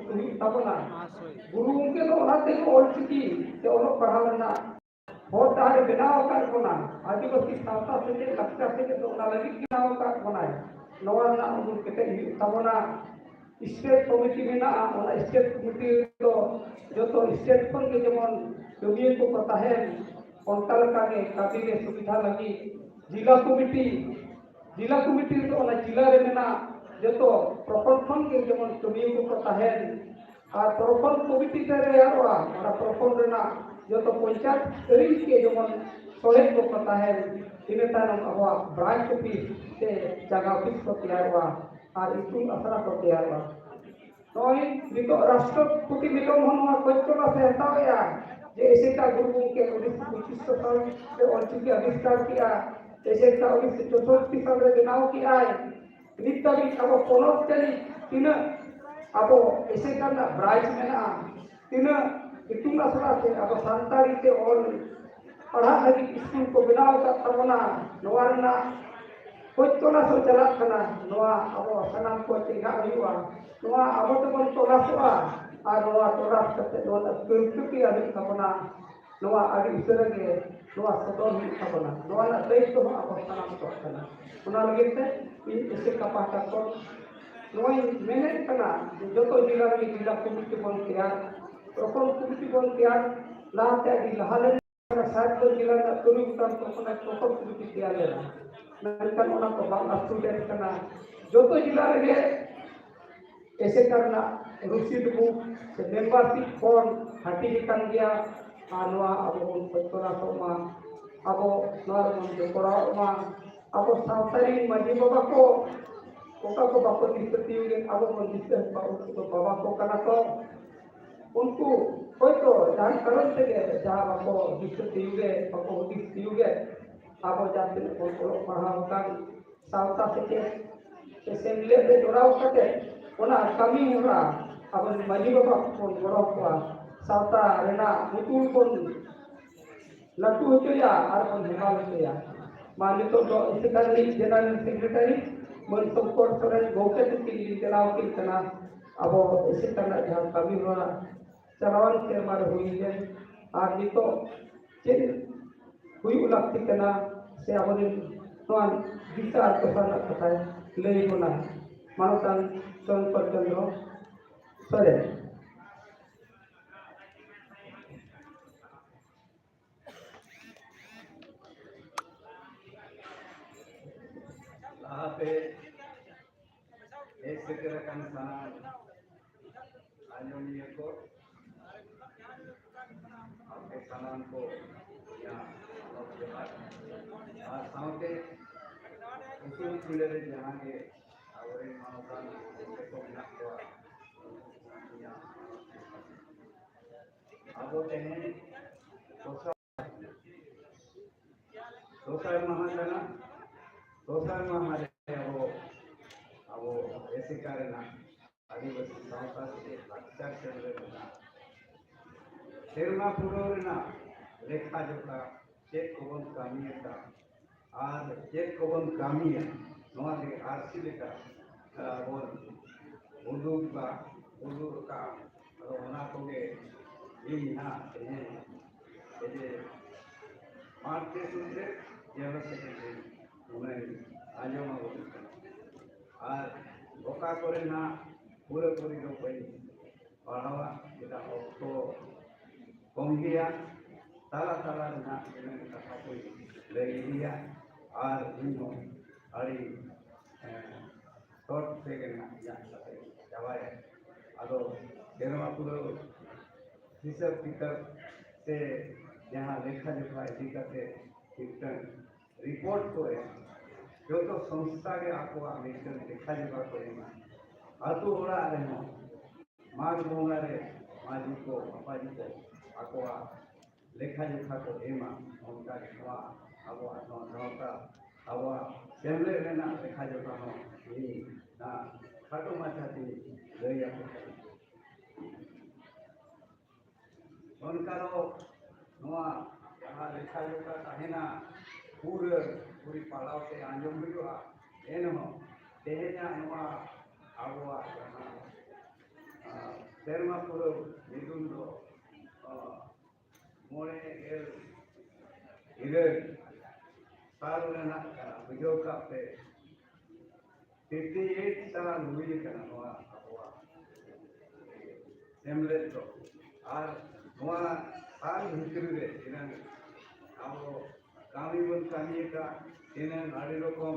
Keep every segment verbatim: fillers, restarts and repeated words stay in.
ᱦᱩᱭᱩᱜ ᱛᱟᱵᱚᱱᱟ᱾ ᱜᱩᱨᱩ ᱜᱚᱢᱠᱮ ᱫᱚ ᱚᱱᱟ ᱛᱮᱜᱮ ᱚᱞᱪᱤᱠᱤ ᱛᱮ ᱚᱞᱚᱜ ᱯᱟᱲᱦᱟᱣ ᱨᱮᱱᱟᱜ ᱦᱚᱨ ᱰᱟᱦᱟᱨ ᱵᱮᱱᱟᱣ ᱟᱠᱟᱫ ᱵᱚᱱᱟ᱾ ᱟᱹᱫᱤᱵᱟᱹᱥᱤ ᱥᱟᱶᱛᱟ ᱥᱮᱪᱮᱫ, ᱞᱟᱠᱪᱟᱨ ᱥᱮᱪᱮᱫ ᱫᱚ ᱚᱱᱟ ᱞᱟᱹᱜᱤᱫ ᱵᱮᱱᱟᱣ ᱟᱠᱟᱫ ᱵᱚᱱᱟᱭ᱾ ᱱᱚᱣᱟ ᱨᱮᱱᱟᱜ ᱩᱢᱩᱞ ᱠᱮᱴᱮᱡ ᱦᱩᱭᱩᱜ ᱛᱟᱵᱚᱱᱟ᱾ ᱥᱴᱮᱴ ᱠᱚᱢᱤᱴᱤ ᱢᱮᱱᱟᱜᱼᱟ, ᱚᱱᱟ ᱥᱴᱮᱴ ᱠᱚᱢᱤᱴᱤ ᱨᱮᱫᱚ ᱡᱚᱛᱚ ᱥᱴᱮᱴ ᱠᱷᱚᱱ ᱜᱮ ᱡᱮᱢᱚᱱ ᱠᱟᱹᱢᱤᱭᱟᱹ ᱠᱚᱠᱚ ᱛᱟᱦᱮᱱ, ᱚᱱᱠᱟ ᱞᱮᱠᱟᱜᱮ ᱠᱟᱹᱢᱤ ᱨᱮ ᱥᱩᱵᱤᱫᱷᱟ ᱞᱟᱹᱜᱤᱫ ᱡᱤᱞᱟ ᱠᱚᱢᱤᱴᱤ, ᱡᱤᱞᱟ ᱠᱚᱢᱤᱴᱤ ᱨᱮᱫᱚ ᱚᱱᱟ ᱡᱤᱞᱟ ᱨᱮ ᱢᱮᱱᱟᱜ ᱡᱚᱛᱚ ᱯᱨᱚᱠᱷᱚᱸᱰ ᱠᱷᱚᱱ ᱜᱮ ᱡᱮᱢᱚᱱ ᱠᱟᱹᱢᱤᱭᱟᱹ ᱠᱚᱠᱚ ᱛᱟᱦᱮᱱ, ᱟᱨ ᱯᱨᱚᱠᱷᱚᱸᱰ ᱠᱚᱢᱤᱴᱤ ᱛᱮ ᱛᱮᱭᱟᱨᱚᱜᱼᱟ, ᱚᱱᱟ ᱯᱨᱚᱠᱷᱚᱸᱰ ᱨᱮᱱᱟᱜ ᱡᱚᱛᱚ ᱯᱚᱧᱪᱟᱭᱮᱛ ᱟᱹᱨᱤ ᱜᱮ ᱡᱮᱢᱚᱱ ᱥᱚᱦᱮᱫ ᱠᱚᱠᱚ ᱛᱟᱦᱮᱱ, ᱤᱱᱟᱹ ᱛᱟᱭᱱᱚᱢ ᱟᱵᱚᱣᱟᱜ ᱵᱨᱟᱧᱪ ᱚᱯᱷᱤᱥ ᱥᱮ ᱡᱟᱭᱜᱟ ᱚᱯᱷᱤᱥ ᱠᱚ ᱛᱮᱭᱟᱨᱚᱜᱼᱟ ᱟᱨ ᱤᱛᱩᱱ ᱟᱥᱲᱟ ᱠᱚ ᱛᱮᱭᱟᱨᱚᱜᱼᱟ᱾ ᱱᱚᱜᱼᱚᱭ ᱱᱤᱛᱚᱜ ᱨᱟᱥᱴᱨᱚᱯᱚᱛᱤ ᱢᱮᱰᱚᱢ ᱦᱚᱸ ᱱᱚᱣᱟ ᱠᱚᱭ ᱛᱚᱞᱟᱥ ᱮ ᱦᱟᱛᱟᱣᱮᱫᱼᱟ ᱡᱮ ᱮᱥᱮᱠᱟ ᱜᱩᱨᱩ ᱜᱚᱢᱠᱮ ᱩᱱᱤᱥᱥᱚ ᱯᱚᱸᱪᱤᱥ ᱥᱟᱞ ᱨᱮ ᱚᱞᱪᱤᱠᱤ ᱟᱵᱤᱥᱠᱟᱨ ᱠᱮᱫᱼᱟ, ᱮᱥᱮᱠᱟ ᱩᱱᱤᱥᱥᱚ ᱪᱳᱥᱚᱴᱴᱤ ᱥᱟᱞ ᱨᱮ ᱵᱮᱱᱟᱣ ᱠᱮᱫᱼᱟᱭ᱾ ᱱᱤᱛ ᱫᱷᱟᱹᱵᱤᱡ ᱟᱵᱚ ᱯᱚᱱᱚᱛ ᱡᱟᱹᱱᱤᱡ ᱛᱤᱱᱟᱹᱜ ᱟᱵᱚ ᱮᱥᱮᱠᱟ ᱨᱮᱱᱟᱜ ᱵᱨᱟᱧᱪ ᱢᱮᱱᱟᱜᱼᱟ, ᱛᱤᱱᱟᱹᱜ ᱤᱛᱩᱱ ᱟᱥᱲᱟ ᱛᱮ ᱟᱵᱚ ᱥᱟᱱᱛᱟᱲᱤ ᱛᱮ ᱚᱞ ᱯᱟᱲᱦᱟᱜ ᱞᱟᱹᱜᱤᱫ ᱥᱠᱩᱞ ᱠᱚ ᱵᱮᱱᱟᱣ ᱟᱠᱟᱫ ᱛᱟᱵᱚᱱᱟ, ᱱᱚᱣᱟ ᱨᱮᱱᱟᱜ ᱠᱷᱚᱡᱽ ᱛᱚᱞᱟᱥ ᱦᱚᱸ ᱪᱟᱞᱟᱜ ᱠᱟᱱᱟ᱾ ᱱᱚᱣᱟ ᱟᱵᱚ ᱥᱟᱱᱟᱢ ᱠᱚ ᱪᱮᱸᱜᱷᱟᱜ ᱦᱩᱭᱩᱜᱼᱟ, ᱱᱚᱣᱟ ᱟᱵᱚ ᱛᱮᱵᱚᱱ ᱛᱚᱞᱟᱥᱚᱜᱼᱟ ᱟᱨ ᱱᱚᱣᱟ ᱛᱚᱞᱟᱥ ᱠᱟᱛᱮ ᱱᱚᱣᱟ ᱨᱮᱱᱟᱜ ᱯᱨᱚᱠᱨᱤᱛᱤ ᱦᱩᱭᱩᱜ ᱛᱟᱵᱚᱱᱟ᱾ ᱱᱚᱣᱟ ᱟᱹᱰᱤ ᱩᱥᱟᱹᱨᱟ ᱜᱮ ᱱᱚᱣᱟ ᱥᱚᱫᱚᱨ ᱦᱩᱭᱩᱜ ᱛᱟᱵᱚᱱᱟ᱾ ᱱᱚᱣᱟ ᱨᱮᱱᱟᱜ ᱫᱟᱭᱤᱛᱛᱚ ᱦᱚᱸ ᱟᱵᱚ ᱥᱟᱱᱟᱢ ᱠᱚᱣᱟᱜ ᱠᱟᱱᱟ᱾ ᱚᱱᱟ ᱞᱟᱹᱜᱤᱫ ᱛᱮ ᱤᱧ ᱮᱥᱮᱠᱟ ᱯᱟᱦᱴᱟ ᱠᱷᱚᱱ ᱱᱚᱣᱟᱧ ᱢᱮᱱᱮᱫ ᱠᱟᱱᱟ ᱡᱮ ᱡᱚᱛᱚ ᱡᱮᱞᱟ ᱨᱮᱜᱮ ᱡᱮᱞᱟ ᱠᱚᱢᱤᱴᱤ ᱵᱚᱱ ᱛᱮᱭᱟᱨ, ᱯᱨᱚᱠᱷᱚᱸᱰ ᱠᱚᱢᱤᱴᱤ ᱵᱚᱱ ᱛᱮᱭᱟᱨ, ᱞᱟᱦᱟᱛᱮ ᱟᱹᱰᱤ ᱞᱟᱦᱟ ᱞᱮᱱ ᱥᱟᱛ ᱡᱮᱞᱟ ᱨᱮᱱᱟᱜ ᱛᱩᱨᱩᱭ ᱜᱚᱴᱟᱝ ᱯᱨᱚᱠᱷᱚᱸᱰ ᱠᱚᱢᱤᱴᱤ ᱛᱮᱭᱟᱨ ᱞᱮᱱᱟ, ᱢᱮᱱᱠᱷᱟᱱ ᱚᱱᱟ ᱠᱚ ᱵᱟᱝ ᱟᱯᱴᱩᱰᱮᱴ ᱠᱟᱱᱟ᱾ ᱡᱚᱛᱚ ᱡᱮᱞᱟ ᱨᱮᱜᱮ ᱮᱥᱮᱠᱟ ᱨᱮᱱᱟᱜ ᱨᱩᱥᱤᱫ ᱵᱩᱠ ᱥᱮ ᱢᱮᱢᱵᱟᱨᱥᱤᱯ ᱯᱷᱚᱨᱢ ᱦᱟᱹᱴᱤᱧ ᱟᱠᱟᱱ ᱜᱮᱭᱟ᱾ ᱟᱨ ᱱᱚᱣᱟ ᱟᱵᱚ ᱵᱚᱱ ᱠᱷᱚᱡᱽ ᱛᱚᱞᱟᱥᱚᱜ ᱢᱟ, ᱟᱵᱚ ᱱᱚᱣᱟ ᱨᱮᱵᱚᱱ ᱡᱚᱯᱲᱟᱣᱚᱜ ᱢᱟ᱾ ᱟᱵᱚ ᱥᱟᱶᱛᱟ ᱨᱮᱱ ᱢᱟᱹᱡᱷᱤ ᱵᱟᱵᱟ ᱠᱚ ᱚᱠᱟ ᱠᱚ ᱵᱟᱠᱚ ᱫᱤᱥᱟᱹ ᱛᱤᱭᱳᱜᱮᱫ, ᱟᱵᱚ ᱵᱚᱱ ᱫᱤᱥᱟᱹ ᱟᱠᱚᱣᱟ, ᱩᱱᱠᱩ ᱫᱚ ᱵᱟᱵᱟ ᱠᱚ ᱠᱟᱱᱟ ᱠᱚ᱾ ᱩᱱᱠᱩ ᱦᱚᱭᱛᱳ ᱡᱟᱦᱟᱱ ᱠᱟᱨᱚᱱ ᱛᱮᱜᱮ ᱡᱟᱦᱟᱸ ᱵᱟᱠᱚ ᱫᱤᱥᱟᱹ ᱛᱤᱭᱳᱜᱮᱫ, ᱵᱟᱠᱚ ᱦᱩᱫᱤᱥ ᱛᱤᱭᱳᱜᱮᱫ, ᱟᱵᱚ ᱡᱟᱦᱟᱸ ᱛᱤᱱᱟᱹᱜ ᱵᱚᱱ ᱚᱞᱚᱜ ᱯᱟᱲᱦᱟᱣ ᱟᱠᱟᱱ, ᱥᱟᱶᱛᱟ ᱥᱮᱪᱮᱫ ᱥᱮ ᱥᱮᱢᱞᱮᱫ ᱨᱮ ᱡᱚᱲᱟᱣ ᱠᱟᱛᱮ ᱚᱱᱟ ᱠᱟᱹᱢᱤ ᱦᱚᱨᱟ ᱟᱵᱚ ᱢᱟᱹᱡᱷᱤ ᱵᱟᱵᱟ ᱵᱚᱱ ᱜᱚᱲᱚ ᱠᱚᱣᱟ, ᱥᱟᱶᱛᱟ ᱨᱮᱱᱟᱜ ᱢᱩᱛᱩᱞ ᱵᱚᱱ ᱞᱟᱹᱴᱩ ᱦᱚᱪᱚᱭᱟ ᱟᱨ ᱵᱚᱱ ᱦᱮᱢᱟᱞ ᱦᱚᱪᱚᱭᱟ᱾ ᱢᱟ ᱱᱤᱛᱚᱜ ᱫᱚ ᱮᱥᱮᱠᱟ ᱨᱤᱱᱤᱡ ᱡᱮᱱᱟᱨᱮᱞ ᱥᱮᱠᱨᱮᱴᱟᱨᱤ ᱢᱟᱹᱱ ᱥᱚᱝᱠᱚᱨ ᱥᱚᱨᱮᱱ ᱜᱚᱢᱠᱮ ᱛᱟᱹᱠᱤᱱ ᱞᱤᱧ ᱪᱟᱞᱟᱣ ᱠᱤᱱ ᱠᱟᱱᱟ᱾ ᱟᱵᱚ ᱮᱥᱮᱠᱟ ᱨᱮᱱᱟᱜ ᱡᱟᱦᱟᱸ ᱠᱟᱹᱢᱤ ᱦᱚᱨᱟ ᱪᱟᱞᱟᱣᱮᱱ ᱥᱮᱨᱢᱟ ᱨᱮ ᱦᱩᱭ ᱞᱮᱱ, ᱟᱨ ᱱᱤᱛᱚᱜ ᱪᱮᱫ ᱦᱩᱭᱩᱜ ᱞᱟᱹᱠᱛᱤ ᱠᱟᱱᱟ, ᱥᱮ ᱟᱵᱚᱨᱮᱱ ᱱᱚᱣᱟ ᱫᱤᱥᱟᱹ ᱟᱨ ᱫᱚᱥᱟᱨ ᱨᱮᱱᱟᱜ ᱠᱟᱛᱷᱟᱭ ᱞᱟᱹᱭ ᱵᱚᱱᱟ ᱢᱟᱱᱚᱛᱟᱱ ᱥᱚᱝᱠᱚᱨ ᱪᱚᱸᱫᱽᱨᱚ ᱥᱚᱨᱮᱱ᱾ ᱞᱟᱦᱟᱛᱮ ᱦᱮᱡ ᱥᱮᱴᱮᱨ ᱟᱠᱟᱱ ᱥᱟᱱᱟᱢ ᱟᱸᱡᱚᱢᱤᱭᱟᱹ ᱠᱚ, ᱟᱯᱮ ᱥᱟᱱᱟᱢ ᱠᱚ ᱤᱧᱟᱹᱜ ᱡᱚᱦᱟᱨ᱾ ᱟᱨ ᱥᱟᱶᱛᱮ ᱩᱥᱩᱞ ᱯᱤᱲᱟᱹ ᱨᱮ ᱡᱟᱦᱟᱸ ᱜᱮ ᱟᱵᱚᱨᱮᱱ ᱢᱟᱱᱚᱛᱟᱱ ᱜᱚᱢᱠᱮ ᱠᱚ ᱢᱮᱱᱟᱜ ᱠᱚᱣᱟ, ᱤᱧᱟᱹᱜ ᱟᱵᱚ ᱛᱮᱦᱮᱧ ᱫᱚᱥᱟᱨ, ᱫᱚᱥᱟᱨ ᱢᱟᱦᱟ ᱠᱟᱱᱟ᱾ ᱫᱚᱥᱟᱨ ᱢᱟᱦᱟ ᱨᱮ ᱟᱵᱚ, ᱟᱵᱚ ᱮᱥᱮᱠᱟ ᱨᱮᱱᱟᱜ ᱟᱹᱫᱤᱵᱟᱹᱥᱤ ᱥᱟᱶᱛᱟ ᱥᱮ ᱞᱟᱠᱪᱟᱨ ᱥᱮᱢᱞᱮᱫ ᱨᱮᱱᱟᱜ ᱥᱮᱨᱢᱟ ᱯᱩᱨᱟᱹᱣ ᱨᱮᱱᱟᱜ ᱞᱮᱠᱷᱟ ᱡᱚᱠᱷᱟ, ᱪᱮᱫ ᱠᱚᱵᱚᱱ ᱠᱟᱹᱢᱤ ᱟᱠᱟᱫ ᱟᱨ ᱪᱮᱫ ᱠᱚᱵᱚᱱ ᱠᱟᱹᱢᱤᱭᱟ, ᱱᱚᱣᱟ ᱜᱮ ᱟᱹᱨᱥᱤ ᱞᱮᱠᱟ, ᱟᱸ, ᱵᱚᱱ ᱩᱫᱩᱜᱟ, ᱩᱫᱩᱜ ᱟᱠᱟᱫᱼᱟ᱾ ᱟᱫᱚ ᱚᱱᱟ ᱠᱚᱜᱮ ᱤᱧ ᱱᱟᱦᱟᱜ ᱛᱮᱦᱮᱧ ᱮᱡᱮ ᱢᱟᱨᱪ ᱥᱩᱫᱷᱨᱮ ᱡᱮᱱᱟᱨᱮᱞ ᱥᱮᱠᱨᱮᱴᱟᱨᱤ ᱚᱱᱟᱧ ᱟᱸᱡᱚᱢ ᱟᱵᱚᱱ ᱠᱟᱱᱟ᱾ ᱟᱨ ᱚᱠᱟ ᱠᱚᱨᱮ ᱱᱟᱦᱟᱜ ᱯᱩᱨᱟᱹᱯᱩᱨᱤ ᱫᱚ ᱵᱟᱹᱧ ᱯᱟᱲᱦᱟᱣᱟ, ᱪᱮᱫᱟᱜ ᱚᱠᱛᱚ ᱠᱚᱢ ᱜᱮᱭᱟ᱾ ᱛᱟᱞᱟ ᱛᱟᱞᱟ ᱨᱮ ᱱᱟᱦᱟᱜ ᱢᱮᱱᱟᱜ ᱠᱟᱛᱷᱟ ᱠᱚᱧ ᱞᱟᱹᱭ ᱤᱫᱤᱭᱟ᱾ ᱟᱨ ᱤᱧ ᱦᱚᱸ ᱟᱹᱰᱤ, ᱮᱸ, ᱥᱚᱨᱴ ᱛᱮᱜᱮ ᱱᱟᱦᱟᱜ ᱤᱧᱟᱹᱜ ᱠᱟᱛᱷᱟᱧ ᱪᱟᱵᱟᱭᱟ᱾ ᱟᱫᱚ ᱥᱮᱨᱢᱟ ᱯᱩᱨᱟᱹᱣ ᱦᱤᱥᱟᱹᱵ ᱠᱤᱛᱟᱹᱵ ᱥᱮ ᱡᱟᱦᱟᱸ ᱞᱮᱠᱷᱟ ᱡᱚᱠᱷᱟ ᱤᱫᱤ ᱠᱟᱛᱮ ᱢᱤᱫᱴᱟᱝ ᱨᱤᱯᱳᱨᱴ ᱠᱚ ᱮᱢᱟ᱾ ᱡᱚᱛᱚ ᱥᱚᱝᱥᱛᱷᱟ ᱜᱮ ᱟᱠᱚᱣᱟᱜ ᱢᱤᱫᱴᱟᱝ ᱞᱮᱠᱷᱟ ᱡᱚᱠᱷᱟ ᱠᱚ ᱮᱢᱟ᱾ ᱟᱹᱛᱩ ᱚᱲᱟᱜ ᱨᱮᱦᱚᱸ ᱢᱟᱜᱽ ᱵᱚᱸᱜᱟ ᱨᱮ ᱢᱟᱹᱡᱷᱤ ᱠᱚ, ᱢᱟᱯᱟᱡᱷᱤ ᱠᱚ ᱟᱠᱚᱣᱟᱜ ᱞᱮᱠᱷᱟ ᱡᱚᱠᱷᱟ ᱠᱚ ᱮᱢᱟ᱾ ᱚᱱᱠᱟ ᱜᱮ ᱱᱚᱣᱟ ᱟᱵᱚᱣᱟᱜ ᱱᱚᱣᱟ ᱜᱟᱶᱛᱟ, ᱟᱵᱚᱣᱟᱜ ᱥᱮᱢᱞᱮᱫ ᱨᱮᱱᱟᱜ ᱞᱮᱠᱷᱟ ᱡᱚᱠᱷᱟ ᱦᱚᱸ ᱤᱧ ᱱᱟ ᱠᱷᱟᱴᱚ ᱢᱟᱪᱷᱟ ᱛᱮᱧ ᱞᱟᱹᱭ ᱟᱯᱮ ᱠᱟᱱᱟ᱾ ᱚᱱᱠᱟ ᱫᱚ ᱱᱚᱣᱟ ᱡᱟᱦᱟᱸ ᱞᱮᱠᱷᱟ ᱡᱚᱠᱷᱟ ᱛᱟᱦᱮᱱᱟ, ᱯᱩᱨᱟᱹ ᱯᱩᱨᱤ ᱯᱟᱲᱦᱟᱣ ᱛᱮ ᱟᱸᱡᱚᱢ ᱦᱩᱭᱩᱜᱼᱟ᱾ ᱮᱱᱦᱚᱸ ᱛᱮᱦᱮᱧᱟᱜ ᱱᱚᱣᱟ ᱟᱵᱚᱣᱟᱜ ᱡᱟᱦᱟᱸ ᱥᱮᱨᱢᱟ ᱯᱩᱨᱟᱹᱣ ᱢᱤᱫᱩᱱ ᱫᱚ, ᱟᱸ, ᱢᱚᱬᱮ ᱜᱮᱞ ᱤᱨᱟᱹᱞ ᱥᱟᱞ ᱨᱮᱱᱟᱜ ᱠᱟᱱᱟ᱾ ᱵᱩᱡᱷᱟᱹᱣ ᱠᱟᱜ ᱯᱮ, fifty eight ᱥᱟᱞ ᱦᱩᱭ ᱟᱠᱟᱱᱟ ᱱᱚᱣᱟ ᱟᱵᱚᱣᱟᱜ ᱥᱮᱢᱞᱮᱫ ᱫᱚ᱾ ᱟᱨ ᱱᱚᱣᱟ ᱥᱟᱞ ᱵᱷᱤᱛᱨᱤ ᱨᱮ ᱛᱤᱱᱟᱹᱝ ᱟᱵᱚ ᱠᱟᱹᱢᱤ ᱵᱚᱱ ᱠᱟᱹᱢᱤ ᱟᱠᱟᱫ, ᱛᱤᱱᱟᱹᱝ ᱟᱹᱰᱤ ᱨᱚᱠᱚᱢ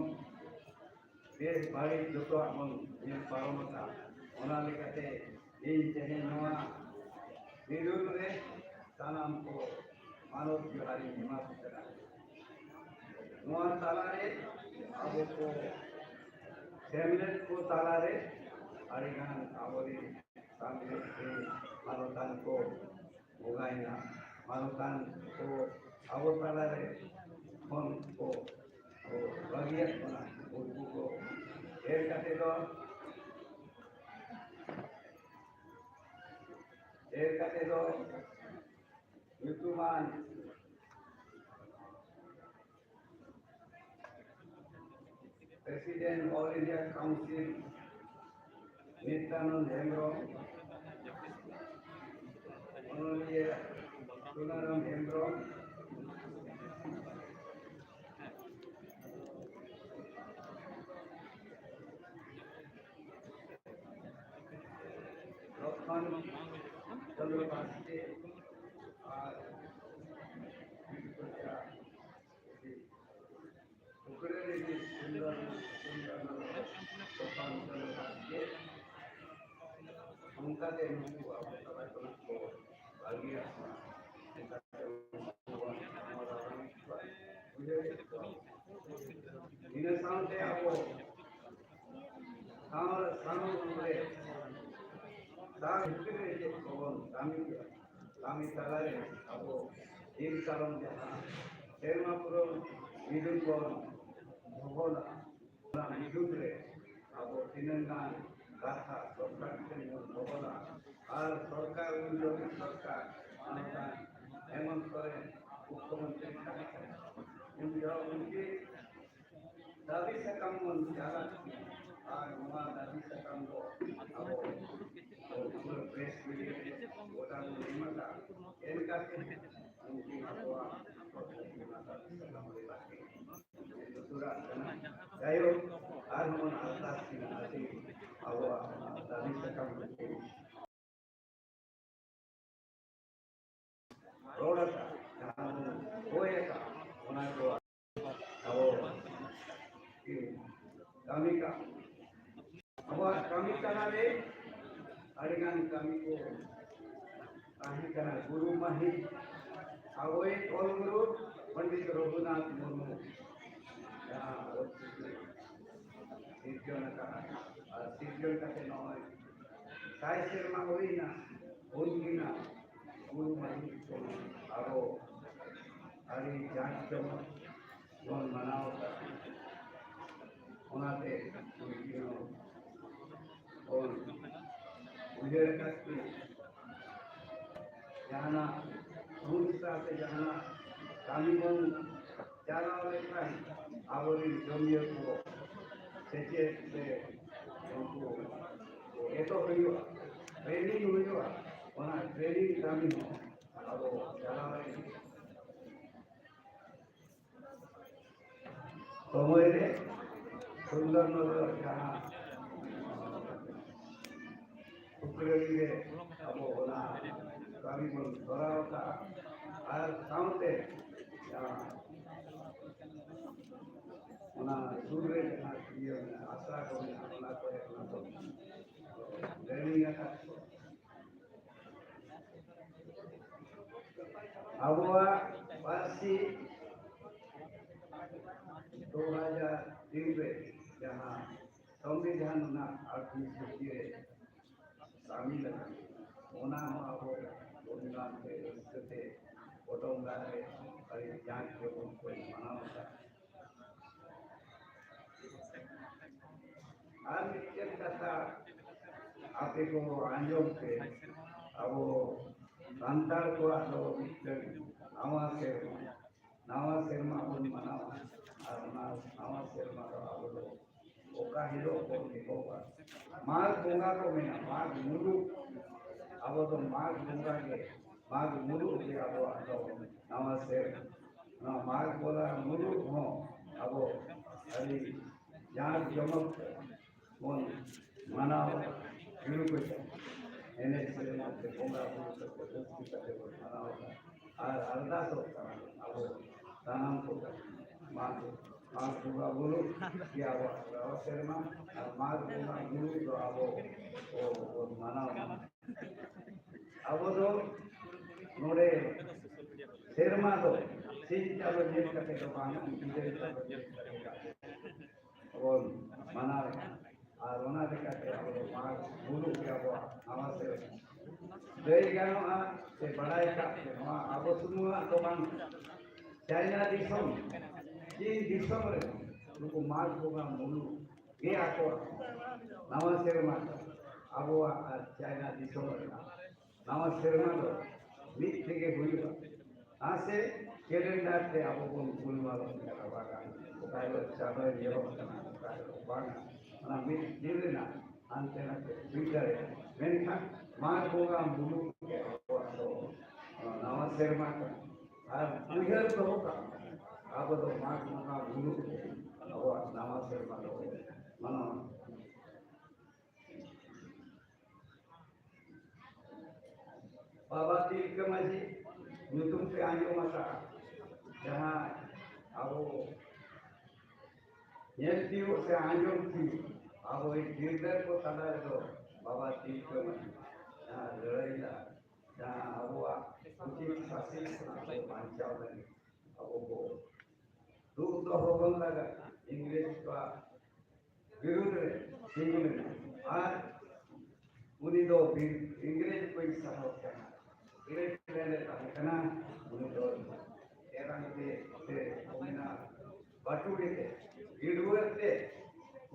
ᱵᱮᱥ ᱵᱟᱹᱲᱤᱡ ᱡᱚᱛᱚᱣᱟᱜ ᱵᱚᱱ ᱧᱮᱞ ᱯᱟᱨᱚᱢ ᱟᱠᱟᱫ᱾ ᱚᱱᱟ ᱞᱮᱠᱟᱛᱮ ᱤᱧ ᱛᱮᱦᱮᱧ ᱱᱚᱣᱟ ᱵᱤᱨᱩᱫᱷ ᱨᱮ ᱥᱟᱱᱟᱢ ᱠᱚ ᱢᱟᱱᱚᱛ ᱡᱚᱦᱟᱨ ᱤᱧ ᱮᱢᱟ ᱠᱚ ᱠᱟᱱᱟ᱾ ᱱᱚᱣᱟ ᱛᱟᱞᱟᱨᱮ ᱟᱵᱚ ᱠᱚ ᱥᱮᱢᱞᱮᱫ ᱠᱚ ᱛᱟᱞᱟᱨᱮ ᱟᱹᱰᱤᱜᱟᱱ ᱟᱵᱚᱨᱮᱱ ᱥᱟᱢᱱᱮ ᱨᱮ ᱢᱟᱱᱚᱛᱟᱱ ᱠᱚ ᱵᱚᱸᱜᱟᱭᱮᱱᱟ᱾ ᱢᱟᱱᱚᱛᱟᱱ ᱠᱚ ᱟᱵᱚ ᱛᱟᱞᱟᱨᱮ ᱠᱷᱚᱱ ᱠᱚ ᱵᱟᱹᱜᱤᱭᱟᱜ ᱵᱚᱱᱟ᱾ ᱩᱱᱠᱩ ᱠᱚ ᱰᱷᱮᱨ ᱠᱟᱛᱮ ᱫᱚ, ᱰᱷᱮᱨ ᱠᱟᱛᱮ ᱫᱚ ᱧᱩᱛᱩᱢᱟᱱ President All India Council ᱱᱤᱛᱭᱟᱱᱚᱱᱫ Hembrom, ᱚᱱᱚᱞᱤᱭᱟᱹ ᱥᱩᱱᱟᱨᱟᱢ ᱦᱮᱢᱵᱨᱚᱢ, ᱞᱚᱠᱷᱚᱱ ᱪᱚᱸᱫᱽᱨᱚ ᱵᱟᱥᱠᱮ ᱟᱨ ᱵᱤᱨᱡᱟ ᱯᱩᱠᱷᱨᱤ ᱨᱮ ᱥᱩᱱᱫᱚᱨ ᱥᱩᱱᱫᱚᱨ ᱞᱚᱠᱷᱚᱱ ᱪᱚᱸᱫᱽᱨᱚ ᱵᱟᱥᱠᱮ, ᱚᱱᱠᱟᱛᱮ ᱱᱩᱠᱩ ᱟᱵᱚ ᱛᱟᱞᱟ ᱠᱷᱚᱱᱟᱜ ᱠᱚ ᱵᱟᱹᱜᱤᱭᱟᱜ ᱵᱚᱱᱟ᱾ ᱚᱱᱠᱟᱛᱮ ᱩᱱᱠᱩ ᱵᱚᱱ ᱵᱩᱡᱷᱟᱹᱣ ᱠᱮᱫ ᱠᱚᱣᱟ᱾ ᱤᱱᱟᱹ ᱥᱟᱶᱛᱮ ᱟᱵᱚ ᱥᱟᱶ-, ᱥᱟᱶ ᱨᱮ ᱥᱟᱶ ᱵᱷᱤᱛᱨᱤ ᱨᱮ ᱪᱮᱫ ᱠᱚᱵᱚᱱ ᱠᱟᱹᱢᱤᱭᱟ, ᱠᱟᱹᱢᱤ ᱛᱟᱞᱟᱨᱮ ᱟᱵᱚ ᱫᱤᱱ ᱠᱟᱞᱚᱢ ᱡᱟᱦᱟᱸ ᱥᱮᱨᱢᱟ ᱯᱩᱨᱟᱹᱣ ᱢᱤᱫᱩᱱ ᱵᱚᱱ ᱫᱚᱦᱚ ᱞᱮᱫᱟ, ᱚᱱᱟ ᱢᱤᱫᱩᱱ ᱨᱮ ᱟᱵᱚ ᱛᱤᱱᱟᱹᱜ ᱜᱟᱱ ᱠᱟᱛᱷᱟ ᱥᱚᱨᱠᱟᱨ ᱴᱷᱮᱱ ᱵᱚᱱ ᱫᱚᱦᱚ ᱞᱮᱫᱟ, ᱟᱨ ᱥᱚᱨᱠᱟᱨ ᱩᱱ ᱡᱚᱠᱷᱚᱱ ᱥᱚᱨᱠᱟᱨ ᱢᱟᱱᱚᱛᱟᱱ ᱦᱮᱢᱚᱱᱛ ᱥᱚᱨᱮᱱ ᱢᱩᱠᱷᱭᱚᱢᱚᱱᱛᱨᱤ ᱛᱟᱦᱮᱸ ᱠᱟᱱᱟ, ᱩᱱ ᱡᱚᱦᱚᱜ ᱩᱱᱠᱤᱱ ᱫᱟᱹᱵᱤ ᱥᱟᱠᱟᱢ ᱵᱚᱱ ᱪᱟᱞ ᱟᱫ ᱠᱤᱱᱟ᱾ ᱟᱨ ᱱᱚᱣᱟ ᱫᱟᱹᱵᱤ ᱥᱟᱠᱟᱢ ᱫᱚ ᱟᱵᱚ ᱯᱩᱨᱟᱹ ᱯᱮ ᱩᱱᱠᱤᱱ ᱟᱵᱚᱣᱟᱜ ᱥᱩᱨᱟᱜ ᱠᱟᱱᱟ᱾ ᱡᱟᱭᱦᱳᱠ, ᱟᱨᱦᱚᱸ ᱵᱚᱱ ᱟᱨᱫᱟᱥ ᱠᱤᱱᱟ ᱟᱨᱠᱤ ᱟᱵᱚᱣᱟᱜ ᱚᱱᱟ ᱫᱟᱹᱵᱤ ᱥᱟᱠᱟᱢ ᱠᱚ ᱨᱚᱲ ᱟᱠᱟᱫ, ᱡᱟᱦᱟᱸ ᱵᱚᱱ ᱦᱚᱭ ᱟᱠᱟᱫ, ᱚᱱᱟ ᱠᱚ ᱟᱵᱚ ᱠᱟᱹᱢᱤ ᱠᱟᱜ᱾ ᱟᱵᱚᱣᱟᱜ ᱠᱟᱹᱢᱤ ᱛᱟᱞᱟᱨᱮ ᱟᱹᱰᱤᱜᱟᱱ ᱠᱟᱹᱢᱤ ᱠᱚ ᱛᱟᱦᱮᱸ ᱠᱟᱱᱟ᱾ ᱜᱩᱨᱩ ᱢᱟᱹᱦᱤᱛ ᱟᱵᱚᱭᱤᱡ ᱚᱞ ᱜᱩᱨᱩ ᱯᱚᱱᱰᱤᱛ ᱨᱚᱜᱷᱩᱱᱟᱛᱷ ᱢᱩᱨᱢᱩ ᱡᱟᱦᱟᱸ ᱚᱞ ᱪᱤᱠᱤ ᱥᱤᱨᱡᱚᱱ ᱟᱠᱟᱫᱼᱟ, ᱟᱨ ᱥᱤᱨᱡᱚᱱ ᱠᱟᱛᱮ ᱱᱚᱜᱼᱚᱭ ᱥᱟᱭ ᱥᱮᱨᱢᱟ ᱦᱩᱭᱱᱟ᱾ ᱩᱱᱠᱤᱱᱟᱜ ᱜᱩᱨᱩ ᱢᱟᱹᱦᱤᱛ ᱠᱚ ᱟᱵᱚ ᱟᱹᱰᱤ ᱡᱟᱸᱠ ᱡᱚᱢᱚᱠ ᱵᱚᱱ ᱢᱟᱱᱟᱣ ᱟᱠᱟᱫ᱾ ᱚᱱᱟᱛᱮ ᱩᱱᱠᱤᱱ ᱦᱚᱸ ᱵᱚᱱ ᱩᱭᱦᱟᱹᱨ ᱟᱠᱟᱫ ᱠᱤᱱᱟ᱾ ᱡᱟᱦᱟᱱᱟᱜ ᱥᱚᱝᱥᱛᱷᱟ ᱥᱮ ᱡᱟᱦᱟᱱᱟᱜ ᱠᱟᱹᱢᱤ ᱵᱚᱱ ᱪᱟᱞᱟᱣ ᱞᱮᱠᱷᱟᱱ ᱟᱵᱚᱨᱮᱱ ᱡᱚᱢᱤᱭᱟᱹ ᱠᱚ ᱥᱮᱪᱮᱫ ᱥᱮ ᱩᱱᱠᱩ ᱮᱛᱚᱦᱚᱵ ᱦᱩᱭᱩᱜᱼᱟ, ᱴᱨᱮᱱᱤᱝ ᱦᱩᱭᱩᱜᱼᱟ᱾ ᱚᱱᱟ ᱴᱨᱮᱱᱤᱝ ᱠᱟᱹᱢᱤ ᱦᱚᱸ ᱟᱵᱚ ᱪᱟᱞᱟᱣ ᱞᱮᱱ ᱥᱚᱢᱚᱭ ᱨᱮ ᱥᱩᱱᱫᱚᱨ ᱱᱚᱜᱚᱨ ᱡᱟᱦᱟᱸ ᱥᱩᱠᱨᱟᱹᱞᱤ ᱨᱮ ᱟᱵᱚ ᱚᱱᱟ ᱠᱟᱹᱢᱤ ᱵᱚᱱ ᱛᱚᱨᱟᱣ ᱠᱟᱜᱼᱟ᱾ ᱟᱨ ᱥᱟᱶᱛᱮ ᱡᱟᱦᱟᱸ ᱚᱱᱟ ᱥᱩᱨ ᱨᱮ ᱡᱟᱦᱟᱸ ᱤᱭᱟᱹ ᱢᱮᱱᱟᱜᱼᱟ, ᱟᱥᱲᱟ ᱠᱚ ᱢᱮᱱᱟᱜᱼᱟ, ᱚᱱᱟ ᱠᱚᱨᱮ ᱚᱱᱟ ᱠᱚ ᱴᱨᱮᱱᱤᱝ ᱟᱠᱟᱫ ᱠᱚ᱾ ᱟᱵᱚᱣᱟᱜ ᱯᱟᱹᱨᱥᱤ ᱫᱩ ᱦᱟᱡᱟᱨ ᱛᱤᱱ ᱨᱮ ᱡᱟᱦᱟᱸ ᱥᱚᱝᱵᱤᱫᱷᱟᱱ ᱨᱮᱱᱟᱜ ᱟᱨᱴᱤᱠᱮᱞ ᱨᱮ ᱥᱟᱢᱤᱞ ᱟᱠᱟᱱᱟ, ᱚᱱᱟ ᱦᱚᱸ ᱟᱵᱚ ᱫᱷᱩᱢᱫᱷᱟᱢ ᱛᱮ, ᱨᱟᱹᱥᱠᱟᱹ ᱛᱮ, ᱯᱚᱴᱚᱢ ᱫᱟᱜ ᱨᱮ ᱟᱹᱰᱤ ᱡᱟᱸᱠ ᱡᱚᱢᱚᱠ ᱠᱚ ᱢᱟᱱᱟᱣ ᱟᱠᱟᱫᱟ᱾ ᱟᱨ ᱢᱤᱫᱴᱮᱱ ᱠᱟᱛᱷᱟ ᱟᱯᱮ ᱠᱚ ᱟᱸᱡᱚᱢ ᱯᱮ, ᱟᱵᱚ ᱥᱟᱱᱛᱟᱲ ᱠᱚᱣᱟᱜ ᱫᱚ ᱢᱤᱫᱴᱮᱱ ᱱᱟᱣᱟ ᱥᱮᱨᱢᱟ, ᱱᱟᱣᱟ ᱥᱮᱨᱢᱟ ᱵᱚᱱ ᱢᱟᱱᱟᱣᱟ᱾ ᱟᱨ ᱚᱱᱟ ᱱᱟᱣᱟ ᱥᱮᱨᱢᱟ ᱫᱚ ᱟᱵᱚ ᱫᱚ ᱚᱠᱟ ᱦᱤᱞᱳᱜ ᱵᱚᱱ ᱮᱦᱚᱵᱟ? ᱢᱟᱜᱽ ᱵᱚᱸᱜᱟ ᱠᱚ ᱢᱮᱱᱟ, ᱢᱟᱜᱽ ᱢᱩᱞᱩᱜ᱾ ᱟᱵᱚ ᱫᱚ ᱢᱟᱜᱽ ᱵᱚᱸᱜᱟ ᱜᱮ ᱢᱟᱜᱽ ᱢᱩᱞᱩᱜ ᱜᱮ ᱟᱵᱚᱣᱟᱜ ᱫᱚ ᱱᱟᱣᱟ ᱥᱮᱨᱢᱟ᱾ ᱱᱚᱣᱟ ᱢᱟᱜᱽ ᱵᱚᱸᱜᱟ ᱢᱩᱞᱩᱜ ᱦᱚᱸ ᱟᱵᱚ ᱟᱹᱰᱤ ᱡᱟᱸᱠ ᱡᱚᱢᱚᱠ ᱛᱮ ᱵᱚᱱ ᱢᱟᱱᱟᱣ ᱜᱩᱨᱩ ᱠᱚ ᱮᱱᱮᱡ ᱥᱮᱨᱮᱧ ᱟᱛᱮ ᱵᱚᱸᱜᱟ ᱵᱩᱨᱩ ᱠᱟᱛᱮ ᱨᱟᱹᱥᱠᱟᱹ ᱠᱟᱛᱮ ᱵᱚᱱ ᱢᱟᱱᱟᱣ ᱮᱫᱟ᱾ ᱟᱨ ᱟᱨᱫᱟᱥᱚᱜ ᱠᱟᱱᱟ ᱟᱵᱚ ᱥᱟᱱᱟᱢ ᱠᱚ ᱢᱟᱜᱽ ᱢᱟᱜᱽ ᱵᱚᱸᱜᱟ ᱢᱩᱞᱩᱜ ᱜᱮ ᱟᱵᱚᱣᱟᱜ ᱱᱟᱣᱟ ᱥᱮᱨᱢᱟ᱾ ᱟᱨ ᱢᱟᱜᱽ ᱵᱚᱸᱜᱟ ᱢᱩᱞᱩᱜ ᱫᱚ ᱟᱵᱚ ᱠᱚ ᱵᱚᱱ ᱢᱟᱱᱟᱣ ᱢᱟ᱾ ᱟᱵᱚ ᱫᱚ ᱱᱚᱰᱮ ᱥᱮᱨᱢᱟ ᱫᱚ ᱥᱤᱧ ᱪᱟᱸᱫᱚ ᱧᱮᱞ ᱠᱟᱛᱮ ᱫᱚ ᱵᱟᱝ, ᱜᱤᱫᱽᱨᱟᱹ ᱪᱟᱸᱫᱚ ᱧᱮᱞ ᱠᱟᱛᱮ ᱵᱚᱱ ᱢᱟᱱᱟᱣᱮᱫᱼᱟ᱾ ᱟᱨ ᱚᱱᱟ ᱞᱮᱠᱟᱛᱮ ᱟᱵᱚ ᱫᱚ ᱢᱟᱜᱽ ᱢᱩᱞᱩᱜ ᱜᱮ ᱟᱵᱚᱣᱟᱜ ᱱᱟᱣᱟ ᱥᱮᱨᱢᱟ᱾ ᱞᱟᱹᱭ ᱜᱟᱱᱚᱜᱼᱟ ᱥᱮ ᱵᱟᱲᱟᱭ ᱠᱟᱜ ᱯᱮ, ᱱᱚᱣᱟ ᱟᱵᱚ ᱥᱩᱢᱩᱝᱟᱜ ᱫᱚ ᱵᱟᱝ, ᱪᱟᱭᱱᱟ ᱫᱤᱥᱚᱢ, ᱪᱤᱱ ᱫᱤᱥᱚᱢ ᱨᱮ ᱱᱩᱠᱩ ᱢᱟᱜᱽ ᱵᱚᱸᱜᱟ ᱢᱩᱞᱩᱜ ᱜᱮ ᱟᱠᱚᱣᱟᱜ ᱱᱟᱣᱟ ᱥᱮᱨᱢᱟ ᱫᱚ ᱟᱵᱚᱣᱟᱜ ᱟᱨ ᱪᱟᱭᱱᱟ ᱫᱤᱥᱚᱢ ᱨᱮᱱᱟᱜ ᱱᱟᱣᱟ ᱥᱮᱨᱢᱟ ᱫᱚ ᱢᱤᱫ ᱛᱮᱜᱮ ᱦᱩᱭᱩᱜᱼᱟ᱾ ᱟᱨ ᱥᱮ ᱠᱮᱞᱮᱱᱰᱟᱨ ᱛᱮ ᱟᱵᱚ ᱵᱚᱱ ᱜᱩᱞᱢᱟᱞᱚᱜ ᱠᱟᱱᱟ, ᱵᱟᱝᱟ ᱚᱠᱟ ᱦᱤᱞᱳᱜ ᱪᱟᱸᱫᱚᱭ ᱧᱮᱞᱚᱜ ᱠᱟᱱᱟ, ᱚᱠᱟ ᱦᱤᱞᱳᱜ ᱵᱟᱝᱟ, ᱚᱱᱟ ᱢᱤᱫ ᱫᱤᱱ ᱨᱮᱱᱟᱜ ᱦᱟᱱᱛᱮ ᱱᱟᱛᱮ ᱦᱩᱭ ᱫᱟᱲᱮᱭᱟᱜᱼᱟ᱾ ᱢᱮᱱᱠᱷᱟᱱ ᱢᱟᱜᱽ ᱵᱚᱸᱜᱟ ᱢᱩᱞᱩᱜ ᱜᱮ ᱟᱵᱚᱣᱟᱜ ᱫᱚ ᱱᱟᱣᱟ ᱥᱮᱨᱢᱟ ᱠᱟᱱᱟ᱾ ᱟᱨ ᱩᱭᱦᱟᱹᱨ ᱫᱚᱦᱚ ᱠᱟᱜ ᱢᱟ, ᱟᱵᱚ ᱫᱚ ᱢᱟᱜᱽ ᱵᱚᱸᱜᱟ ᱢᱩᱞᱩᱜ ᱜᱮ ᱟᱵᱚᱣᱟᱜ ᱱᱟᱣᱟ ᱥᱮᱨᱢᱟ ᱫᱚ ᱢᱟᱱᱟᱣᱟ᱾ ᱵᱟᱵᱟ ᱛᱤᱞᱠᱟᱹ ᱢᱟᱹᱡᱷᱤ ᱧᱩᱛᱩᱢ ᱯᱮ ᱟᱸᱡᱚᱢ ᱟᱠᱟᱫᱼᱟ, ᱡᱟᱦᱟᱸ ᱟᱵᱚ ᱧᱮᱞ ᱛᱤᱭᱳᱜ ᱥᱮ ᱟᱸᱡᱚᱢ ᱛᱤᱭᱳᱜ ᱟᱵᱚ ᱜᱤᱫᱽᱨᱟᱹ ᱠᱚ ᱛᱟᱞᱟ ᱨᱮᱫᱚ ᱵᱟᱵᱟ ᱛᱤᱞᱠᱟᱹ ᱢᱟᱹᱡᱷᱤ ᱡᱟᱦᱟᱸ ᱞᱟᱹᱲᱦᱟᱹᱭ ᱞᱮᱫᱟ, ᱡᱟᱦᱟᱸ ᱟᱵᱚᱣᱟᱜ ᱩᱪᱤᱛ ᱥᱟᱥᱮᱛ ᱠᱷᱚᱱᱟᱜ ᱵᱚ ᱵᱟᱧᱪᱟᱣ ᱞᱟᱹᱜᱤᱫ ᱟᱵᱚ ᱠᱚ ᱫᱩᱜ ᱫᱚᱦᱚ ᱵᱚᱱ ᱞᱟᱜᱟᱜ ᱤᱝᱨᱮᱡᱽ ᱠᱚᱣᱟᱜ ᱵᱤᱨᱩᱫᱷ ᱨᱮ ᱛᱤᱸᱜᱩ ᱞᱮᱱᱟ᱾ ᱟᱨ ᱩᱱᱤ ᱫᱚ ᱵᱤᱨ-, ᱤᱝᱨᱮᱡᱽ ᱠᱚᱭ ᱥᱟᱦᱟᱣ ᱠᱟᱱᱟ, ᱤᱝᱨᱮᱡᱽ ᱴᱷᱮᱱ ᱮ ᱛᱟᱦᱮᱸ ᱠᱟᱱᱟ᱾ ᱩᱱᱤ ᱫᱚ ᱮᱨᱟᱝ ᱛᱮ, ᱛᱮ ᱠᱚ ᱢᱮᱱᱟ, ᱵᱟᱹᱴᱩᱲᱤ ᱛᱮ, ᱜᱤᱰᱣᱟᱹ ᱛᱮ,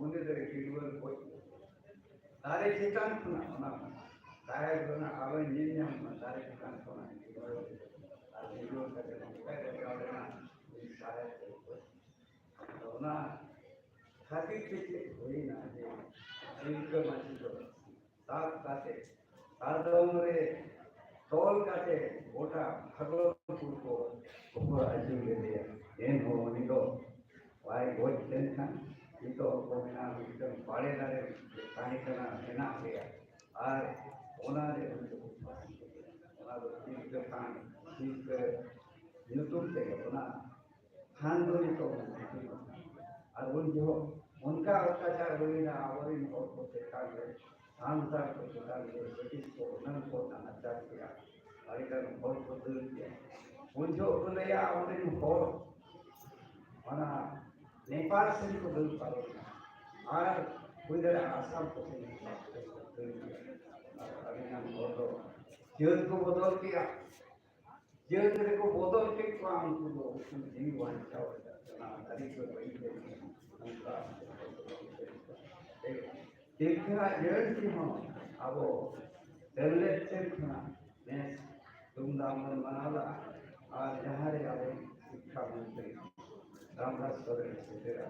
ᱩᱱᱤ ᱫᱚ ᱜᱤᱰᱣᱟᱹ ᱜᱚᱡ ᱫᱟᱨᱮ ᱪᱮᱛᱟᱱ ᱠᱷᱚᱱᱟᱜ ᱚᱱᱟ ᱫᱟᱨᱮ ᱨᱮᱱᱟᱜ ᱟᱞᱚᱭ ᱧᱮᱞ ᱧᱟᱢ ᱢᱟ, ᱫᱟᱨᱮ ᱪᱮᱛᱟᱱ ᱠᱷᱚᱱᱟᱜ ᱜᱤᱰᱣᱟᱹ ᱟᱨ ᱜᱤᱰᱣᱟᱹ ᱠᱟᱛᱮ ᱱᱚᱝᱠᱟᱭ ᱨᱟᱠᱟᱵ ᱮᱱᱟ, ᱩᱱᱤ ᱥᱟᱦᱮᱵ ᱫᱚ ᱜᱚᱡ᱾ ᱟᱫᱚ ᱚᱱᱟ ᱠᱷᱟᱹᱛᱤᱨ ᱛᱮ ᱪᱮᱫ ᱦᱩᱭᱱᱟ ᱡᱮ ᱛᱤᱞᱠᱟᱹ ᱢᱟᱹᱡᱷᱤ ᱫᱚ ᱥᱟᱵ ᱠᱟᱛᱮ ᱥᱟᱫᱚᱢ ᱨᱮ ᱛᱚᱞ ᱠᱟᱛᱮ ᱜᱚᱴᱟ ᱵᱷᱟᱜᱚᱞᱯᱩᱨ ᱠᱚ ᱜᱚᱯᱚᱲ ᱟᱹᱪᱩᱨ ᱞᱮᱫᱮᱭᱟ᱾ ᱮᱱᱦᱚᱸ ᱩᱱᱤ ᱫᱚ ᱵᱟᱭ ᱜᱚᱡ ᱞᱮᱱᱠᱷᱟᱱ ᱱᱤᱛᱚᱜ ᱦᱚᱸᱠᱚ ᱢᱮᱱᱟ ᱢᱤᱫᱴᱟᱝ ᱵᱟᱲᱮ ᱫᱟᱨᱮ ᱛᱟᱦᱮᱸ ᱠᱟᱱᱟ, ᱢᱮᱱᱟᱜ ᱜᱮᱭᱟ᱾ ᱟᱨ ᱚᱱᱟ ᱨᱮ ᱩᱱᱤ ᱫᱚᱠᱚ ᱯᱟᱲᱦᱟᱣ ᱠᱮᱫᱮᱭᱟ᱾ ᱚᱱᱟ ᱫᱚ ᱛᱤᱞᱠᱟᱹ ᱛᱷᱟᱱ, ᱛᱤᱞᱠᱟᱹ ᱧᱩᱛᱩᱢ ᱛᱮᱜᱮ ᱚᱱᱟ ᱛᱷᱟᱱ ᱫᱚ ᱱᱤᱛᱚᱜ ᱦᱚᱸ ᱧᱩᱛᱩᱢ ᱟᱠᱟᱱᱟ᱾ ᱟᱨ ᱩᱱ ᱡᱚᱦᱚᱜ ᱚᱱᱠᱟ ᱚᱛᱛᱟᱪᱟᱨ ᱦᱩᱭᱱᱟ ᱟᱵᱚᱨᱮᱱ ᱦᱚᱲ ᱠᱚ ᱪᱮᱛᱟᱱ ᱨᱮ, ᱥᱟᱱᱛᱟᱲ ᱠᱚ ᱪᱮᱛᱟᱱ ᱨᱮ ᱵᱨᱤᱴᱤᱥ ᱠᱚ ᱩᱱᱟᱹᱝ ᱠᱚ ᱱᱟᱦᱟᱪᱟᱨ ᱠᱮᱫᱟ, ᱟᱹᱰᱤᱜᱟᱱ ᱦᱚᱲ ᱠᱚ ᱫᱟᱹᱲ ᱠᱮᱫᱟ᱾ ᱩᱱ ᱡᱚᱦᱚᱜ ᱠᱚ ᱞᱟᱹᱭᱟ ᱟᱵᱚᱨᱮᱱ ᱦᱚᱲ ᱚᱱᱟ ᱱᱮᱯᱟᱞ ᱥᱮᱱ ᱠᱚ ᱫᱟᱹᱲ ᱯᱟᱨᱚᱢ ᱮᱱᱟ᱾ ᱟᱨ ᱦᱩᱭ ᱫᱟᱲᱮᱭᱟᱜᱼᱟ ᱟᱥᱟᱢ ᱠᱚ ᱥᱮᱱ ᱠᱚ ᱫᱟᱹᱲ ᱠᱮᱫᱟ᱾ ᱟᱨ ᱟᱹᱰᱤᱜᱟᱱ ᱦᱚᱲ ᱫᱚ ᱡᱟᱹᱛ ᱠᱚ ᱵᱚᱫᱚᱞ ᱠᱮᱫᱟ᱾ ᱡᱟᱹᱛ ᱨᱮᱠᱚ ᱵᱚᱫᱚᱞ ᱠᱮᱫ ᱠᱚᱣᱟ, ᱩᱱᱠᱩ ᱫᱚ ᱩᱱᱠᱩ ᱡᱤᱣᱤ ᱵᱟᱧᱪᱟᱣ ᱨᱮᱱᱟᱜ ᱫᱟᱲᱮ ᱠᱚ ᱵᱟᱹᱭ ᱵᱟᱹᱭ ᱛᱮ ᱚᱱᱠᱟ ᱛᱤᱞᱠᱟᱹ ᱟᱜ ᱡᱟᱹᱨᱩᱲ ᱦᱚᱸ ᱟᱵᱚ ᱥᱮᱢᱞᱮᱫ ᱥᱮᱫ ᱠᱷᱚᱱᱟᱜ ᱱᱮᱥ ᱫᱷᱩᱢᱫᱷᱟᱢ ᱵᱚᱱ ᱢᱟᱱᱟᱣ ᱞᱟᱜᱼᱟ᱾ ᱟᱨ ᱡᱟᱦᱟᱸ ᱨᱮ ᱟᱵᱚ ᱥᱤᱠᱠᱷᱟ ᱢᱚᱱᱛᱨᱤ ᱨᱟᱢᱫᱟᱥ ᱥᱚᱨᱮᱱ ᱥᱮᱴᱮᱨᱟ,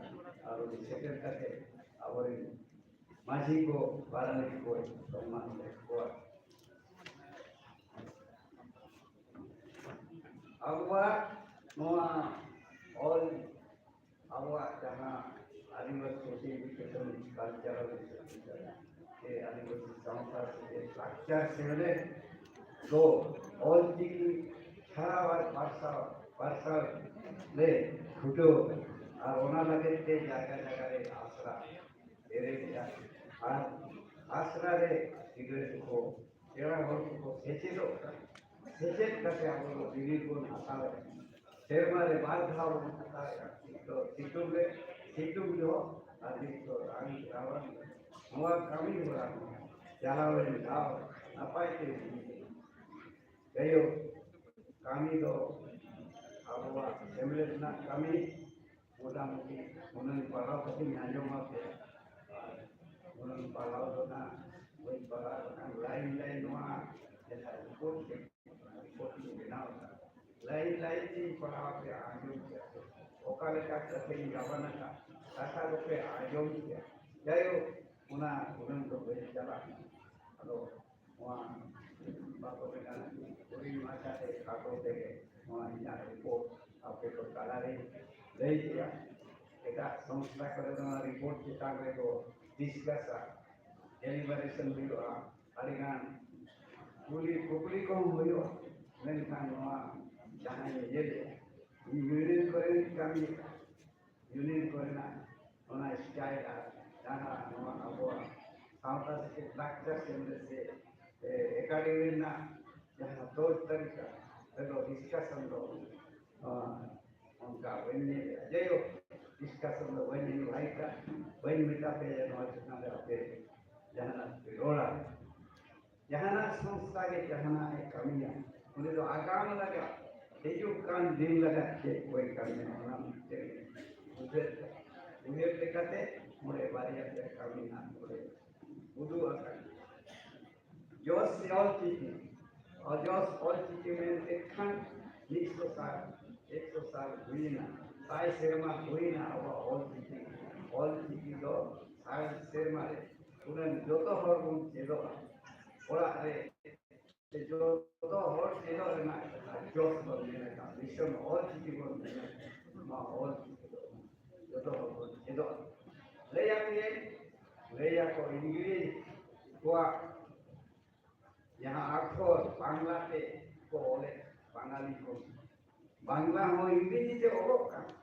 ᱟᱨ ᱩᱱᱤ ᱥᱮᱴᱮᱨ ᱠᱟᱛᱮ ᱟᱵᱚᱨᱮᱱ ᱢᱟᱹᱡᱷᱤ ᱠᱚ, ᱯᱟᱨᱟᱱᱤᱠ ᱠᱚ ᱥᱚᱱᱢᱟᱱ ᱞᱮᱫ ᱠᱚᱣᱟ᱾ ᱟᱵᱚᱣᱟᱜ ᱱᱚᱣᱟ ᱚᱞ, ᱟᱵᱚᱣᱟᱜ ᱡᱟᱦᱟᱸ ᱟᱹᱫᱤᱵᱟᱹᱥᱤ education cultural institution, ᱥᱮ ᱟᱹᱫᱤᱵᱟᱹᱥᱤ ᱥᱟᱶᱛᱟ ᱥᱮ ᱞᱟᱠᱪᱟᱨ ᱥᱮᱢᱞᱮᱫ ᱫᱚ ᱚᱞ ᱪᱤᱠᱤ ᱪᱷᱟᱲᱟᱣ ᱟᱨ ᱯᱟᱨᱥᱟᱣ, ᱯᱟᱨᱥᱟᱣ ᱞᱮ ᱪᱷᱩᱴᱟᱹᱣ ᱟᱠᱟᱱᱟ᱾ ᱟᱨ ᱚᱱᱟ ᱞᱟᱹᱜᱤᱫ ᱛᱮ ᱡᱟᱭᱜᱟ ᱡᱟᱭᱜᱟ ᱨᱮ ᱟᱥᱲᱟ ᱵᱮᱨᱮᱫᱮᱜᱼᱟ᱾ ᱟᱨ ᱟᱥᱲᱟ ᱨᱮ ᱜᱤᱫᱽᱨᱟᱹ ᱠᱚᱠᱚ, ᱥᱮᱬᱟ ᱦᱚᱲ ᱠᱚᱠᱚ ᱥᱮᱪᱮᱫᱚᱜ ᱠᱟᱱᱟ᱾ ᱥᱮᱪᱮᱫ ᱠᱟᱛᱮ ᱟᱵᱚ ᱫᱚ ᱵᱤᱱᱤᱰ ᱵᱚᱱ ᱦᱟᱛᱟᱣᱮᱫᱼᱟ᱾ ᱥᱮᱨᱢᱟ ᱨᱮ ᱵᱟᱨ ᱫᱷᱟᱣ ᱵᱚᱱ ᱦᱟᱛᱟᱣᱮᱫᱼᱟ, ᱢᱤᱫ ᱫᱚ ᱥᱤᱛᱩᱝ ᱨᱮ, ᱥᱤᱛᱩᱝ ᱡᱚᱦᱚᱜ, ᱟᱨ ᱢᱤᱫ ᱫᱚ ᱨᱟᱱ ᱨᱟᱵᱟᱝ᱾ ᱱᱚᱣᱟ ᱠᱟᱹᱢᱤ ᱦᱚᱨᱟ ᱱᱚᱣᱟ ᱪᱟᱞᱟᱣᱮᱱ ᱫᱷᱟᱣ ᱱᱟᱯᱟᱭ ᱛᱮ ᱦᱩᱭ ᱠᱟᱱᱟ᱾ ᱡᱟᱭᱦᱳᱠ, ᱠᱟᱹᱢᱤ ᱫᱚ ᱟᱵᱚᱣᱟᱜ ᱥᱮᱢᱞᱮᱫ ᱨᱮᱱᱟᱜ ᱠᱟᱹᱢᱤ᱾ ᱢᱚᱴᱟᱢᱩᱴᱤ ᱩᱱᱟᱹᱝ ᱯᱟᱲᱦᱟᱣ ᱠᱟᱛᱮᱧ ᱟᱸᱡᱚᱢ ᱟᱯᱮᱭᱟ᱾ ᱟᱨ ᱩᱱᱟᱹᱝ ᱯᱟᱲᱦᱟᱣ ᱫᱚ ᱱᱟᱜ ᱵᱟᱹᱧ ᱯᱟᱲᱦᱟᱣ ᱟᱠᱟᱱ᱾ ᱞᱟᱭᱤᱱ ᱞᱟᱭᱤᱱ ᱱᱚᱣᱟ ᱡᱟᱦᱟᱸ ᱨᱤᱯᱳᱨᱴ ᱠᱮᱫ, ᱨᱤᱯᱳᱨᱴ ᱤᱧ ᱵᱮᱱᱟᱣ ᱟᱠᱟᱫ, ᱞᱟᱭᱤᱱ ᱞᱟᱭᱤᱱ ᱛᱤᱧ ᱯᱟᱲᱦᱟᱣ ᱟᱯᱮᱭᱟ, ᱟᱸᱡᱚᱢ ᱯᱮᱭᱟ ᱯᱮ᱾ ᱚᱠᱟ ᱞᱮᱠᱟ ᱠᱟᱛᱷᱟᱧ ᱜᱟᱵᱟᱱ ᱟᱠᱟᱫ, ᱠᱟᱛᱷᱟ ᱫᱚᱯᱮ ᱟᱸᱡᱚᱢ ᱯᱮᱭᱟ᱾ ᱡᱟᱭᱦᱳᱠ, ᱚᱱᱟ ᱩᱱᱟᱹᱝ ᱫᱚ ᱵᱟᱹᱧ ᱪᱟᱞᱟᱜ ᱠᱟᱱᱟ᱾ ᱟᱫᱚ ᱱᱚᱣᱟ ᱵᱟᱠᱚ ᱢᱮᱱᱟ, ᱠᱟᱛᱮ ᱠᱷᱟᱴᱚ ᱛᱮᱜᱮ ᱱᱚᱣᱟ ᱤᱧᱟᱹᱜ ᱨᱤᱯᱳᱨᱴ ᱟᱯᱮ ᱠᱚ ᱛᱟᱞᱟᱨᱮᱧ ᱞᱟᱹᱭ ᱠᱮᱫᱟ᱾ ᱮᱴᱟᱜ ᱥᱚᱝᱥᱛᱷᱟ ᱠᱚᱨᱮ ᱫᱚ ᱱᱚᱣᱟ ᱨᱤᱯᱳᱨᱴ ᱪᱮᱛᱟᱱ ᱨᱮᱠᱚ ᱰᱤᱥᱠᱟᱥᱟ, ᱰᱮᱞᱤᱵᱟᱨᱮᱥᱚᱱ ᱦᱩᱭᱩᱜᱼᱟ, ᱟᱹᱰᱤᱜᱟᱱ ᱠᱩᱞᱤ ᱠᱩᱯᱞᱤ ᱠᱚᱦᱚᱸ ᱦᱩᱭᱩᱜᱼᱟ᱾ ᱢᱮᱱᱠᱷᱟᱱ ᱱᱚᱣᱟ ᱡᱟᱦᱟᱸᱧ ᱧᱮᱞᱮᱫᱼᱟ, ᱤᱧ ᱤᱭᱩᱱᱤᱭᱚᱱ ᱠᱚᱨᱮᱧ ᱠᱟᱹᱢᱤᱭᱮᱫᱼᱟ, ᱤᱭᱩᱱᱤᱭᱚᱱ ᱠᱚᱨᱮᱱᱟᱜ ᱚᱱᱟ ᱥᱴᱟᱭᱤᱞ ᱟᱨ ᱡᱟᱦᱟᱸ ᱱᱚᱣᱟ ᱟᱵᱚᱣᱟᱜ ᱥᱟᱶᱛᱟ ᱥᱮᱪᱮᱫ ᱞᱟᱠᱪᱟᱨ ᱠᱮᱱᱫᱨᱚ ᱥᱮ, ᱮ, ᱮᱠᱟᱰᱮᱢᱤ ᱨᱮᱱᱟᱜ ᱡᱟᱦᱟᱸ ᱛᱚᱨ ᱛᱟᱹᱨᱤᱠᱟ ᱨᱮᱫᱚ ᱰᱤᱥᱠᱟᱥᱚᱱ ᱫᱚ, ᱱᱚᱣᱟ ᱚᱱᱠᱟ ᱵᱟᱹᱧ ᱧᱮᱞᱮᱫᱼᱟ᱾ ᱡᱟᱭᱦᱳᱠ, ᱰᱤᱥᱠᱟᱥᱚᱱ ᱫᱚ ᱵᱟᱹᱧ ᱤᱱᱵᱷᱟᱭᱤᱴᱟ, ᱵᱟᱹᱧ ᱢᱮᱛᱟ ᱯᱮᱭᱟ ᱡᱮ ᱱᱚᱣᱟ ᱪᱮᱛᱟᱱ ᱨᱮ ᱟᱯᱮ ᱡᱟᱦᱟᱱᱟᱜ ᱯᱮ ᱨᱚᱲᱟ᱾ ᱡᱟᱦᱟᱱᱟᱜ ᱥᱚᱝᱥᱛᱷᱟ ᱜᱮ ᱡᱟᱦᱟᱱᱟᱜ ᱮ ᱠᱟᱹᱢᱤᱭᱟ, ᱩᱱᱤ ᱫᱚ ᱟᱜᱟᱢ ᱞᱟᱹᱜᱤᱫ, ᱦᱤᱡᱩᱜ ᱠᱟᱱ ᱫᱤᱱ ᱞᱟᱹᱜᱤᱫ ᱪᱮᱫ ᱠᱚᱭ ᱠᱟᱹᱢᱤᱭᱟ, ᱚᱱᱟ ᱢᱤᱫᱴᱮᱱ ᱩᱭᱦᱟᱹᱨ, ᱩᱭᱦᱟᱹᱨ ᱞᱮᱠᱟᱛᱮ ᱱᱚᱰᱮ ᱵᱟᱨᱭᱟ ᱯᱮᱭᱟ ᱠᱟᱹᱢᱤ ᱱᱟᱜ ᱱᱚᱰᱮ ᱩᱫᱩᱜ ᱟᱠᱟᱱᱟ᱾ ᱡᱚᱥ ᱥᱮ ᱚᱞ ᱪᱤᱠᱤ, ᱚᱡᱚᱥ ᱚᱞ ᱪᱤᱠᱤ ᱢᱮᱱᱛᱮ ᱠᱷᱟᱱ ᱢᱤᱫ ᱥᱚ ᱥᱟᱞ, ᱮᱠᱥᱚ ᱥᱟᱞ ᱦᱩᱭᱮᱱᱟ, ᱥᱟᱭ ᱥᱮᱨᱢᱟ ᱦᱩᱭᱮᱱᱟ ᱟᱵᱚᱣᱟᱜ ᱚᱞ ᱪᱤᱠᱤ᱾ ᱚᱞ ᱪᱤᱠᱤ ᱫᱚ ᱥᱟᱭ ᱥᱮᱨᱢᱟ ᱨᱮ ᱩᱱᱟᱹᱝ ᱡᱚᱛᱚ ᱦᱚᱲ ᱵᱚᱱ ᱪᱮᱫᱚᱜᱼᱟ᱾ ᱚᱲᱟᱜ ᱨᱮ ᱡᱚᱛᱚ ᱦᱚᱲ ᱪᱮᱫᱚᱜ ᱨᱮᱱᱟᱜ ᱡᱚᱥ ᱵᱚᱱ ᱧᱮᱞ ᱟᱠᱟᱫ, ᱫᱤᱥᱚᱢ ᱚᱞ ᱪᱤᱠᱤ ᱵᱚᱱ ᱧᱮᱞ ᱟᱠᱟᱫ᱾ ᱱᱚᱣᱟ ᱚᱞ ᱪᱤᱠᱤ ᱫᱚ ᱡᱚᱛᱚ ᱦᱚᱲ ᱵᱚᱱ ᱪᱮᱫᱚᱜᱼᱟ᱾ ᱞᱟᱹᱭ ᱟᱯᱮᱭᱟᱹᱧ, ᱞᱟᱹᱭ ᱟᱠᱚ ᱤᱝᱨᱮᱡᱽ ᱠᱚᱣᱟᱜ ᱡᱟᱦᱟᱸ ᱟᱠᱷᱚᱨ ᱵᱟᱝᱞᱟ ᱛᱮ ᱠᱚ ᱚᱞᱮᱫ, ᱵᱟᱝᱟᱞᱤ ᱠᱚ, ᱵᱟᱝᱞᱟ ᱦᱚᱸ ᱤᱝᱨᱮᱡᱤ ᱛᱮ ᱚᱞᱚᱜ ᱠᱟᱱᱟ᱾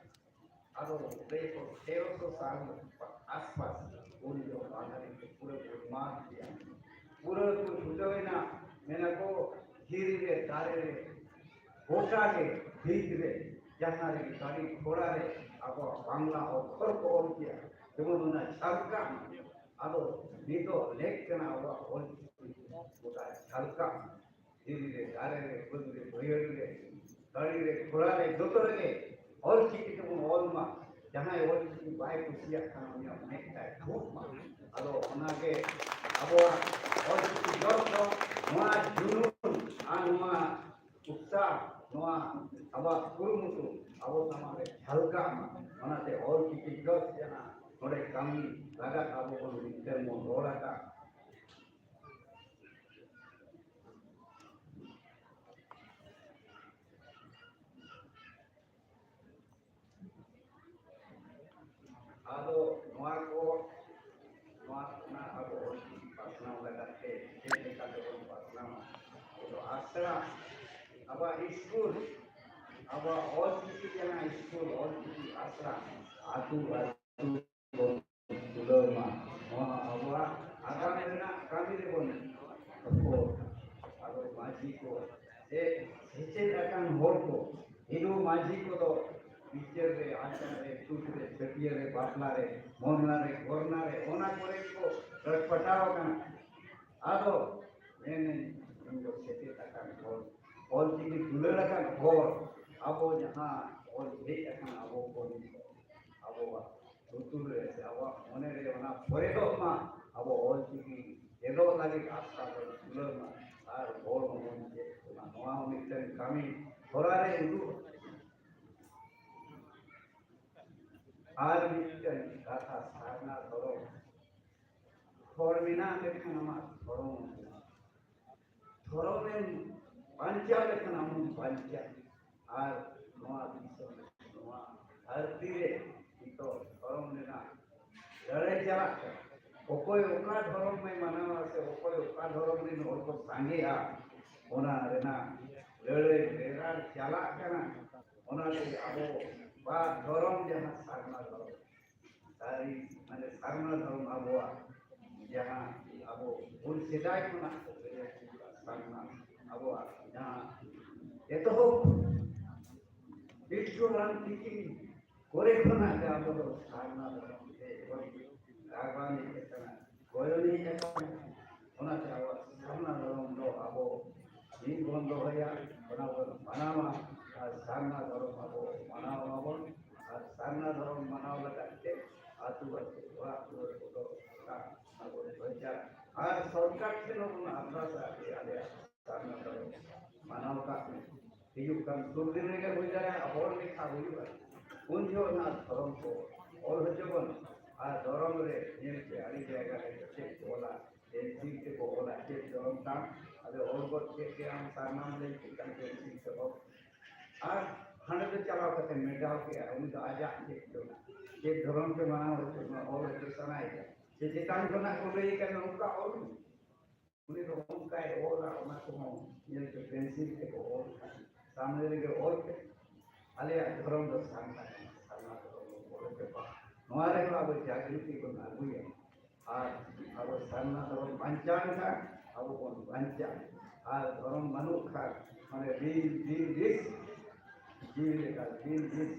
ᱟᱫᱚ ᱞᱟᱹᱭ ᱠᱚ ᱛᱮᱨᱚᱥᱚ ᱥᱟᱞ ᱟᱥᱯᱟᱥ ᱩᱱ ᱡᱚᱦᱚᱜ ᱵᱟᱝᱟᱞᱤ ᱠᱚ ᱯᱩᱨᱟᱹ ᱠᱚ ᱢᱟᱨᱪ ᱠᱮᱜᱼᱟ, ᱯᱩᱨᱟᱹ ᱠᱚ ᱪᱷᱩᱴᱟᱹᱣ ᱮᱱᱟ᱾ ᱢᱮᱱᱟ ᱠᱚ ᱫᱷᱤᱨᱤ ᱨᱮ, ᱫᱟᱨᱮ ᱨᱮ, ᱜᱚᱴᱟ ᱜᱮ ᱵᱤᱨ ᱨᱮ, ᱡᱟᱦᱟᱸ ᱨᱮᱜᱮ ᱫᱟᱨᱮ ᱠᱷᱚᱲᱟ ᱨᱮ ᱟᱵᱚᱣᱟᱜ ᱵᱟᱝᱞᱟ ᱚᱠᱠᱷᱚᱨ ᱠᱚ ᱚᱞ ᱠᱮᱜᱼᱟ, ᱡᱮᱢᱚᱱ ᱚᱱᱟ ᱡᱷᱟᱲᱠᱷᱚᱸᱰ᱾ ᱟᱫᱚ ᱱᱤᱛᱚᱜ ᱞᱮᱠ ᱠᱟᱱᱟ ᱟᱵᱚᱣᱟᱜ ᱚᱞ ᱪᱤᱠᱤ ᱜᱚᱴᱟ ᱡᱷᱟᱲᱠᱷᱚᱸᱰ᱾ ᱫᱷᱤᱨᱤ ᱨᱮ, ᱫᱟᱨᱮ ᱨᱮ, ᱵᱟᱹᱫᱽ ᱨᱮ, ᱵᱟᱹᱭᱦᱟᱹᱲ ᱨᱮ, ᱴᱟᱺᱰᱤ ᱨᱮ, ᱠᱷᱚᱲᱟ ᱨᱮ, ᱡᱚᱛᱚ ᱨᱮᱜᱮ ᱚᱞ ᱪᱤᱠᱤ ᱛᱮᱵᱚᱱ ᱚᱞ ᱢᱟ᱾ ᱡᱟᱦᱟᱸᱭ ᱚᱞ ᱪᱤᱠᱤ ᱵᱟᱭ ᱠᱩᱥᱤᱭᱟᱜ ᱠᱷᱟᱱ ᱩᱱᱤᱭᱟᱜ ᱢᱮᱫ ᱛᱟᱭ ᱫᱷᱩᱯ ᱢᱟ᱾ ᱟᱫᱚ ᱚᱱᱟᱜᱮ ᱟᱵᱚᱣᱟᱜ ᱚᱞ ᱪᱤᱠᱤ ᱡᱚᱥ ᱫᱚ ᱱᱚᱣᱟ ᱡᱩᱱᱩᱱ ᱟᱨ ᱱᱚᱣᱟ ᱩᱛᱥᱟᱦ, ᱱᱚᱣᱟ ᱟᱵᱚᱣᱟᱜ ᱠᱩᱨᱩᱢᱩᱴᱩ ᱟᱵᱚ ᱥᱟᱢᱟᱝ ᱨᱮ ᱡᱷᱟᱞᱠᱟᱜ ᱢᱟ᱾ ᱚᱱᱟᱛᱮ ᱚᱞ ᱪᱤᱠᱤ ᱡᱚᱥ ᱡᱟᱦᱟᱸ ᱱᱚᱰᱮ ᱠᱟᱹᱢᱤ ᱞᱟᱜᱟᱫ ᱟᱵᱚ ᱵᱚᱱ ᱢᱤᱫᱴᱮᱱ ᱵᱚᱱ ᱨᱚᱲ ᱟᱠᱟᱫ, ᱱᱚᱣᱟ ᱠᱚ, ᱱᱚᱣᱟ ᱠᱷᱚᱱᱟᱜ ᱟᱵᱚ ᱚᱞᱪᱤᱠᱤ ᱯᱟᱥᱱᱟᱣ ᱞᱟᱹᱜᱤᱫ ᱛᱮ ᱪᱮᱫ ᱞᱮᱠᱟ ᱛᱮᱵᱚᱱ ᱯᱟᱥᱱᱟᱣᱟ? ᱟᱵᱚ ᱫᱚ ᱟᱥᱲᱟ, ᱟᱵᱚᱣᱟᱜ ᱥᱠᱩᱞ, ᱟᱵᱚᱣᱟᱜ ᱚᱞᱪᱤᱠᱤ ᱨᱮᱱᱟᱜ ᱥᱠᱩᱞ, ᱚᱞᱪᱤᱠᱤ ᱟᱥᱲᱟ ᱟᱹᱛᱩ ᱟᱹᱛᱩ ᱵᱚᱱ ᱛᱩᱞᱟᱹᱣ ᱢᱟ᱾ ᱱᱚᱣᱟ ᱟᱵᱚᱣᱟᱜ ᱟᱜᱟᱢ ᱨᱮᱱᱟᱜ ᱠᱟᱹᱢᱤ ᱨᱮᱵᱚᱱ ᱨᱚᱯᱚᱲ᱾ ᱟᱫᱚ ᱢᱟᱹᱡᱷᱤ ᱠᱚ ᱥᱮ ᱥᱮᱪᱮᱫ ᱟᱠᱟᱱ ᱦᱚᱲ ᱠᱚ, ᱦᱤᱱᱫᱩ ᱢᱟᱹᱡᱷᱤ ᱠᱚᱫᱚ ᱵᱤᱪᱟᱹᱨ ᱨᱮ, ᱟᱪᱟᱨ ᱨᱮ, ᱪᱷᱩᱛ ᱨᱮ, ᱪᱷᱟᱹᱴᱭᱟᱹᱨ ᱨᱮ, ᱵᱟᱯᱞᱟ ᱨᱮ, ᱢᱚᱨᱱᱟ ᱨᱮ, ᱜᱚᱨᱱᱟ ᱨᱮ, ᱚᱱᱟ ᱠᱚᱨᱮ ᱠᱚ ᱯᱟᱴᱟᱣ ᱟᱠᱟᱱᱟ᱾ ᱟᱫᱚ ᱢᱮᱱᱟᱹᱧ, ᱤᱧ ᱫᱚ ᱥᱮᱪᱮᱫ ᱟᱠᱟᱱ ᱦᱚᱲ, ᱚᱞᱪᱤᱠᱤ ᱫᱩᱞᱟᱹᱲ ᱟᱠᱟᱱ ᱦᱚᱲ, ᱟᱵᱚ ᱡᱟᱦᱟᱸ ᱚᱞ ᱦᱮᱡ ᱟᱠᱟᱱ ᱟᱵᱚ ᱠᱚ, ᱟᱵᱚᱣᱟᱜ ᱞᱩᱛᱩᱨ ᱨᱮ ᱥᱮ ᱟᱵᱚᱣᱟᱜ ᱢᱚᱱᱮ ᱨᱮ ᱚᱱᱟ ᱯᱷᱚᱨᱮᱫᱚᱜ ᱢᱟ, ᱟᱵᱚ ᱚᱞᱪᱤᱠᱤ ᱪᱮᱫᱚᱜ ᱞᱟᱹᱜᱤᱫ ᱟᱥᱲᱟ ᱵᱚᱱ ᱠᱷᱩᱞᱟᱹᱣ ᱢᱟ ᱟᱨ ᱦᱚᱲ ᱦᱚᱸᱵᱚᱱ ᱪᱮᱫ ᱠᱚᱢᱟ᱾ ᱱᱚᱣᱟ ᱦᱚᱸ ᱢᱤᱫᱴᱟᱝ ᱠᱟᱹᱢᱤ ᱦᱚᱨᱟ ᱨᱮ ᱩᱫᱩᱜ᱾ ᱟᱨ ᱢᱤᱫᱴᱟᱝ ᱠᱟᱛᱷᱟ, ᱥᱟᱨᱱᱟ ᱫᱷᱚᱨᱚᱢ, ᱦᱚᱲ ᱢᱮᱱᱟᱜ ᱞᱮᱠᱷᱟᱱ ᱟᱢᱟᱜ ᱫᱷᱚᱨᱚᱢ ᱢᱮᱱᱟᱜᱼᱟ᱾ ᱫᱷᱚᱨᱚᱢᱮᱢ ᱵᱟᱧᱪᱟᱣ ᱞᱮᱠᱷᱟᱱ ᱟᱢ ᱦᱚᱸᱢ ᱵᱟᱧᱪᱟᱜᱼᱟ᱾ ᱟᱨ ᱱᱚᱣᱟ ᱫᱤᱥᱚᱢ, ᱱᱚᱣᱟ ᱫᱷᱟᱹᱨᱛᱤ ᱨᱮ ᱱᱤᱛᱚᱜ ᱫᱷᱚᱨᱚᱢ ᱨᱮᱱᱟᱜ ᱞᱟᱹᱲᱦᱟᱹᱭ ᱪᱟᱞᱟᱜ ᱠᱟᱱᱟ᱾ ᱚᱠᱚᱭ ᱚᱠᱟ ᱫᱷᱚᱨᱚᱢ ᱮ ᱢᱟᱱᱟᱣᱟ ᱥᱮ ᱚᱠᱚᱭ ᱚᱠᱟ ᱫᱷᱚᱨᱚᱢ ᱨᱮᱱ ᱦᱚᱲ ᱠᱚ ᱥᱟᱸᱜᱮᱜᱼᱟ, ᱚᱱᱟ ᱨᱮᱱᱟᱜ ᱞᱟᱹᱲᱦᱟᱹᱭ ᱵᱮᱲᱟᱨ ᱪᱟᱞᱟᱜ ᱠᱟᱱᱟ᱾ ᱚᱱᱟᱛᱮ ᱟᱵᱚ ᱵᱟ ᱫᱷᱚᱨᱚᱢ, ᱡᱟᱦᱟᱸ ᱥᱟᱨᱱᱟ ᱫᱷᱚᱨᱚᱢ, ᱥᱟᱹᱨᱤ ᱢᱟᱱᱮ ᱥᱟᱨᱱᱟ ᱫᱷᱚᱨᱚᱢ ᱟᱵᱚᱣᱟᱜ ᱡᱟᱦᱟᱸ ᱟᱵᱚ ᱵᱚᱱ ᱥᱮᱫᱟᱭ ᱠᱷᱚᱱᱟᱜ ᱠᱚ ᱞᱟᱹᱭ ᱟᱹᱜᱩ ᱠᱟᱜ ᱥᱟᱨᱱᱟ, ᱟᱵᱚᱣᱟᱜ ᱡᱟᱦᱟᱸ ᱮᱛᱚᱦᱚᱵ ᱵᱤᱴᱩ ᱦᱟᱲᱟᱢ ᱛᱤᱠᱤᱱ ᱠᱚᱨᱮ ᱠᱷᱚᱱᱟᱜ ᱜᱮ ᱟᱵᱚ ᱫᱚ ᱥᱟᱨᱱᱟ ᱫᱷᱚᱨᱚᱢ ᱛᱮ ᱵᱚᱱ ᱨᱟᱜᱟᱣ ᱦᱮᱡ ᱟᱠᱟᱱᱟ, ᱜᱚᱭᱚᱱ ᱦᱮᱡ ᱟᱠᱟᱱᱟ᱾ ᱚᱱᱟᱛᱮ ᱟᱵᱚᱣᱟᱜ ᱥᱟᱨᱱᱟ ᱫᱷᱚᱨᱚᱢ ᱫᱚ ᱟᱵᱚ ᱢᱤᱫ ᱵᱚᱱ ᱫᱚᱦᱚᱭᱟ, ᱚᱱᱟ ᱵᱚᱱ ᱢᱟᱱᱟᱣᱟ᱾ ᱟᱨ ᱥᱟᱨᱱᱟ ᱫᱷᱚᱨᱚᱢ ᱟᱵᱚ ᱢᱟᱱᱟᱣ ᱢᱟᱵᱚᱱ᱾ ᱟᱨ ᱥᱟᱨᱱᱟ ᱫᱷᱚᱨᱚᱢ ᱢᱟᱱᱟᱣ ᱞᱟᱹᱜᱤᱫ ᱛᱮ ᱟᱹᱛᱩ ᱟᱹᱛᱩ, ᱚᱲᱟᱜ ᱫᱩᱣᱟᱹᱨ ᱠᱚᱫᱚ ᱟᱵᱚ ᱫᱚᱨᱠᱟᱨ᱾ ᱟᱨ ᱥᱚᱨᱠᱟᱨ ᱴᱷᱮᱱ ᱦᱚᱸ ᱵᱚᱱ ᱟᱨᱫᱟᱥᱟ ᱡᱮ ᱟᱞᱮᱭᱟᱜ ᱥᱟᱨᱱᱟ ᱫᱷᱚᱨᱚᱢ ᱢᱟᱱᱟᱣ ᱠᱟᱜ ᱢᱮ᱾ ᱦᱤᱡᱩᱜ ᱠᱟᱱ ᱥᱩᱨ ᱫᱤᱱ ᱨᱮᱜᱮ ᱦᱩᱭ ᱫᱟᱲᱮᱭᱟᱜᱼᱟ, ᱦᱚᱲ ᱞᱮᱠᱷᱟ ᱦᱩᱭᱩᱜᱼᱟ, ᱩᱱ ᱡᱚᱦᱚᱜ ᱱᱟᱜ ᱫᱷᱚᱨᱚᱢ ᱠᱚ ᱚᱞ ᱦᱚᱪᱚ ᱵᱚᱱ᱾ ᱟᱨ ᱫᱷᱚᱨᱚᱢ ᱨᱮ ᱧᱮᱞ ᱯᱮ, ᱟᱹᱰᱤ ᱡᱟᱭᱜᱟ ᱨᱮ ᱪᱮᱫ ᱠᱚ ᱚᱞᱟ, ᱪᱮᱫ ᱪᱤᱠᱤ ᱛᱮᱠᱚ ᱚᱞᱟ, ᱪᱮᱫ ᱫᱷᱚᱨᱚᱢ ᱠᱟᱱ, ᱟᱫᱚ ᱚᱞ ᱜᱚᱫ ᱠᱮᱫ ᱜᱮ ᱟᱢ ᱥᱟᱨᱱᱟᱢ ᱞᱟᱹᱭ ᱠᱮᱫ ᱠᱷᱟᱱ ᱪᱮᱫ ᱪᱤᱠᱤ ᱛᱮ ᱚᱞ᱾ ᱟᱨ ᱦᱟᱸᱰᱮ ᱫᱚ ᱪᱟᱞᱟᱣ ᱠᱟᱛᱮ ᱢᱮᱴᱟᱣ ᱠᱮᱜᱼᱟ᱾ ᱩᱱᱤ ᱫᱚ ᱟᱡᱟᱜ ᱪᱮᱫ ᱪᱚ, ᱪᱮᱫ ᱫᱷᱚᱨᱚᱢ ᱪᱚ ᱢᱟᱱᱟᱣ ᱦᱚᱪᱚ, ᱚᱞ ᱦᱚᱪᱚ ᱥᱟᱱᱟᱭᱮ ᱠᱟᱱᱟ᱾ ᱥᱮ ᱪᱮᱛᱟᱱ ᱠᱷᱚᱱᱟᱜ ᱠᱚ ᱞᱟᱹᱭ ᱠᱟᱱᱟ, ᱚᱱᱠᱟ ᱚᱞ ᱢᱮ᱾ ᱩᱱᱤ ᱫᱚ ᱚᱱᱠᱟᱭ ᱚᱞᱟ, ᱚᱱᱟ ᱠᱚᱦᱚᱸ ᱧᱮᱞ ᱯᱮ, ᱯᱮᱱᱥᱤᱞ ᱛᱮᱠᱚ ᱚᱞ ᱠᱟᱜᱼᱟ᱾ ᱥᱟᱢᱱᱮ ᱨᱮᱜᱮ ᱚᱞ ᱯᱮ, ᱟᱞᱮᱭᱟᱜ ᱫᱷᱚᱨᱚᱢ ᱫᱚ ᱥᱟᱨᱱᱟ ᱠᱟᱱᱟ, ᱥᱟᱨᱱᱟ ᱫᱷᱚᱨᱚᱢ ᱵᱚᱱ ᱚᱞ ᱦᱚᱪᱚ ᱠᱚᱣᱟ᱾ ᱱᱚᱣᱟ ᱨᱮᱦᱚᱸ ᱟᱵᱚ ᱡᱟᱜᱽᱨᱚᱛᱤ ᱵᱚᱱ ᱟᱹᱜᱩᱭᱟ᱾ ᱟᱨ ᱟᱵᱚ ᱥᱟᱨᱱᱟ ᱫᱷᱚᱨᱚᱢ ᱵᱟᱧᱪᱟᱣ ᱞᱮᱠᱷᱟᱱ ᱟᱵᱚ ᱵᱚᱱ ᱵᱟᱧᱪᱟᱜᱼᱟ᱾ ᱟᱨ ᱫᱷᱚᱨᱚᱢ ᱵᱟᱹᱱᱩᱜ ᱠᱷᱟᱱ, ᱢᱟᱱᱮ ᱵᱤᱱ, ᱵᱤᱱ ᱨᱤᱥ, ᱡᱤᱣᱤ ᱞᱮᱠᱟ, ᱵᱤᱱ ᱨᱤᱥ,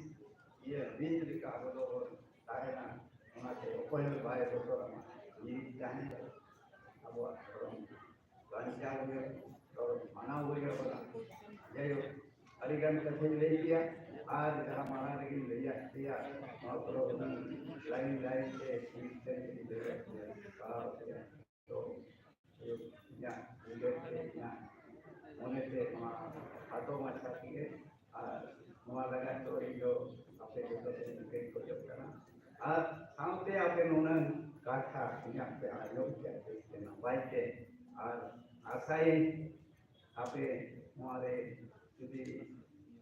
ᱤᱭᱟᱹ, ᱵᱤᱧ ᱞᱮᱠᱟ ᱟᱵᱚ ᱫᱚᱵᱚᱱ ᱛᱟᱦᱮᱱᱟ᱾ ᱚᱱᱟᱛᱮ ᱚᱠᱚᱭ ᱦᱚᱸ ᱵᱟᱭ ᱵᱚᱛᱚᱨ ᱟᱢᱟ᱾ ᱡᱤᱣᱤ ᱛᱟᱦᱮᱱ ᱛᱟᱵᱚᱱᱟ᱾ ᱟᱵᱚᱣᱟᱜ ᱫᱷᱚᱨᱚᱢ ᱵᱟᱧᱪᱟᱣ ᱦᱩᱭᱩᱜ, ᱫᱷᱚᱨᱚᱢ ᱢᱟᱱᱟᱣ ᱦᱩᱭᱩᱜ ᱟᱵᱚᱱᱟ᱾ ᱡᱟᱭᱦᱳᱠ, ᱟᱹᱰᱤ ᱜᱟᱱ ᱠᱟᱛᱷᱟᱧ ᱞᱟᱹᱭ ᱠᱮᱭᱟ, ᱟᱨ ᱡᱟᱦᱟᱸ ᱢᱟᱲᱟᱝ ᱨᱮᱜᱮᱧ ᱞᱟᱹᱭᱟᱫ ᱯᱮᱭᱟ, ᱱᱚᱣᱟ ᱠᱚᱫᱚ ᱦᱩᱱᱟᱹᱝ ᱞᱟᱭᱤᱱ ᱞᱟᱭᱤᱱ ᱛᱮ ᱢᱤᱫᱴᱮᱱ ᱤᱧ ᱞᱟᱹᱭᱟᱫ ᱯᱮᱭᱟ, ᱯᱟᱲᱦᱟᱣ ᱯᱮᱭᱟ᱾ ᱛᱚ, ᱤᱧᱟᱹᱜ ᱩᱭᱦᱟᱹᱨ ᱛᱮ, ᱤᱧᱟᱹᱜ ᱢᱚᱱᱮ ᱛᱮ ᱱᱚᱣᱟ ᱠᱷᱟᱴᱚ ᱢᱟᱪᱷᱟ ᱛᱮᱜᱮ, ᱟᱨ ᱱᱚᱣᱟ ᱞᱟᱹᱜᱤᱫ ᱫᱚ ᱤᱧ ᱫᱚ ᱟᱯᱮ ᱡᱚᱛᱚ ᱴᱷᱮᱱ ᱤᱠᱟᱹᱧ ᱠᱷᱚᱡᱚᱜ ᱠᱟᱱᱟ᱾ ᱟᱨ ᱥᱟᱶᱛᱮ ᱟᱯᱮ ᱱᱩᱱᱟᱹᱝ ᱠᱟᱛᱷᱟ ᱤᱧᱟᱹᱜ ᱯᱮ ᱟᱸᱡᱚᱢ ᱠᱮᱫ ᱛᱮ ᱱᱟᱯᱟᱭ ᱛᱮ, ᱟᱨ ᱟᱥᱟᱭᱟᱹᱧ ᱟᱯᱮ ᱱᱚᱣᱟ ᱨᱮ ᱡᱩᱫᱤ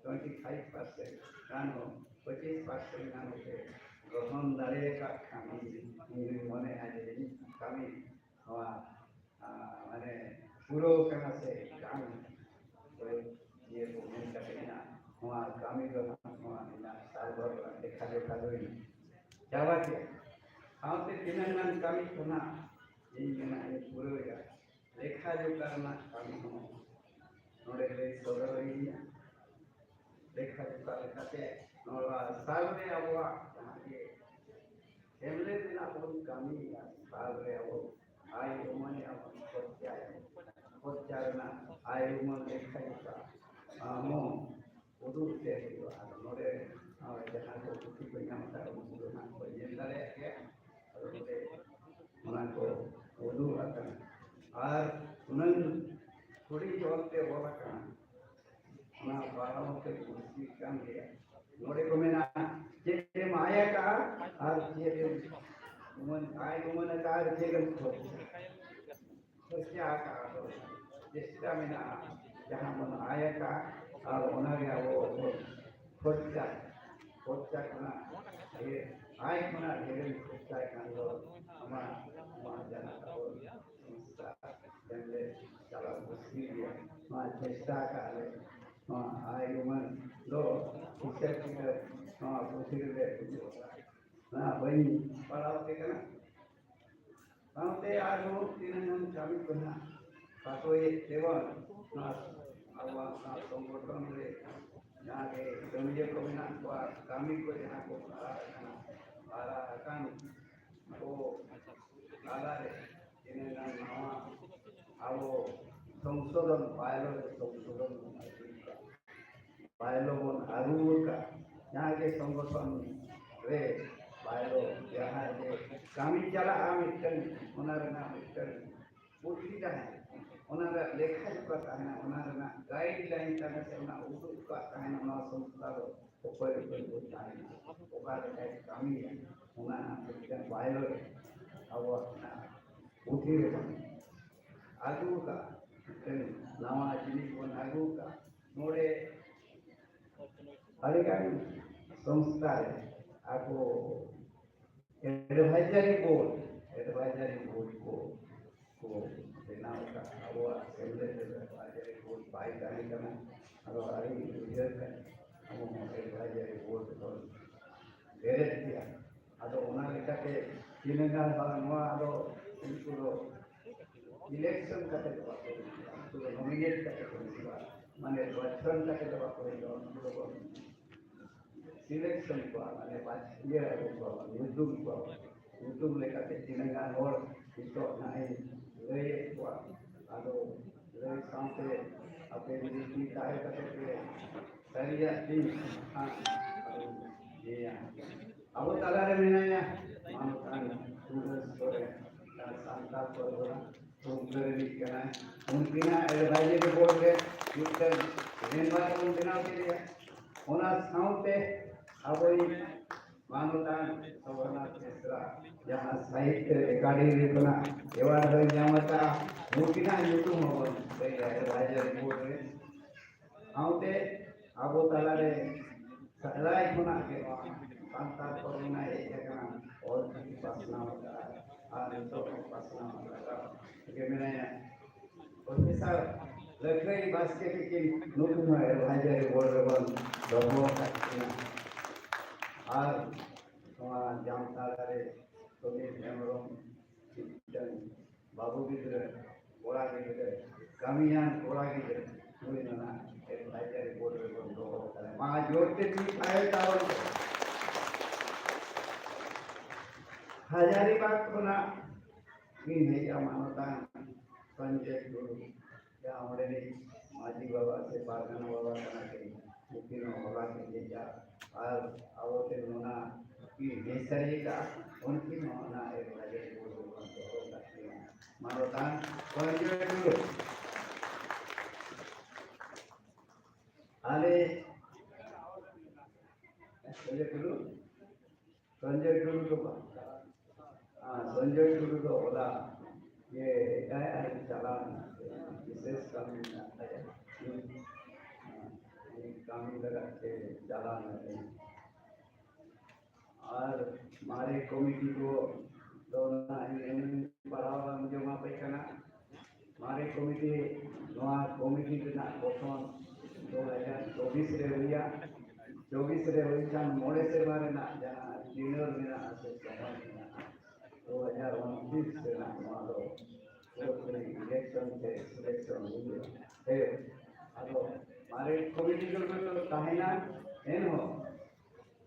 twenty five percent ᱜᱟᱱ ᱦᱚᱸ, ᱯᱚᱸᱪᱤᱥ percent ᱜᱟᱱ ᱦᱚᱸ ᱯᱮ ᱜᱨᱚᱦᱚᱱ ᱫᱟᱲᱮᱭᱟᱠᱟᱫ ᱠᱷᱟᱱ, ᱤᱧ, ᱤᱧ ᱫᱩᱧ ᱢᱚᱱᱮᱭᱟ ᱡᱮ ᱤᱧ ᱠᱟᱹᱢᱤ ᱱᱚᱣᱟ, ᱟᱸ, ᱢᱟᱱᱮ ᱯᱩᱨᱟᱹᱣ ᱠᱟᱱᱟ ᱥᱮ ᱵᱟᱝ? ᱛᱚ ᱱᱤᱭᱟᱹ ᱠᱚ ᱢᱮᱱ ᱠᱟᱛᱮ ᱜᱮ ᱦᱟᱸᱜ ᱱᱚᱣᱟ ᱠᱟᱹᱢᱤ ᱫᱚ ᱦᱟᱸᱜ ᱱᱚᱣᱟ ᱤᱧᱟᱹᱜ ᱥᱟᱞ ᱵᱷᱚᱨ ᱨᱮᱱᱟᱜ ᱞᱮᱠᱷᱟ ᱡᱚᱠᱷᱟ ᱫᱚᱧ ᱪᱟᱵᱟ ᱠᱮᱫᱟ᱾ ᱥᱟᱶᱛᱮ ᱛᱤᱱᱟᱹᱜ ᱜᱟᱱ ᱠᱟᱹᱢᱤ ᱠᱚ ᱦᱟᱸᱜ ᱤᱧ ᱢᱮᱱᱟ ᱤᱧ ᱯᱩᱨᱟᱹᱣᱮᱫᱟ, ᱞᱮᱠᱷᱟ ᱡᱚᱠᱷᱟ ᱨᱮᱱᱟᱜ ᱠᱟᱹᱢᱤ ᱦᱚᱸ ᱱᱚᱰᱮ ᱞᱟᱹᱭ ᱥᱚᱫᱚᱨ ᱦᱩᱭ ᱮᱱᱟ᱾ ᱞᱮᱠᱷᱟ ᱡᱚᱠᱷᱟ ᱞᱮᱠᱟᱛᱮ ᱱᱚᱣᱟ ᱥᱟᱞ ᱨᱮ ᱟᱵᱚᱣᱟᱜ ᱡᱟᱦᱟᱸ ᱜᱮ ᱥᱮᱢᱞᱮᱫ ᱨᱮᱱᱟᱜ ᱵᱚᱱ ᱠᱟᱹᱢᱤᱭᱮᱫᱟ, ᱥᱟᱞ ᱨᱮ ᱟᱵᱚ ᱟᱭ ᱩᱢᱟᱹᱱᱮᱫᱼᱟ ᱵᱚᱱ, ᱠᱷᱚᱨᱪᱟᱭᱟ, ᱠᱷᱚᱨᱪᱟ ᱨᱮᱱᱟᱜ ᱟᱭ ᱩᱢᱟᱹᱱ ᱞᱮᱠᱷᱟ ᱡᱚᱠᱷᱟ ᱦᱚᱸ ᱩᱫᱩᱜ ᱛᱮ ᱦᱩᱭᱩᱜᱼᱟ᱾ ᱟᱫᱚ ᱱᱚᱰᱮ ᱱᱚᱜᱼᱚᱭ ᱡᱟᱦᱟᱸ ᱠᱚ ᱯᱩᱛᱷᱤ ᱠᱚ ᱧᱟᱢ ᱟᱠᱟᱫ, ᱩᱱᱠᱩ ᱫᱚ ᱱᱟᱦᱟᱜ ᱠᱚ ᱧᱮᱞ ᱫᱟᱲᱮᱭᱟᱜ ᱜᱮᱭᱟ᱾ ᱟᱫᱚ ᱱᱚᱰᱮ ᱚᱱᱟ ᱠᱚ ᱩᱫᱩᱜ ᱟᱠᱟᱱᱟ᱾ ᱟᱨ ᱩᱱᱟᱹᱝ ᱦᱩᱰᱤᱧ ᱚᱞ ᱛᱮ ᱚᱞ ᱟᱠᱟᱱᱟ, ᱚᱱᱟ ᱯᱟᱲᱦᱟᱣ ᱛᱮ ᱢᱩᱥᱠᱤᱞ ᱠᱟᱱ ᱜᱮᱭᱟ᱾ ᱱᱚᱰᱮ ᱠᱚ ᱢᱮᱱᱟ, ᱪᱮᱫ ᱮᱢ ᱟᱭ ᱟᱠᱟᱫᱼᱟ ᱟᱨ ᱪᱮᱫ ᱮᱢ ᱩᱢᱟᱹᱱ, ᱟᱭ ᱩᱢᱟᱹᱱ ᱟᱠᱟᱫᱼᱟ ᱟᱨ ᱪᱮᱫ ᱮᱢ ᱠᱷᱚᱨᱪᱟ, ᱠᱷᱚᱨᱪᱟ ᱟᱠᱟᱫᱼᱟ᱾ ᱟᱫᱚ ᱪᱮᱥᱴᱟ ᱢᱮᱱᱟᱜᱼᱟ, ᱡᱟᱦᱟᱸ ᱵᱚᱱ ᱟᱭ ᱟᱠᱟᱫᱼᱟ ᱟᱨ ᱚᱱᱟᱜᱮ ᱟᱵᱚ ᱵᱚᱱ ᱠᱷᱚᱨᱪᱟ, ᱠᱷᱚᱨᱪᱟ ᱠᱷᱚᱱᱟᱜ ᱰᱷᱮᱨ, ᱟᱭ ᱠᱷᱚᱱᱟᱜ ᱰᱷᱮᱨᱮᱢ ᱠᱷᱚᱨᱪᱟᱭ ᱠᱷᱟᱱ ᱫᱚ ᱟᱢᱟᱜ ᱱᱚᱣᱟ ᱡᱟᱦᱟᱸ ᱛᱟᱵᱚᱱ ᱥᱚᱝᱥᱛᱷᱟ ᱥᱮᱢᱞᱮᱫ ᱪᱟᱞᱟᱣ ᱢᱩᱥᱠᱤᱞ ᱜᱮᱭᱟ᱾ ᱱᱚᱣᱟ ᱪᱮᱥᱴᱟ ᱟᱠᱟᱫ ᱞᱮ, ᱱᱚᱣᱟ ᱟᱭ ᱩᱢᱟᱹᱱ ᱫᱚ ᱦᱤᱥᱟᱹᱵ ᱠᱤᱛᱟᱹᱵ ᱱᱚᱣᱟ ᱯᱩᱛᱷᱤ ᱨᱮᱞᱮ ᱩᱫᱩᱜ ᱟᱠᱟᱫᱟ᱾ ᱚᱱᱟ ᱵᱟᱹᱧ ᱯᱟᱲᱦᱟᱣ ᱟᱯᱮ ᱠᱟᱱᱟ᱾ ᱥᱟᱶᱛᱮ ᱟᱨᱦᱚᱸ ᱛᱤᱱᱟᱹᱜ ᱜᱟᱱ ᱠᱟᱹᱢᱤ ᱠᱚ ᱱᱟᱦᱟᱜ ᱵᱟᱠᱚ ᱤᱭᱟᱹ ᱛᱮᱵᱚᱱ ᱱᱚᱣᱟ ᱟᱵᱚᱣᱟᱜ ᱱᱚᱣᱟ ᱥᱚᱝᱜᱚᱴᱷᱚᱱ ᱨᱮ ᱡᱟᱦᱟᱸ ᱜᱮ ᱠᱟᱹᱢᱤᱭᱟᱹ ᱠᱚ ᱢᱮᱱᱟᱜ ᱠᱚᱣᱟ, ᱠᱟᱹᱢᱤ ᱠᱚ ᱡᱟᱦᱟᱸ ᱠᱚ ᱵᱟᱲᱟ ᱟᱠᱟᱱᱟ, ᱵᱟᱲᱟ ᱟᱠᱟᱱ ᱠᱚ ᱛᱟᱞᱟᱨᱮ ᱛᱤᱱᱟᱹᱜ ᱜᱟᱱ ᱱᱟᱣᱟ ᱟᱵᱚ ᱥᱚᱝᱥᱳᱫᱷᱚᱱ, ᱵᱟᱭᱞᱚ ᱨᱮ ᱥᱚᱝᱥᱳᱫᱷᱚᱱ ᱵᱚᱱ ᱟᱹᱜᱩ ᱠᱟᱜ, ᱵᱟᱭᱞᱚ ᱵᱚᱱ ᱟᱹᱜᱩ ᱟᱠᱟᱫ, ᱡᱟᱦᱟᱸ ᱜᱮ ᱥᱚᱝᱜᱚᱴᱷᱚᱱ ᱨᱮ ᱵᱟᱭᱞᱚ, ᱡᱟᱦᱟᱸ ᱜᱮ ᱠᱟᱹᱢᱤ ᱪᱟᱞᱟᱜᱼᱟ ᱢᱤᱫᱴᱟᱝ, ᱚᱱᱟ ᱨᱮᱱᱟᱜ ᱢᱤᱫᱴᱟᱝ ᱯᱩᱛᱷᱤ ᱛᱟᱦᱮᱱᱟ, ᱚᱱᱟ ᱨᱮᱱᱟᱜ ᱞᱮᱠᱷᱟ ᱡᱚᱠᱷᱟ ᱛᱟᱦᱮᱱᱟ, ᱚᱱᱟ ᱨᱮᱱᱟᱜ ᱜᱟᱭᱤᱰ ᱞᱟᱭᱤᱱ ᱛᱟᱦᱮᱱᱟ, ᱥᱮ ᱚᱱᱟ ᱩᱫᱩᱜ ᱠᱟᱜ ᱛᱟᱦᱮᱱᱟ, ᱚᱱᱟ ᱥᱚᱝᱥᱛᱷᱟ ᱫᱚ ᱚᱠᱚᱭ ᱚᱠᱚᱭ ᱠᱚ ᱛᱟᱦᱮᱱᱟ, ᱚᱠᱟ ᱞᱮᱠᱟᱭ ᱠᱟᱹᱢᱤᱭᱟ, ᱚᱱᱟ ᱢᱤᱫᱴᱟᱝ ᱵᱟᱭᱞᱚ ᱨᱮ ᱟᱵᱚᱣᱟᱜ ᱚᱱᱟ ᱯᱩᱛᱷᱤ ᱨᱮᱵᱚᱱ ᱟᱹᱜᱩ ᱟᱠᱟᱫ ᱢᱤᱫᱴᱟᱝ ᱱᱟᱣᱟ ᱡᱤᱱᱤᱥ ᱵᱚᱱ ᱟᱹᱜᱩ ᱟᱠᱟᱫ᱾ ᱱᱚᱰᱮ ᱟᱹᱰᱤᱜᱟᱱ ᱥᱚᱝᱥᱛᱷᱟ ᱨᱮ ᱟᱠᱚ ᱮᱰᱵᱷᱟᱭᱡᱟᱨᱤ ᱵᱳᱨᱰ, ᱮᱰᱵᱷᱟᱭᱡᱟᱨᱤ ᱵᱳᱨᱰ ᱠᱚ, ᱠᱚ ᱵᱮᱱᱟᱣ ᱟᱠᱟᱫ᱾ ᱟᱵᱚᱣᱟᱜ ᱥᱮᱢᱞᱮᱫ ᱨᱮ ᱮᱰᱵᱷᱟᱭᱡᱟᱨᱤ ᱵᱳᱨᱰ ᱵᱟᱭ ᱛᱟᱦᱮᱸ ᱠᱟᱱᱟ᱾ ᱟᱫᱚ ᱟᱹᱰᱤ ᱩᱭᱦᱟᱹᱨ ᱠᱟᱱᱟ, ᱟᱵᱚ ᱦᱚᱸ ᱮᱰᱵᱷᱟᱭᱡᱟᱨᱤ ᱵᱳᱨᱰ ᱵᱚᱱ ᱵᱮᱨᱮᱫ ᱠᱮᱜᱼᱟ᱾ ᱟᱫᱚ ᱚᱱᱟ ᱞᱮᱠᱟᱛᱮ ᱛᱤᱱᱟᱹᱜ ᱜᱟᱱ ᱦᱚᱲ ᱱᱚᱣᱟ ᱫᱚ ᱩᱱᱠᱩ ᱫᱚ ᱤᱞᱮᱠᱥᱚᱱ ᱠᱟᱛᱮ ᱫᱚ ᱵᱟᱠᱚ ᱦᱤᱡᱩᱜᱼᱟ, ᱩᱱᱠᱩ ᱫᱚ ᱱᱚᱢᱤᱱᱮᱴ ᱠᱟᱛᱮ ᱠᱚ ᱦᱤᱡᱩᱜᱼᱟ, ᱢᱟᱱᱮ ᱵᱟᱪᱷᱚᱱ ᱠᱟᱛᱮ ᱫᱚ ᱵᱟᱠᱚ ᱦᱤᱡᱩᱜᱼᱟ, ᱩᱱᱠᱩ ᱫᱚ ᱵᱚᱱ ᱥᱤᱞᱮᱠᱥᱚᱱ ᱠᱚᱣᱟ, ᱢᱟᱱᱮ ᱵᱟᱪ-, ᱤᱭᱟᱹ ᱟᱹᱜᱩ ᱠᱚᱣᱟ, ᱧᱩᱛᱩᱢ ᱠᱚᱣᱟ, ᱧᱩᱛᱩᱢ ᱞᱮᱠᱟᱛᱮ ᱛᱤᱱᱟᱹᱜ ᱜᱟᱱ ᱦᱚᱲ ᱱᱤᱛᱚᱜ ᱱᱟᱦᱟᱜ ᱤᱧ ᱞᱟᱹᱭᱮᱫ ᱠᱚᱣᱟ᱾ ᱟᱫᱚ ᱞᱟᱹᱭ ᱥᱟᱶᱛᱮ ᱟᱯᱮ ᱡᱩᱫᱤ ᱛᱤ ᱛᱟᱦᱮᱸ ᱠᱟᱛᱮ ᱯᱮ ᱥᱟᱹᱨᱤᱭᱟᱜ ᱫᱤᱱ ᱠᱷᱟᱱ ᱟᱫᱚ ᱤᱭᱟᱹᱭᱟ᱾ ᱟᱵᱚ ᱛᱟᱞᱟᱨᱮ ᱢᱮᱱᱟᱭᱟ ᱢᱟᱱᱚᱛᱟᱱ ᱥᱩᱨᱮᱥ ᱥᱚᱨᱮᱱ, ᱥᱟᱱᱛᱟᱲ ᱯᱟᱨᱜᱟᱱᱟ ᱩᱱᱠᱩ ᱨᱤᱱᱤᱡ ᱠᱟᱱᱟᱭ᱾ ᱩᱱᱠᱤᱱᱟᱜ ᱮᱰᱵᱷᱟᱭᱡᱟᱨᱤ ᱵᱳᱨᱰ ᱨᱮ ᱢᱤᱫᱴᱟᱝ ᱢᱮᱢᱵᱟᱨ ᱵᱚᱱ ᱵᱮᱱᱟᱣ ᱠᱮᱫᱮᱭᱟ᱾ ᱚᱱᱟ ᱥᱟᱶᱛᱮ ᱟᱵᱚᱭᱤᱡ ᱢᱟᱱᱚᱛᱟᱱ ᱥᱚᱵᱷᱟᱱᱟᱛᱷ ᱵᱮᱥᱨᱟ ᱡᱟᱦᱟᱸ ᱥᱟᱦᱤᱛᱭᱚ ᱮᱠᱟᱰᱮᱢᱤ ᱠᱷᱚᱱᱟᱜ ᱮᱣᱟᱨᱰ ᱦᱚᱸᱭ ᱧᱟᱢ ᱟᱠᱟᱫᱼᱟ, ᱩᱱᱠᱤᱱᱟᱜ ᱧᱩᱛᱩᱢ ᱦᱚᱸᱵᱚᱱ ᱞᱟᱹᱭᱟ ᱮᱰᱵᱷᱟᱭᱡᱟᱨᱤ ᱵᱳᱨᱰ ᱨᱮ᱾ ᱥᱟᱶᱛᱮ ᱟᱵᱚ ᱛᱟᱞᱟᱨᱮ ᱥᱮᱫᱟᱭ ᱠᱷᱚᱱᱟᱜ ᱜᱮ ᱱᱚᱣᱟ ᱥᱟᱱᱛᱟᱲ ᱯᱟᱨᱜᱟᱱᱟ ᱦᱮᱡ ᱟᱠᱟᱱᱟ, ᱚᱞ ᱪᱤᱠᱤ ᱯᱟᱥᱱᱟᱣ ᱟᱠᱟᱫᱼᱟ ᱟᱨ ᱱᱤᱛᱚᱜ ᱦᱚᱸ ᱯᱟᱥᱱᱟᱣ ᱟᱠᱟᱫ ᱜᱮ ᱢᱮᱱᱟᱭᱟ᱾ ᱯᱨᱚᱯᱷᱮᱥᱚᱨ ᱞᱟᱹᱠᱷᱟᱹᱭ ᱵᱟᱥᱠᱮ ᱛᱤᱠᱤᱱ ᱱᱩᱠᱤᱱ ᱦᱚᱸ ᱮᱰᱵᱷᱟᱭᱡᱟᱨᱤ ᱵᱳᱨᱰ ᱨᱮᱵᱚᱱ ᱫᱚᱦᱚ ᱟᱠᱟᱫ ᱠᱤᱱᱟ᱾ ᱟᱨ ᱱᱚᱣᱟ ᱡᱟᱢᱛᱟᱲᱟ ᱨᱮ ᱥᱩᱱᱤᱞ ᱦᱮᱢᱵᱨᱚᱢ ᱢᱤᱫᱴᱟᱝ ᱵᱟᱹᱵᱩ ᱜᱤᱫᱽᱨᱟᱹ, ᱠᱚᱲᱟ ᱜᱤᱫᱽᱨᱟᱹ, ᱠᱟᱹᱢᱤᱭᱟᱱ ᱠᱚᱲᱟ ᱜᱤᱫᱽᱨᱟᱹ, ᱱᱩᱭ ᱚᱱᱟ ᱮᱰᱵᱷᱟᱭᱡᱟᱨᱤ ᱵᱳᱨᱰ ᱨᱮᱵᱚᱱ ᱫᱚᱦᱚ ᱠᱟᱫᱟ᱾ ᱢᱟ ᱡᱳᱨ ᱛᱮ ᱛᱤ ᱛᱷᱟᱭᱚ ᱛᱟᱵᱚᱱ ᱯᱮ᱾ ᱦᱟᱡᱟᱨᱤᱵᱟᱜᱽ ᱠᱷᱚᱱᱟᱜ ᱠᱤᱱ ᱦᱮᱡ ᱟᱢᱟ ᱢᱟᱱᱚᱛᱟᱱ ᱥᱚᱧᱡᱚᱭ ᱴᱩᱰᱩ, ᱡᱟᱦᱟᱸ ᱚᱸᱰᱮᱱᱤᱡ ᱢᱟᱹᱡᱷᱤ ᱵᱟᱵᱟ ᱥᱮ ᱯᱟᱨᱜᱟᱱᱟ ᱵᱟᱵᱟ ᱠᱟᱱᱟ ᱠᱤᱱ, ᱩᱱᱠᱤᱱ ᱦᱚᱸ ᱦᱚᱞᱟ ᱠᱤᱱ ᱦᱮᱡᱟ᱾ ᱟᱨ ᱟᱵᱚ ᱴᱷᱮᱱ ᱚᱱᱟ ᱠᱤᱱ ᱦᱮᱡ ᱥᱟᱹᱨᱤ ᱟᱠᱟᱫᱼᱟ, ᱩᱱᱠᱤᱱ ᱦᱚᱸ ᱚᱱᱟ ᱮᱰᱵᱷᱟᱭᱡᱟᱨᱤ ᱵᱳᱨᱰ ᱨᱮᱵᱚᱱ ᱫᱚᱦᱚ ᱟᱠᱟᱫ ᱠᱤᱱᱟ᱾ ᱢᱟᱱᱚᱛᱟᱱ ᱥᱚᱧᱡᱚᱭ ᱴᱩᱰᱩ, ᱟᱞᱮ ᱥᱚᱧᱡᱚᱭ ᱴᱩᱰᱩ, ᱥᱚᱧᱡᱚᱭ ᱴᱩᱰᱩ ᱫᱚ ᱵᱟᱝ, ᱦᱮᱸ, ᱥᱚᱧᱡᱚᱭ ᱴᱩᱰᱩ ᱫᱚ ᱦᱚᱞᱟ ᱜᱮ ᱮᱴᱟᱜ ᱟᱜ ᱪᱟᱞᱟᱣ ᱮᱱᱟ, ᱵᱤᱥᱮᱥ ᱠᱟᱹᱢᱤ ᱢᱮᱱᱟᱜ ᱛᱟᱭᱟ᱾ ᱦᱮᱸ, ᱠᱟᱹᱢᱤ ᱞᱟᱜᱟᱫ ᱛᱮ ᱪᱟᱞᱟᱣ ᱮᱱᱟ᱾ ᱟᱨ ᱢᱟᱨᱮ ᱠᱚᱢᱤᱴᱤ ᱠᱚ ᱫᱚ ᱱᱟᱦᱟᱜ ᱤᱧ ᱯᱟᱲᱦᱟᱣ ᱟᱸᱡᱚᱢ ᱟᱯᱮ ᱠᱟᱱᱟ᱾ ᱢᱟᱨᱮ ᱠᱚᱢᱤᱴᱤ, ᱱᱚᱣᱟ ᱠᱚᱢᱤᱴᱤ ᱨᱮᱱᱟᱜ ᱜᱚᱴᱷᱚᱱ ᱫᱩ ᱦᱟᱡᱟᱨ ᱪᱚᱵᱵᱤᱥ ᱨᱮ ᱦᱩᱭᱟ᱾ ᱪᱚᱵᱵᱤᱥ ᱨᱮ ᱦᱩᱭ ᱠᱷᱟᱱ ᱢᱚᱬᱮ ᱥᱮᱨᱢᱟ ᱨᱮᱱᱟᱜ ᱡᱟᱦᱟᱸ tenure ᱢᱮᱱᱟᱜᱼᱟ ᱥᱮ ᱥᱚᱢᱚᱭ ᱢᱮᱱᱟᱜᱼᱟ, ᱫᱩ ᱦᱟᱡᱟᱨ ᱩᱱᱛᱨᱤᱥ ᱨᱮᱱᱟᱜ ᱱᱚᱣᱟ ᱫᱚ ᱯᱩᱨᱟᱹᱯᱩᱨᱤ election ᱥᱮ selection ᱦᱩᱭᱩᱜᱼᱟ᱾ ᱦᱮᱸ, ᱟᱫᱚ ᱢᱟᱨᱮ ᱠᱚᱢᱤᱴᱤ ᱫᱚ ᱛᱟᱦᱮᱱᱟ, ᱮᱱᱦᱚᱸ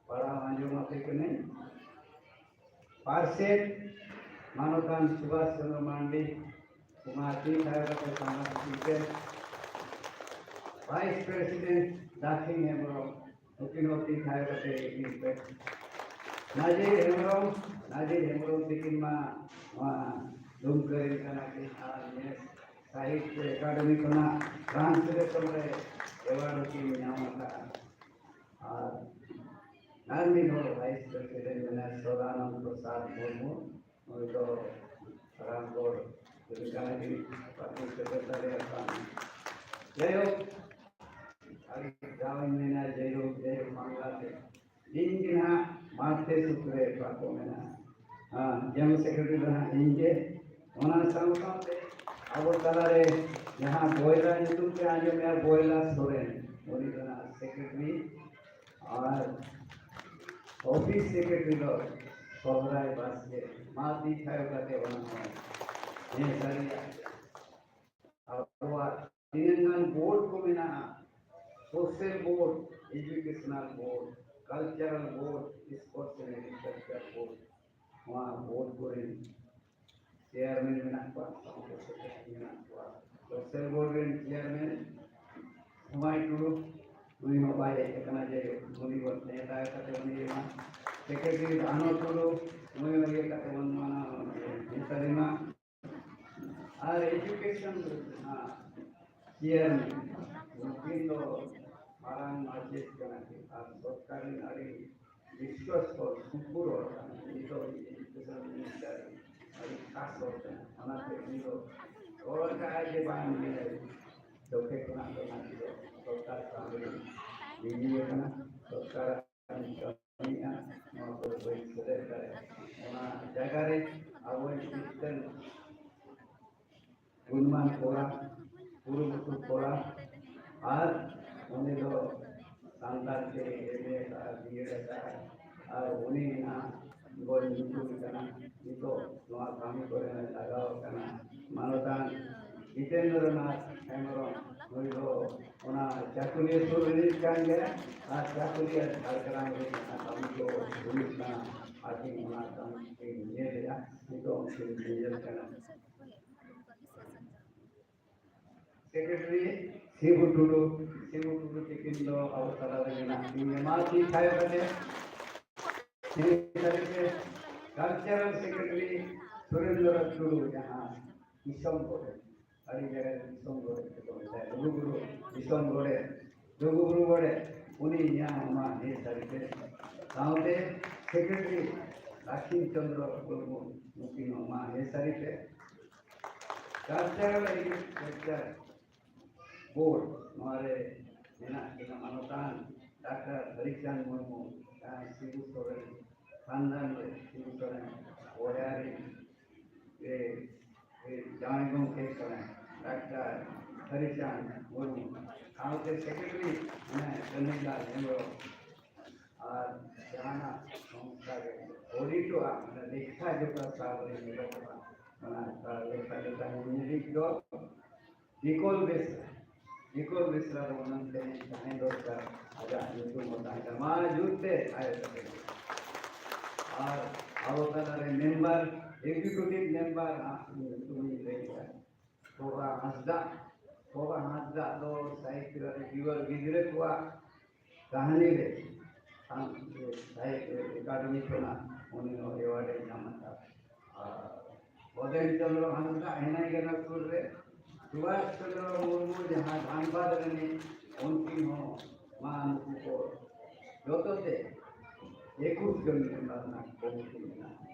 ᱯᱟᱲᱦᱟᱣ ᱟᱸᱡᱚᱢ ᱟᱯᱮ ᱠᱟᱹᱱᱟᱹᱧ᱾ ᱯᱟᱨᱥᱮᱛ ᱢᱟᱱᱚᱛᱟᱱ ᱥᱩᱵᱷᱟᱥ ᱪᱚᱸᱫᱽᱨᱚ ᱢᱟᱱᱰᱤ, ᱚᱱᱟ ᱛᱤ ᱛᱷᱟᱭᱚ ᱠᱟᱛᱮ ᱥᱟᱢᱟᱡᱽ ᱥᱩᱥᱟᱹᱨ᱾ ᱵᱷᱟᱭᱤᱥ ᱯᱨᱮᱥᱤᱰᱮᱱᱴ ᱫᱟᱠᱷᱤᱱ ᱦᱮᱢᱵᱨᱚᱢ, ᱱᱩᱠᱤᱱ ᱦᱚᱸ ᱛᱤ ᱛᱷᱟᱭᱚ ᱠᱟᱛᱮ ᱤᱫᱤ ᱯᱮ᱾ ᱱᱟᱡᱤᱨ ᱦᱮᱢᱵᱨᱚᱢ, ᱱᱟᱡᱤᱨ ᱦᱮᱢᱵᱨᱚᱢ ᱛᱤᱠᱤᱱ ᱢᱟ ᱱᱚᱣᱟ ᱫᱩᱢᱠᱟᱹ ᱨᱮᱱ ᱠᱟᱱᱟ ᱠᱤᱱ ᱟᱨ ᱱᱮᱥ ᱥᱟᱦᱤᱛᱭᱚ ᱮᱠᱟᱰᱮᱢᱤ ᱠᱷᱚᱱᱟᱜ translation ᱨᱮ award ᱦᱚᱸᱠᱤᱱ ᱧᱟᱢ ᱟᱠᱟᱫᱼᱟ᱾ ᱟᱨ ᱟᱨ ᱢᱤᱫ ᱦᱚᱲ ᱵᱷᱟᱭᱤᱥ ᱯᱨᱮᱥᱤᱰᱮᱱᱴ ᱢᱮᱱᱟᱭᱟ ᱥᱚᱫᱟᱱᱚᱱᱫ ᱯᱨᱚᱥᱟᱫᱽ ᱢᱩᱨᱢᱩ, ᱩᱱᱤ ᱫᱚ ᱨᱟᱢᱜᱚᱲ ᱨᱤᱱᱤᱡ ᱠᱟᱱᱟᱭ, ᱯᱟᱨᱴᱤ ᱥᱮᱠᱨᱮᱴᱟᱨᱤ ᱟᱥᱟᱢ᱾ ᱡᱟᱭᱦᱳᱠ, ᱟᱹᱰᱤ ᱫᱟᱣ ᱤᱧ ᱢᱮᱱᱟ, ᱡᱟᱭᱦᱳᱠ, ᱡᱟᱭᱦᱳᱠ, ᱵᱟᱝᱞᱟ ᱤᱧ ᱜᱮ ᱱᱟᱦᱟᱜ ᱢᱟᱨᱛᱮ ᱥᱩᱛᱨᱮ ᱵᱟᱠᱚ ᱢᱮᱱᱟ᱾ ᱦᱮᱸ, ᱡᱮᱱᱟᱨᱮᱞ ᱥᱮᱠᱨᱮᱴᱟᱨᱤ ᱫᱚ ᱱᱟᱦᱟᱜ ᱤᱧ ᱜᱮ᱾ ᱚᱱᱟ ᱥᱟᱶ ᱥᱟᱶᱛᱮ ᱟᱵᱚ ᱛᱟᱞᱟᱨᱮ ᱡᱟᱦᱟᱸ ᱵᱚᱭᱞᱟ ᱧᱩᱛᱩᱢ ᱯᱮ ᱟᱸᱡᱚᱢᱮᱜᱼᱟ, ᱵᱚᱭᱞᱟ ᱥᱚᱨᱮᱱ, ᱩᱱᱤ ᱫᱚ ᱱᱟᱦᱟᱜ ᱥᱮᱠᱨᱮᱴᱟᱨᱤ᱾ ᱟᱨ ᱚᱯᱷᱤᱥ ᱥᱮᱠᱨᱮᱴᱟᱨᱤ ᱫᱚ ᱥᱚᱦᱨᱟᱭ ᱵᱟᱥᱠᱮ, ᱢᱟ ᱛᱤ ᱛᱷᱟᱭᱚ ᱠᱟᱛᱮ ᱚᱱᱟ ᱦᱚᱸ ᱦᱮᱸ ᱥᱟᱹᱨᱤᱭᱟᱜ ᱟᱵᱚᱣᱟᱜ ᱛᱤᱱᱟᱹᱜ ᱜᱟᱱ ᱵᱳᱨᱰ ᱠᱚ ᱢᱮᱱᱟᱜᱼᱟ, social board, educational board, cultural board, sports and agriculture board, ᱱᱚᱣᱟ ᱵᱳᱨᱰ ᱠᱚᱨᱮᱱ ᱪᱮᱭᱟᱨᱢᱮᱱ ᱢᱮᱱᱟᱜ ᱠᱚᱣᱟ, ᱥᱟᱶᱛᱮ ᱥᱮᱠᱨᱮᱴᱟᱨᱤ ᱢᱮᱱᱟᱜ ᱠᱚᱣᱟ, ᱥᱳᱥᱟᱞ ᱵᱳᱨᱰ ᱨᱮᱱ ᱪᱮᱭᱟᱨᱢᱮᱱ ᱥᱚᱢᱟᱭ ᱴᱩᱰᱩ, ᱩᱱᱤ ᱦᱚᱸ ᱵᱟᱭ ᱦᱮᱡ ᱟᱠᱟᱱᱟ, ᱡᱮ ᱩᱱᱤ ᱵᱚᱱ ᱱᱮᱣᱛᱟ ᱠᱟᱛᱮ ᱵᱚᱱ ᱤᱭᱟᱹᱭᱟ᱾ ᱥᱮᱠᱨᱮᱴᱟᱨᱤ ᱫᱷᱟᱱᱚ ᱴᱩᱰᱩ, ᱩᱱᱤ ᱦᱚᱸ ᱤᱭᱟᱹ ᱠᱟᱛᱮ ᱵᱚᱱ ᱢᱟᱱᱟᱣ ᱢᱮᱛᱟᱞᱤ ᱢᱟ᱾ ᱟᱨ ᱮᱰᱩᱠᱮᱥᱚᱱ ᱨᱮᱱᱟᱜ ᱪᱮᱭᱟᱨᱢᱮᱱ, ᱱᱩᱠᱤᱱ ᱫᱚ ᱢᱟᱨᱟᱝ ᱢᱟᱪᱮᱫ ᱠᱟᱱᱟ ᱠᱤᱱ ᱟᱨ ᱥᱚᱨᱠᱟᱨ ᱨᱮᱱ ᱟᱹᱰᱤ ᱵᱤᱥᱣᱟᱥ ᱦᱚᱲ, ᱥᱩᱯᱩᱨ ᱦᱚᱲ ᱠᱟᱱᱟ᱾ ᱩᱱᱤ ᱫᱚ ᱮᱰᱩᱠᱮᱥᱚᱱ ᱢᱤᱱᱤᱥᱴᱟᱨ ᱟᱹᱰᱤ ᱠᱷᱟᱥ ᱦᱚᱲ ᱠᱟᱱᱟ᱾ ᱚᱱᱟᱛᱮ ᱩᱱᱤ ᱫᱚ ᱨᱚᱲ ᱠᱟᱜᱼᱟᱭ ᱡᱮ ᱵᱟᱝ ᱱᱤᱭᱟᱹ ᱡᱚᱠᱷᱮ ᱠᱷᱚᱱᱟᱜ ᱫᱚ ᱱᱟᱦᱟᱜ ᱫᱚ ᱥᱚᱨᱠᱟᱨ ᱥᱟᱶ ᱨᱮ ᱞᱤᱸᱜᱤ ᱟᱠᱟᱱᱟ᱾ ᱥᱚᱨᱠᱟᱨ ᱠᱟᱹᱢᱤᱭᱮᱫᱼᱟ, ᱱᱚᱣᱟ ᱠᱚ ᱵᱟᱹᱧ ᱥᱮᱞᱮᱫ ᱫᱟᱲᱮᱭᱟᱜᱼᱟ᱾ ᱚᱱᱟ ᱡᱟᱭᱜᱟ ᱨᱮ ᱟᱵᱚ ᱢᱤᱫᱴᱮᱱ ᱜᱩᱱᱢᱟᱱ ᱠᱚᱲᱟ, ᱠᱩᱨᱩᱢᱩᱴᱩ ᱠᱚᱲᱟ, ᱟᱨ ᱩᱱᱤ ᱫᱚ ᱥᱟᱱᱛᱟᱲ ᱛᱮ ᱮᱢ ᱮ ᱟᱠᱟᱫᱼᱟ, ᱵᱤ ᱮᱰ ᱟᱠᱟᱫᱼᱟ, ᱟᱨ ᱩᱱᱤ ᱱᱟᱦᱟᱜ ᱵᱚᱱ ᱧᱩᱛᱩᱢ ᱠᱟᱱᱟ᱾ ᱱᱤᱛᱚᱜ ᱱᱚᱣᱟ ᱠᱟᱹᱢᱤ ᱠᱚᱨᱮ ᱞᱟᱜᱟᱣ ᱟᱠᱟᱱᱟ ᱢᱟᱱᱚᱛᱟᱱ ᱡᱤᱛᱮᱱᱫᱨᱚᱱᱟᱛᱷ ᱦᱮᱢᱵᱨᱚᱢ, ᱱᱩᱭ ᱫᱚ ᱚᱱᱟ ᱪᱟᱠᱩᱞᱤᱭᱟᱹ ᱥᱩᱨ ᱨᱤᱱᱤᱡ ᱠᱟᱱ ᱜᱮᱭᱟ, ᱟᱨ ᱪᱟᱠᱩᱞᱤᱭᱟᱹ ᱡᱷᱟᱲᱜᱨᱟᱢ ᱨᱮ ᱡᱟᱦᱟᱸ ᱠᱟᱹᱢᱤ ᱠᱚ ᱦᱩᱭᱩᱜ ᱠᱟᱱᱟ, ᱟᱹᱠᱤᱱ ᱚᱱᱟ ᱠᱟᱹᱢᱤ ᱠᱤᱱ ᱧᱮᱞᱮᱫᱼᱟ, ᱱᱤᱛᱚᱜ ᱩᱱᱠᱤᱱ ᱧᱮᱧᱮᱞ ᱠᱟᱱᱟ᱾ ᱥᱮᱠᱨᱮᱴᱟᱨᱤ ᱥᱤᱵᱩ ᱴᱩᱰᱩ, ᱥᱤᱵᱩ ᱴᱩᱰᱩ ᱛᱤᱠᱤᱱ ᱫᱚ ᱟᱵᱚ ᱛᱟᱞᱟ ᱨᱮ ᱢᱮᱱᱟᱜ ᱠᱤᱱ ᱜᱮᱭᱟ᱾ ᱢᱟ ᱛᱤ ᱛᱷᱟᱭᱚ ᱠᱟᱛᱮ, ᱱᱤᱭᱟᱹ ᱛᱟᱹᱨᱤᱠᱷ ᱨᱮ ᱠᱟᱞᱪᱟᱨᱟᱞ ᱥᱮᱠᱨᱮᱴᱟᱨᱤ ᱥᱩᱨᱮᱱᱫᱨᱚ ᱴᱩᱰᱩ, ᱡᱟᱦᱟᱸ ᱫᱤᱥᱚᱢ ᱠᱚᱨᱮ, ᱟᱹᱰᱤ ᱡᱟᱭᱜᱟ ᱨᱮ ᱫᱤᱥᱚᱢ ᱠᱚᱨᱮ ᱠᱚ ᱢᱮᱛᱟᱭᱟ, ᱞᱩᱜᱩᱵᱩᱨᱩ ᱫᱤᱥᱚᱢ ᱠᱚᱨᱮ, ᱞᱩᱜᱩᱵᱩᱨᱩ ᱠᱚᱨᱮ ᱩᱱᱤ ᱧᱟᱢ ᱢᱟ ᱱᱤᱭᱟᱹ ᱛᱟᱹᱨᱤᱠᱷ ᱨᱮ᱾ ᱥᱟᱶᱛᱮ ᱥᱮᱠᱨᱮᱴᱟᱨᱤ ᱫᱟᱠᱷᱤᱱ ᱪᱚᱱᱫᱨᱚ ᱢᱩᱨᱢᱩ, ᱱᱩᱠᱤᱱ ᱦᱚᱸ ᱢᱟ ᱱᱤᱭᱟᱹ ᱛᱟᱹᱨᱤᱠᱷ ᱨᱮ᱾ ᱠᱟᱞᱪᱟᱨᱟᱞ ᱮᱜᱽᱨᱤᱠᱟᱞᱪᱟᱨ ᱵᱳᱨᱰ, ᱱᱚᱣᱟ ᱨᱮ ᱢᱮᱱᱟᱜ ᱠᱤᱱᱟ ᱢᱟᱱᱚᱛᱟᱱ ᱰᱟᱠᱛᱟᱨ ᱦᱚᱨᱤᱪᱟᱸᱫᱽ ᱢᱩᱨᱢᱩ, ᱡᱟᱦᱟᱸᱭ ᱥᱤᱵᱩ ᱥᱚᱨᱮᱱ ᱠᱷᱟᱱᱫᱟᱱ ᱨᱮ, ᱥᱤᱵᱩ ᱥᱚᱨᱮᱱ ᱵᱚᱭᱦᱟ ᱨᱮᱱ ᱡᱟᱶᱟᱭ ᱜᱚᱢᱠᱮ ᱠᱟᱱᱟᱭ ᱰᱟᱠᱛᱟᱨ ᱦᱚᱨᱤᱪᱟᱸᱫᱽ ᱢᱩᱨᱢᱩ, ᱥᱟᱶᱛᱮ ᱥᱮᱠᱨᱮᱴᱟᱨᱤ ᱢᱮᱱᱟᱭᱟ ᱠᱟᱹᱱᱦᱩᱞᱟᱞ ᱦᱮᱢᱵᱨᱚᱢ, ᱟᱨ ᱡᱟᱦᱟᱱᱟᱜ ᱥᱚᱝᱥᱛᱷᱟ ᱜᱮ ᱚᱰᱤᱴᱚᱜᱼᱟ, ᱢᱟᱱᱮ ᱞᱮᱠᱷᱟ ᱡᱚᱠᱷᱟ ᱥᱟᱶ ᱨᱮ ᱧᱮᱞᱚᱜᱚᱜᱼᱟ, ᱚᱱᱟ ᱞᱮᱠᱷᱟ ᱡᱚᱠᱷᱟ ᱧᱮᱞ ᱫᱚ ᱵᱤᱠᱚᱞ ᱵᱮᱥᱨᱟ, ᱵᱤᱠᱚᱞ ᱵᱮᱥᱨᱟ ᱫᱚ ᱚᱱᱟ ᱛᱮᱦᱮᱧ ᱛᱟᱦᱮᱸ ᱫᱚᱨᱠᱟᱨ, ᱟᱡᱟᱜ ᱧᱩᱛᱩᱢ ᱦᱚᱸ ᱛᱟᱦᱮᱸ ᱠᱟᱱᱟ, ᱢᱟ ᱡᱩᱛ ᱛᱮ ᱟᱭᱳ ᱛᱟᱠᱚ᱾ ᱟᱨ ᱟᱵᱚ ᱛᱟᱞᱟᱨᱮ ᱢᱮᱢᱵᱟᱨ, ᱮᱠᱡᱤᱠᱤᱭᱩᱴᱤᱵᱷ ᱢᱮᱢᱵᱟᱨ ᱦᱟᱸᱜ ᱧᱩᱛᱩᱢ ᱤᱧ ᱞᱟᱹᱭᱮᱫᱟ, ᱠᱚᱵᱟ ᱦᱟᱸᱥᱫᱟ᱾ ᱠᱚᱵᱟ ᱦᱟᱸᱥᱫᱟ ᱫᱚ ᱥᱟᱦᱤᱛᱛᱚ ᱨᱮ ᱜᱤᱫᱽᱨᱟᱹ ᱠᱚᱣᱟᱜ ᱠᱟᱹᱦᱱᱤ ᱨᱮ ᱥᱟᱱ-, ᱥᱟᱦᱤᱛᱛᱚ ᱮᱠᱟᱰᱮᱢᱤ ᱠᱷᱚᱱᱟᱜ ᱩᱱᱤ ᱦᱚᱸ ᱮᱣᱟᱨᱰ ᱮ ᱧᱟᱢ ᱟᱠᱟᱫ᱾ ᱟᱨ ᱵᱚᱫᱮᱱ ᱪᱚᱸᱫᱽᱨᱚ ᱦᱟᱸᱥᱫᱟ ᱦᱮᱱᱟᱭ ᱠᱟᱱᱟ ᱥᱩᱨ ᱨᱮ, ᱥᱩᱵᱷᱟᱥ ᱪᱚᱸᱫᱽᱨᱚ ᱢᱩᱨᱢᱩ ᱡᱟᱦᱟᱸ ᱫᱷᱟᱱᱵᱟᱫᱽ ᱨᱤᱱᱤᱡ, ᱩᱱᱠᱤᱱ ᱦᱚᱸ ᱢᱟ ᱱᱩᱠᱩ ᱠᱚ ᱡᱚᱛᱚ ᱛᱮ ᱮᱠᱩᱥ ᱡᱚᱱ ᱢᱮᱢᱵᱟᱨ ᱨᱮᱱᱟᱜ ᱠᱚᱢᱤᱴᱤ ᱢᱮᱱᱟᱜᱼᱟ᱾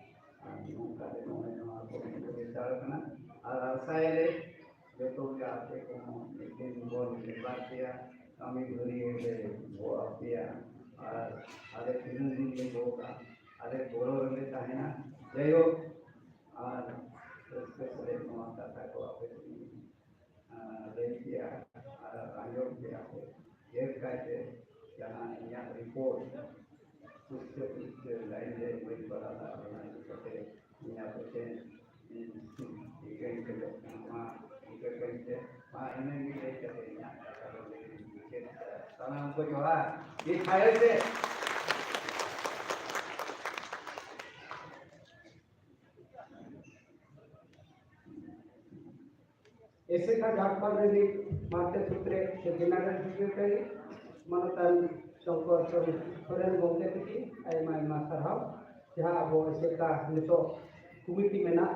ᱟᱨ ᱱᱚᱝᱠᱟ ᱜᱮ ᱱᱚᱜᱼᱚᱭ ᱱᱚᱣᱟ ᱠᱚᱢᱤᱴᱤ ᱠᱚ ᱵᱤᱪᱟᱨ ᱠᱟᱱᱟ᱾ ᱟᱨ ᱟᱥᱟᱭᱟᱞᱮ ᱡᱚᱛᱚ ᱜᱮ ᱟᱯᱮ ᱠᱚᱦᱚᱸ ᱢᱤᱫ ᱫᱤᱱ ᱵᱚᱱ ᱵᱮᱯᱟᱨ ᱯᱮᱭᱟ, ᱠᱟᱹᱢᱤ ᱵᱷᱟᱹᱨᱤᱭᱟᱹ ᱞᱮ ᱜᱚᱜ ᱟᱯᱮᱭᱟ᱾ ᱟᱨ ᱟᱞᱮ ᱛᱤᱱᱟᱹᱜ ᱫᱤᱱ ᱞᱮ ᱜᱚᱜᱼᱟ, ᱟᱞᱮ ᱜᱚᱲᱚ ᱨᱮᱞᱮ ᱛᱟᱦᱮᱱᱟ᱾ ᱡᱟᱭᱦᱳᱠ, ᱟᱨ ᱨᱟᱹᱥᱠᱟᱹ ᱥᱟᱞᱟᱜ ᱱᱚᱣᱟ ᱠᱟᱛᱷᱟ ᱠᱚ ᱟᱯᱮ ᱴᱷᱮᱱ, ᱟᱨ, ᱞᱟᱹᱭ ᱠᱮᱜᱼᱟ ᱟᱨ ᱟᱸᱡᱚᱢ ᱠᱮᱜᱼᱟ ᱯᱮ᱾ ᱰᱷᱮᱨ ᱠᱟᱭᱛᱮ ᱡᱟᱦᱟᱸ ᱤᱧᱟᱹᱜ ᱨᱤᱯᱳᱨᱴ ᱯᱩᱥᱴᱟᱹ ᱯᱩᱥᱴᱟᱹ ᱞᱟᱭᱤᱱ ᱨᱮ ᱵᱟᱹᱧ ᱯᱟᱲᱦᱟᱣ ᱫᱟᱲᱮᱭᱟᱜ ᱠᱟᱱᱟ, ᱤᱱᱟᱹ ᱠᱟᱛᱮ ᱤᱧ ᱟᱯᱮ ᱴᱷᱮᱱ ᱤᱧ ᱤᱠᱟᱹᱧ ᱠᱷᱚᱡᱚᱜ ᱠᱟᱱᱟ, ᱢᱟ ᱤᱠᱟᱹ ᱠᱟᱹᱧ ᱯᱮ, ᱢᱟ ᱤᱱᱟᱹ ᱜᱮ ᱞᱟᱹᱭ ᱠᱟᱛᱮ ᱤᱧᱟᱹᱜ ᱠᱟᱛᱷᱟ ᱫᱚ ᱱᱚᱰᱮ ᱜᱤᱧ ᱢᱩᱪᱟᱹᱫ ᱮᱫᱟ᱾ ᱥᱟᱱᱟᱢ ᱠᱚ ᱡᱚᱦᱟᱨ, ᱢᱤᱫ ᱯᱷᱟᱭᱮᱞ ᱛᱮ᱾ ᱮᱥᱮᱠᱟ ᱡᱷᱟᱲᱠᱷᱚᱸᱰ ᱨᱤᱱᱤᱡ ᱢᱟᱨᱛᱮ ᱥᱩᱛᱨᱮ ᱥᱮ ᱡᱮᱱᱟᱨᱮᱞ ᱥᱮᱠᱨᱮᱴᱟᱨᱤ ᱢᱟᱱᱚᱛᱟᱱ ᱥᱚᱝᱠᱚᱨ ᱥᱚᱨᱮᱱ ᱜᱚᱢᱠᱮ ᱛᱤᱠᱤᱱ ᱟᱭᱢᱟ ᱟᱭᱢᱟ ᱥᱟᱨᱦᱟᱣ᱾ ᱡᱟᱦᱟᱸ ᱟᱵᱚ ᱮᱥᱮᱠᱟ ᱱᱤᱛᱚᱜ ᱠᱚᱢᱤᱴᱤ ᱢᱮᱱᱟᱜ,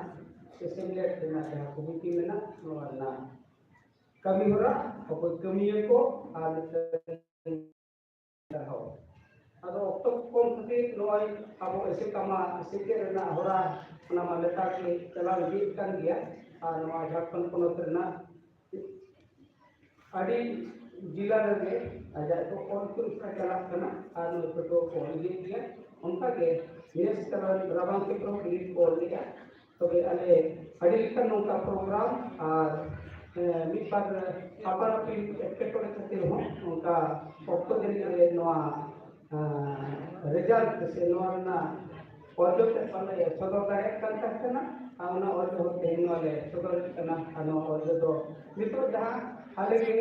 ᱮᱥᱮᱢᱵᱞᱮᱴ ᱨᱮᱱᱟᱜ ᱡᱟᱦᱟᱸ ᱠᱚᱢᱤᱴᱤ ᱢᱮᱱᱟᱜ, ᱱᱚᱣᱟ ᱨᱮᱱᱟᱜ ᱠᱟᱹᱢᱤ ᱦᱚᱨᱟ, ᱚᱠᱚᱭ ᱠᱟᱹᱢᱤᱭᱟᱹ ᱠᱚ ᱟᱨ ᱢᱤᱫᱴᱮᱱ ᱥᱟᱨᱦᱟᱣ᱾ ᱟᱫᱚ ᱚᱠᱛᱚ ᱠᱚᱢ ᱠᱷᱟᱹᱛᱤᱨ ᱱᱚᱜᱼᱚᱭ ᱟᱵᱚ ᱮᱥᱮᱠᱟ ᱢᱟ ᱥᱮᱪᱮᱫ ᱨᱮᱱᱟᱜ ᱦᱚᱨᱟ ᱚᱱᱟ ᱢᱟ ᱞᱮᱛᱟᱲ ᱜᱮ ᱪᱟᱞᱟᱣ ᱤᱫᱤᱜ ᱠᱟᱱ ᱜᱮᱭᱟ᱾ ᱟᱨ ᱱᱚᱣᱟ ᱡᱷᱟᱲᱠᱷᱚᱸᱰ ᱯᱚᱱᱚᱛ ᱨᱮᱱᱟᱜ ᱟᱹᱰᱤ ᱡᱮᱞᱟ ᱨᱮᱜᱮ ᱟᱡᱟᱜ ᱫᱚ ᱚᱞ ᱠᱚ ᱪᱟᱞᱟᱜ ᱠᱟᱱᱟ ᱟᱨ ᱱᱚᱛᱮ ᱫᱚ ᱠᱚ ᱤᱭᱟᱹᱭᱮᱫ ᱜᱮᱭᱟ᱾ ᱚᱱᱠᱟᱜᱮ ᱱᱮᱥ ᱨᱟᱵᱟᱝ ᱠᱷᱮᱛᱨᱚ ᱵᱤᱱᱤᱰ ᱠᱚ ᱚᱞ ᱞᱮᱫᱼᱟ᱾ ᱛᱚᱵᱮ ᱟᱞᱮ ᱟᱹᱰᱤ ᱞᱮᱠᱟᱱ ᱱᱚᱝᱠᱟ ᱯᱨᱳᱜᱨᱟᱢ ᱟᱨ, ᱮ, ᱢᱤᱫ ᱵᱟᱨ ᱟᱯᱟᱱ ᱟᱹᱯᱤᱱ ᱮᱴᱠᱮᱴᱚᱬᱮ ᱠᱷᱟᱹᱛᱤᱨ ᱦᱚᱸ ᱱᱚᱝᱠᱟ ᱚᱠᱛᱚ ᱡᱟᱹᱱᱤᱡ ᱟᱞᱮ ᱱᱚᱣᱟ, ᱮ, ᱨᱮᱡᱟᱞᱴ ᱥᱮ ᱱᱚᱣᱟ ᱨᱮᱱᱟᱜ ᱚᱨᱡᱚ ᱛᱮᱫ ᱵᱟᱞᱮ ᱥᱚᱫᱚᱨ ᱫᱟᱲᱮᱭᱟᱜ ᱠᱟᱱ ᱛᱟᱦᱮᱸ ᱠᱟᱱᱟ᱾ ᱟᱨ ᱚᱱᱟ ᱚᱨᱡᱚ ᱦᱚᱸ ᱛᱮᱦᱮᱧ ᱱᱚᱣᱟ ᱞᱮ ᱥᱚᱫᱚᱨᱮᱫ ᱠᱟᱱᱟ᱾ ᱟᱨ ᱱᱚᱣᱟ ᱚᱨᱡᱚ ᱫᱚ ᱱᱤᱛᱚᱜ ᱡᱟᱦᱟᱸ ᱟᱞᱮ ᱜᱮ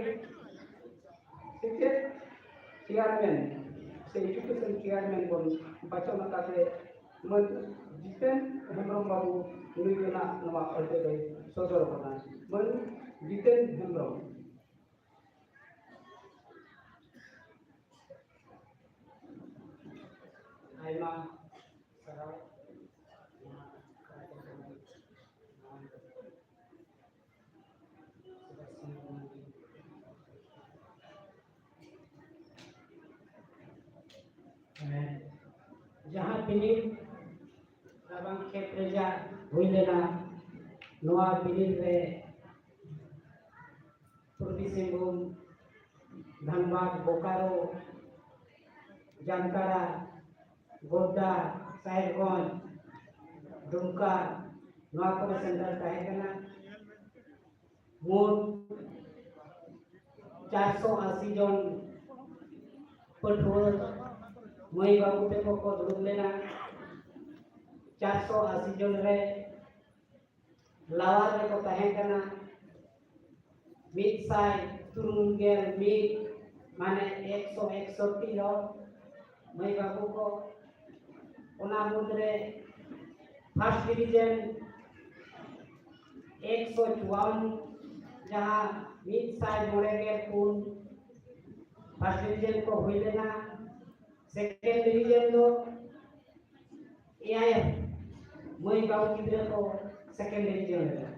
ᱥᱮᱪᱮᱫ ᱪᱮᱭᱟᱨᱢᱮᱱ ᱥᱮ ᱮᱰᱩᱠᱮᱥᱚᱱ ᱪᱮᱭᱟᱨᱢᱮᱱ ᱵᱚᱱ ᱵᱟᱪᱷᱚᱱ ᱟᱠᱟᱫᱮ ᱢᱟᱹᱱ ᱡᱤᱛᱮᱱ ᱦᱮᱢᱵᱨᱚᱢ ᱵᱟᱹᱵᱩ, ᱱᱩᱭ ᱜᱮ ᱱᱟᱜ ᱱᱚᱣᱟ ᱚᱨᱡᱚ ᱫᱚᱭ ᱥᱚᱫᱚᱨ ᱟᱵᱚᱱᱟ᱾ ᱢᱟᱹᱱ ᱡᱤᱛᱮᱱ ᱦᱮᱢᱵᱨᱚᱢ᱾ ᱟᱭᱢᱟ ᱥᱟᱨᱦᱟᱣ᱾ ᱡᱟᱦᱟᱸ ᱵᱤᱱᱤᱰ ᱨᱟᱵᱟᱝ ᱠᱷᱮᱛ ᱨᱮᱭᱟᱜ ᱦᱩᱭ ᱞᱮᱱᱟ, ᱱᱚᱣᱟ ᱵᱤᱱᱤᱰ ᱨᱮ ᱯᱩᱨᱵᱤ ᱥᱤᱝᱵᱷᱩᱢ, ᱫᱷᱟᱱᱵᱟᱫᱽ, ᱵᱳᱠᱟᱨᱳ, ᱡᱟᱢᱛᱟᱲᱟ, ᱜᱳᱰᱰᱟ, ᱥᱟᱦᱮᱵᱽᱜᱚᱸᱡᱽ, ᱫᱩᱢᱠᱟ, ᱱᱚᱣᱟ ᱠᱚᱨᱮ ᱥᱮᱱᱴᱟᱨ ᱛᱟᱦᱮᱸ ᱠᱟᱱᱟ᱾ ᱢᱳᱴ ᱪᱟᱨᱥᱚ ᱟᱥᱤ ᱡᱚᱱ ᱯᱟᱹᱴᱷᱩᱣᱟᱹ ᱢᱟᱹᱭ ᱵᱟᱹᱵᱩ ᱛᱟᱠᱚ ᱠᱚ ᱫᱩᱲᱩᱵ ᱞᱮᱱᱟ᱾ ᱪᱟᱨᱥᱚ ᱟᱥᱤ ᱡᱚᱱ ᱨᱮ ᱞᱟᱣᱟᱨ ᱨᱮᱠᱚ ᱛᱟᱦᱮᱸ ᱠᱟᱱᱟ ᱢᱤᱫ ᱥᱟᱭ ᱛᱩᱨᱩᱭ ᱜᱮᱞ ᱢᱤᱫ, ᱢᱟᱱᱮ ᱮᱠᱥᱚ ᱮᱠᱥᱚᱴᱴᱤ ᱦᱚᱲ ᱢᱟᱹᱭ ᱵᱟᱹᱵᱩ ᱠᱚ᱾ ᱚᱱᱟ ᱢᱩᱫᱽᱨᱮ ᱯᱷᱟᱥᱴ ᱰᱤᱵᱤᱡᱚᱱ ᱮᱠᱥᱚ ᱪᱩᱣᱟᱱᱱᱚ, ᱡᱟᱦᱟᱸ ᱢᱤᱫ ᱥᱟᱭ ᱢᱚᱬᱮ ᱜᱮᱞ ᱯᱩᱱ ᱯᱷᱟᱥᱴ ᱰᱤᱵᱤᱡᱚᱱ ᱠᱚ ᱦᱩᱭ ᱞᱮᱱᱟ᱾ ᱥᱮᱠᱮᱱᱰ ᱰᱤᱵᱤᱡᱚᱱ ᱫᱚ ᱮᱭᱟᱭ ᱢᱟᱹᱭ ᱵᱟᱹᱵᱩ ᱜᱤᱫᱽᱨᱟᱹ ᱠᱚ ᱥᱮᱠᱮᱱᱰ ᱰᱤᱵᱤᱡᱚᱱ ᱞᱮᱱᱟ᱾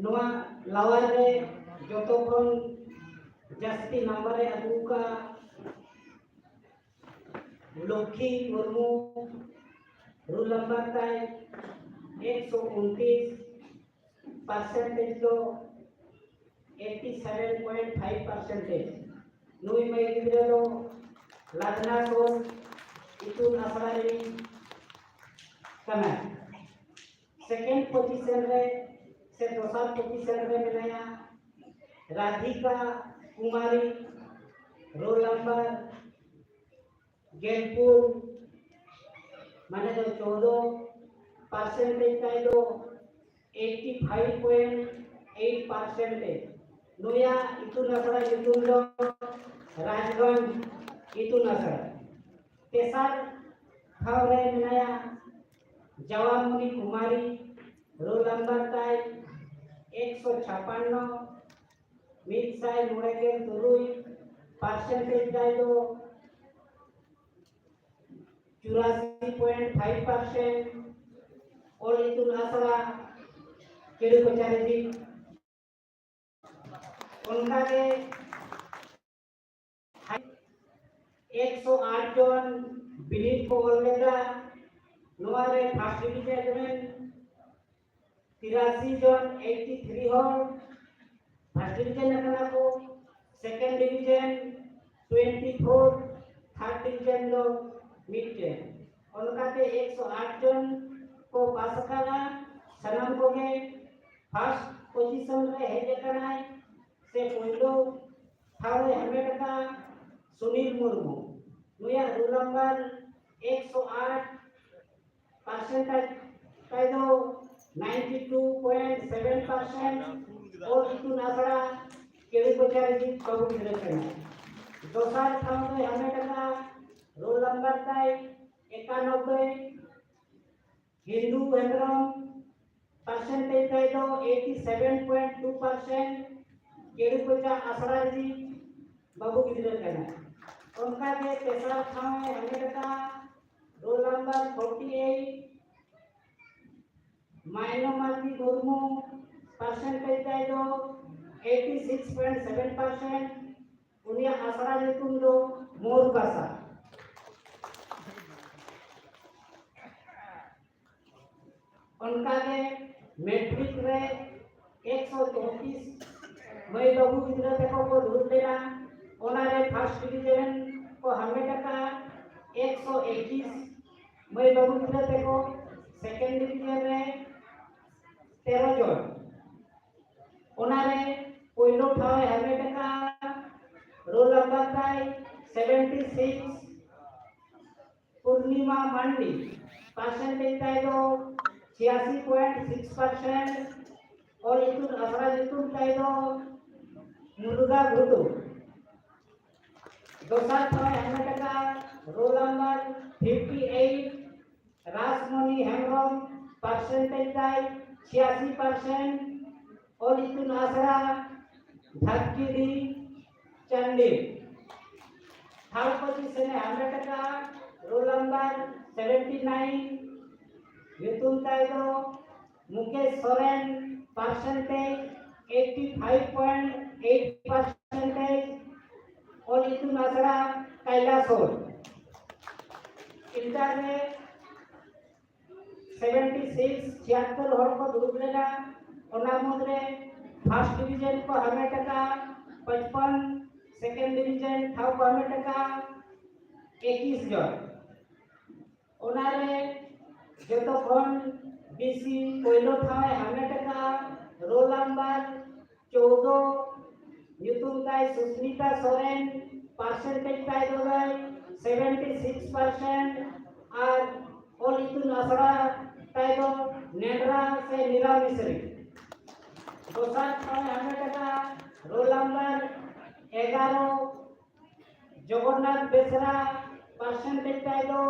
ᱱᱚᱣᱟ ᱞᱟᱣᱟᱨ ᱨᱮ ᱡᱚᱛᱚ ᱠᱷᱚᱱ ᱡᱟᱹᱥᱛᱤ ᱱᱟᱢᱵᱟᱨ ᱮ ᱟᱹᱜᱩ ᱟᱠᱟᱫᱼᱟ ᱞᱚᱠᱠᱷᱤ ᱢᱩᱨᱢᱩ, ᱨᱳᱞ ᱱᱟᱢᱵᱟᱨ ᱛᱟᱭ ᱮᱠᱥᱚ ᱩᱱᱛᱤᱥ, ᱯᱟᱨᱥᱮᱱᱴᱮᱡᱽ ᱫᱚ eighty seven point five percentage. ᱱᱩᱭ ᱢᱟᱹᱭ ᱜᱤᱫᱽᱨᱟᱹ ᱫᱚ ᱞᱟᱫᱱᱟ ᱥᱩᱨ ᱤᱛᱩᱱ ᱟᱥᱲᱟ ᱨᱤᱱᱤᱡ ᱠᱟᱱᱟᱭ᱾ Second position ᱨᱮ ᱥᱮ ᱫᱚᱥᱟᱨ position ᱨᱮ ᱢᱮᱱᱟᱭᱟ ᱨᱟᱫᱷᱤᱠᱟ ᱠᱩᱢᱟᱨᱤ, roll number ᱜᱮᱞᱯᱩᱱ, ᱢᱟᱱᱮ ᱫᱚ ᱪᱳᱫᱚ, percentage ᱛᱟᱭ ᱫᱚ eighty five point eight percentage᱾ ᱱᱩᱭᱟᱜ ᱤᱛᱩᱱ ᱟᱥᱲᱟ ᱧᱩᱛᱩᱢ ᱫᱚ ᱨᱟᱡᱽᱜᱚᱸᱡᱽ ᱤᱛᱩᱱ ᱟᱥᱲᱟ᱾ ᱛᱮᱥᱟᱨ ᱴᱷᱟᱶ ᱨᱮ ᱢᱮᱱᱟᱭᱟ ᱡᱟᱣᱟᱢᱩᱱᱤ ᱠᱩᱢᱟᱨᱤ, roll number ᱛᱟᱭ ᱮᱠᱥᱚ ᱪᱷᱟᱯᱟᱱᱱᱚ, ᱢᱤᱫ ᱥᱟᱭ ᱢᱚᱬᱮ ᱜᱮᱞ ᱛᱩᱨᱩᱭ, percentage ᱛᱟᱭ ᱫᱚ ᱪᱩᱨᱟᱥᱤ point five percent᱾ ᱚᱞ ᱤᱛᱩᱱ ᱟᱥᱲᱟ ᱠᱮᱲᱩ ᱠᱚᱪᱟᱨᱤ ᱡᱤ᱾ ᱚᱱᱠᱟᱜᱮ ᱮᱠᱥᱚ ᱟᱴ ᱡᱚᱱ ᱵᱤᱱᱤᱰ ᱠᱚ ᱚᱞ ᱞᱮᱫᱟ᱾ ᱱᱚᱣᱟ ᱨᱮ first division ᱨᱮᱱ ᱛᱤᱨᱟᱥᱤ ᱡᱚᱱ, eighty three ᱦᱚᱲ first division ᱟᱠᱟᱱᱟ ᱠᱚ, second division twenty four, third division ᱫᱚ ᱢᱤᱫᱴᱮᱱ᱾ ᱚᱱᱠᱟᱛᱮ ᱮᱠᱥᱚ ᱟᱴ ᱡᱚᱱ ᱠᱚ ᱯᱟᱥ ᱟᱠᱟᱱᱟ᱾ ᱥᱟᱱᱟᱢ ᱠᱚᱜᱮ first position ᱨᱮ ᱦᱮᱡ ᱟᱠᱟᱱᱟᱭ ᱥᱮ ᱯᱳᱭᱞᱳ ᱴᱷᱟᱶ ᱮ ᱦᱟᱢᱮᱴ ᱟᱠᱟᱫ ᱥᱩᱱᱤᱞ ᱢᱩᱨᱢᱩ᱾ ᱱᱩᱭᱟᱜ roll number ᱮᱠᱥᱚ ᱟᱴ, percentage ᱛᱟᱭ ᱫᱚ ninety two point seven percent᱾ ᱚᱞ ᱤᱛᱩᱱ ᱟᱥᱲᱟ ᱠᱮᱲᱩ ᱠᱚᱪᱟᱨᱤ ᱡᱤ ᱵᱟᱹᱵᱩ ᱜᱤᱫᱽᱨᱟᱹ ᱠᱟᱱᱟᱭ᱾ ᱫᱚᱥᱟᱨ ᱴᱷᱟᱶ ᱫᱚᱭ ᱦᱟᱢᱮᱴ ᱟᱠᱟᱫᱼᱟ, roll number ᱛᱟᱭ ᱮᱠᱟᱱᱚᱵᱵᱳᱭ, ᱦᱤᱱᱫᱩ ᱦᱮᱢᱵᱨᱚᱢ, percentage ᱛᱟᱭ ᱫᱚ eighty seven point two percent᱾ ᱠᱮᱲᱩ ᱠᱚᱪᱟ ᱟᱥᱲᱟ ᱨᱤᱱᱤᱡ ᱵᱟᱹᱵᱩ ᱜᱤᱫᱽᱨᱟᱹ ᱠᱟᱱᱟᱭ᱾ ᱚᱱᱠᱟᱜᱮ ᱛᱮᱥᱟᱨ ᱴᱷᱟᱶ ᱮ ᱦᱟᱢᱮᱴ ᱟᱠᱟᱫᱼᱟ, roll number forty eight, ᱢᱟᱭᱱᱚᱢᱟᱛᱤ Murmu, percentage ᱛᱟᱭ ᱫᱚ eighty six point seven percent᱾ ᱩᱱᱤᱭᱟᱜ ᱟᱥᱲᱟ ᱧᱩᱛᱩᱢ ᱫᱚ ᱢᱳᱨᱵᱟᱥᱟ᱾ ᱚᱱᱠᱟᱜᱮ ᱢᱮᱴᱨᱤᱠ ᱨᱮ ᱮᱠᱥᱚ ᱪᱳᱣᱛᱨᱤᱥ ᱢᱟᱹᱭ ᱵᱟᱹᱵᱩ ᱜᱤᱫᱽᱨᱟᱹ ᱛᱟᱠᱚ ᱠᱚ ᱫᱩᱲᱩᱵ ᱞᱮᱱᱟ, ᱚᱱᱟᱨᱮ ᱯᱷᱟᱨᱥᱴ ᱰᱤᱵᱤᱡᱚᱱ ᱠᱚ ᱦᱟᱢᱮᱴ ᱟᱠᱟᱫᱼᱟ ᱮᱠᱥᱚ ᱮᱠᱤᱥ ᱢᱟᱹᱭ ᱵᱟᱹᱵᱩ ᱜᱤᱫᱽᱨᱟᱹ ᱛᱟᱠᱚ, ᱥᱮᱠᱮᱱᱰ ᱰᱤᱵᱤᱡᱚᱱ ᱨᱮ ᱛᱮᱨᱚ ᱡᱚᱱ᱾ ᱚᱱᱟᱨᱮ ᱯᱳᱭᱞᱳ ᱴᱷᱟᱶ ᱮ ᱦᱟᱢᱮᱴ ᱟᱠᱟᱫᱼᱟ ᱨᱳᱞ ᱱᱟᱢᱵᱟᱨ ᱛᱟᱭ seventy six, Purnima Mandi, percentage ᱛᱟᱭ ᱫᱚ ᱪᱷᱤᱭᱟᱥᱤ ᱯᱚᱭᱮᱱᱴ ᱥᱤᱠᱥ ᱯᱟᱨᱥᱮᱱᱴ, ᱚᱞ ᱤᱛᱩᱱ ᱟᱥᱲᱟ ᱧᱩᱛᱩᱢ ᱛᱟᱭ ᱫᱚ ᱢᱩᱨᱜᱟ ᱜᱷᱩᱴᱩ᱾ ᱫᱚᱥᱟᱨ ᱴᱷᱟᱶ ᱮ ᱦᱟᱢᱮᱴ ᱟᱠᱟᱫᱼᱟ roll number fifty eight, Rashmoni Hembrom, percentage ᱛᱟᱭ ᱪᱷᱤᱭᱟᱥᱤ ᱯᱟᱨᱥᱮᱱᱴ, ᱚᱞ ᱤᱛᱩᱱ ᱟᱥᱲᱟ ᱫᱷᱟᱠᱤᱰᱤ ᱪᱟᱱᱰᱤᱞ᱾ ᱛᱷᱟᱨᱰ ᱯᱚᱡᱤᱥᱚᱱ ᱮ ᱦᱟᱢᱮᱴ ᱟᱠᱟᱫᱼᱟ ᱨᱳᱞ ᱱᱟᱢᱵᱟᱨ ᱥᱮᱵᱷᱮᱱᱴᱤ ᱱᱟᱭᱤᱱ, ᱧᱩᱛᱩᱢ ᱛᱟᱭ ᱫᱚ Mukesh Soren, percentage eighty five point eight percentage, ᱚᱞ ᱤᱛᱩᱱ ᱟᱥᱲᱟ ᱠᱟᱭᱞᱟᱥᱚᱨ᱾ ᱤᱱᱴᱟᱨ ᱨᱮ ᱥᱮᱵᱷᱮᱱᱴᱤ ᱥᱤᱠᱥ, ᱪᱷᱤᱭᱟᱛᱛᱳᱨ ᱦᱚᱲ ᱠᱚ ᱫᱩᱲᱩᱵ ᱞᱮᱱᱟ᱾ ᱚᱱᱟ ᱢᱩᱫᱽᱨᱮ ᱯᱷᱟᱨᱥᱴ ᱰᱤᱵᱤᱡᱚᱱ ᱠᱚ ᱦᱟᱢᱮᱴ ᱟᱠᱟᱫᱼᱟ ᱯᱟᱸᱪᱯᱚᱱ, ᱥᱮᱠᱮᱱᱰ ᱰᱤᱵᱤᱡᱚᱱ ᱴᱷᱟᱶ ᱠᱚ ᱦᱟᱢᱮᱴ ᱟᱠᱟᱫᱼᱟ ᱮᱠᱤᱥ ᱡᱚᱱ᱾ ᱚᱱᱟᱨᱮ ᱡᱚᱛᱚ ᱠᱷᱚᱱ ᱵᱮᱥᱤ ᱯᱳᱭᱞᱳ ᱴᱷᱟᱶ ᱮ ᱦᱟᱢᱮᱴ ᱟᱠᱟᱫᱼᱟ ᱨᱳᱞ ᱱᱟᱢᱵᱟᱨ ᱪᱳᱫᱚ, ᱧᱩᱛᱩᱢ ᱛᱟᱭ ᱥᱩᱥᱢᱤᱛᱟ ᱥᱚᱨᱮᱱ, ᱯᱟᱨᱥᱮᱱᱴᱮᱡᱽ ᱛᱟᱭ ᱫᱚ ᱥᱮᱵᱷᱮᱱᱴᱤ ᱥᱤᱠᱥ ᱯᱟᱨᱥᱮᱱᱴ, ᱟᱨ ᱚᱞ ᱤᱛᱩᱱ ᱟᱥᱲᱟ ᱛᱟᱭ ᱫᱚ ᱱᱮᱰᱨᱟ ᱥᱮ ᱱᱤᱨᱟ ᱢᱤᱥᱨᱤ᱾ ᱫᱚᱥᱟᱨ ᱴᱷᱟᱶ ᱮ ᱦᱟᱢᱮᱴ ᱟᱠᱟᱫᱼᱟ ᱨᱳᱞ ᱱᱟᱢᱵᱟᱨ ᱮᱜᱟᱨᱚ, ᱡᱚᱜᱚᱱᱱᱟᱛᱷ ᱵᱮᱥᱨᱟ, ᱯᱟᱨᱥᱮᱱᱴᱮᱡᱽ ᱛᱟᱭ ᱫᱚ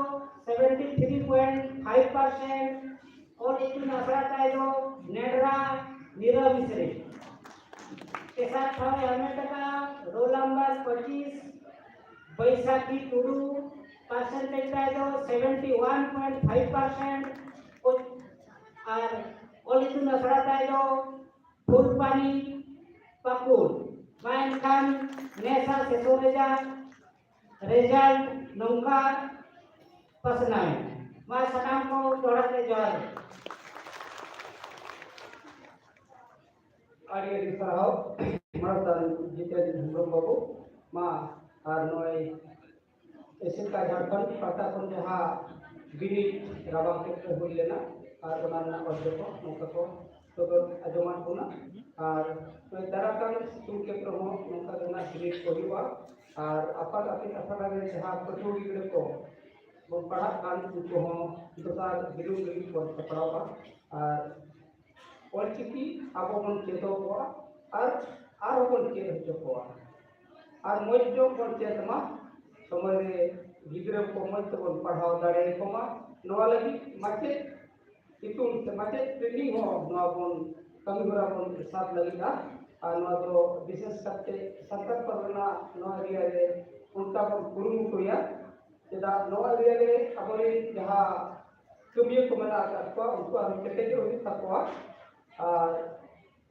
seventy three point five percent, ᱚᱞ ᱤᱛᱩᱱ ᱟᱥᱲᱟ ᱛᱟᱭ ᱫᱚ ᱱᱮᱰᱨᱟ ᱱᱤᱨᱟ ᱢᱤᱥᱨᱤ᱾ ᱛᱮᱥᱟᱨ ᱴᱷᱟᱶ ᱮ ᱦᱟᱢᱮᱴ ᱟᱠᱟᱫᱼᱟ ᱨᱳᱞ ᱱᱟᱢᱵᱟᱨ ᱯᱚᱸᱪᱤᱥ, ᱵᱟᱹᱭᱥᱟᱠᱷᱤ ᱴᱩᱰᱩ, ᱯᱟᱨᱥᱮᱱᱴᱮᱡᱽ ᱛᱟᱭ ᱫᱚ seventy one point five percent, ᱟᱨ ᱚᱞ ᱤᱛᱩᱱ ᱟᱥᱲᱟ ᱛᱟᱭ ᱫᱚ ᱯᱷᱩᱞᱯᱟᱱᱤ ᱯᱟᱹᱠᱩᱲ᱾ ᱢᱟ ᱮᱱᱠᱷᱟᱱ ᱱᱮᱥᱟᱜ ᱥᱮᱥᱚ ᱨᱮᱭᱟᱜ ᱨᱮᱡᱟᱞᱴ ᱱᱚᱝᱠᱟ ᱯᱟᱥᱱᱟᱣ ᱮᱱᱟ᱾ ᱢᱟ ᱥᱟᱱᱟᱢ ᱠᱚ ᱫᱚᱦᱲᱟ ᱛᱮ ᱡᱚᱦᱟᱨ᱾ ᱟᱹᱰᱤ ᱟᱹᱰᱤ ᱥᱟᱨᱦᱟᱣ᱾ ᱢᱟᱨᱟᱝ ᱡᱤᱛᱮᱱ ᱦᱮᱢᱵᱨᱚᱢ ᱵᱟᱵᱩ ᱢᱟ ᱟᱨ ᱱᱚᱜᱼᱚᱭ ᱮᱥᱮᱠᱟ ᱡᱷᱟᱲᱠᱷᱚᱸᱰ ᱯᱟᱦᱴᱟ ᱠᱷᱚᱱ ᱡᱟᱦᱟᱸ ᱵᱤᱱᱤᱰ ᱨᱟᱵᱟᱝ ᱠᱷᱮᱛᱨᱮ ᱦᱩᱭ ᱞᱮᱱᱟ ᱟᱨ ᱚᱱᱟ ᱨᱮᱱᱟᱜ ᱚᱨᱡᱚ ᱠᱚ ᱱᱚᱝᱠᱟ ᱠᱚ ᱥᱚᱫᱚᱨ ᱟᱸᱡᱚᱢᱟᱫ ᱵᱚᱱᱟ᱾ ᱟᱨ ᱱᱚᱜᱼᱚᱭ ᱫᱟᱨᱟᱭ ᱠᱟᱱ ᱥᱤᱛᱩᱝ ᱠᱷᱮᱛᱨᱮ ᱦᱚᱸ ᱱᱚᱝᱠᱟ ᱜᱮ ᱱᱟᱜ ᱵᱤᱱᱤᱰ ᱠᱚ ᱦᱩᱭᱩᱜᱼᱟ᱾ ᱟᱨ ᱟᱯᱟᱱ ᱟᱹᱯᱤᱱ ᱟᱥᱲᱟ ᱨᱮ ᱡᱟᱦᱟᱸ ᱯᱟᱹᱴᱷᱩᱣᱟᱹ ᱜᱤᱫᱽᱨᱟᱹ ᱠᱚ ᱵᱚᱱ ᱯᱟᱲᱦᱟᱜ ᱠᱟᱱ ᱩᱱᱠᱩ ᱦᱚᱸ ᱫᱚᱥᱟᱨ ᱵᱤᱞᱚᱢ ᱞᱟᱹᱜᱤᱫ ᱵᱚᱱ ᱥᱟᱯᱲᱟᱣᱟ᱾ ᱟᱨ ᱚᱞᱪᱤᱠᱤ ᱟᱵᱚ ᱵᱚᱱ ᱪᱮᱫᱚᱜᱚᱜᱼᱟ ᱟᱨ ᱟᱨᱦᱚᱸ ᱵᱚᱱ ᱪᱮᱫ ᱦᱚᱪᱚ ᱠᱚᱣᱟ᱾ ᱟᱨ ᱢᱚᱡᱽ ᱧᱚᱜ ᱵᱚᱱ ᱪᱮᱫ ᱢᱟ, ᱥᱚᱢᱚᱭ ᱨᱮ ᱜᱤᱫᱽᱨᱟᱹ ᱠᱚ ᱢᱚᱡᱽ ᱛᱮᱵᱚᱱ ᱯᱟᱲᱦᱟᱣ ᱫᱟᱲᱮᱭᱟᱠᱚ ᱢᱟ᱾ ᱱᱚᱣᱟ ᱞᱟᱹᱜᱤᱫ ᱢᱟᱪᱮᱫ ᱤᱛᱩᱱ ᱥᱮ ᱢᱟᱪᱮᱫ ᱴᱨᱮᱱᱤᱝ ᱦᱚᱸ ᱱᱚᱣᱟ ᱵᱚᱱ ᱠᱟᱹᱢᱤ ᱦᱚᱨᱟ ᱵᱚᱱ ᱥᱟᱵ ᱞᱟᱹᱜᱤᱫᱼᱟ᱾ ᱟᱨ ᱱᱚᱣᱟ ᱫᱚ ᱵᱤᱥᱮᱥ ᱠᱟᱛᱮ ᱥᱟᱱᱛᱟᱲ ᱯᱟᱨᱜᱟᱱᱟ ᱱᱚᱣᱟ ᱮᱨᱤᱭᱟ ᱨᱮ ᱚᱱᱠᱟ ᱵᱚᱱ ᱠᱩᱨᱩᱢᱩᱴᱩᱭᱟ᱾ ᱪᱮᱫᱟᱜ ᱱᱚᱣᱟ ᱮᱨᱤᱭᱟ ᱨᱮ ᱟᱵᱚᱨᱮᱱ ᱡᱟᱦᱟᱸ ᱠᱟᱹᱢᱤᱭᱟᱹ ᱠᱚ ᱢᱮᱱᱟᱜ ᱟᱠᱟᱫ ᱠᱚᱣᱟ, ᱩᱱᱠᱩ ᱟᱨᱦᱚᱸ ᱠᱮᱴᱮᱡᱚᱜ ᱦᱩᱭᱩᱜ ᱛᱟᱠᱚᱣᱟ᱾ ᱟᱨ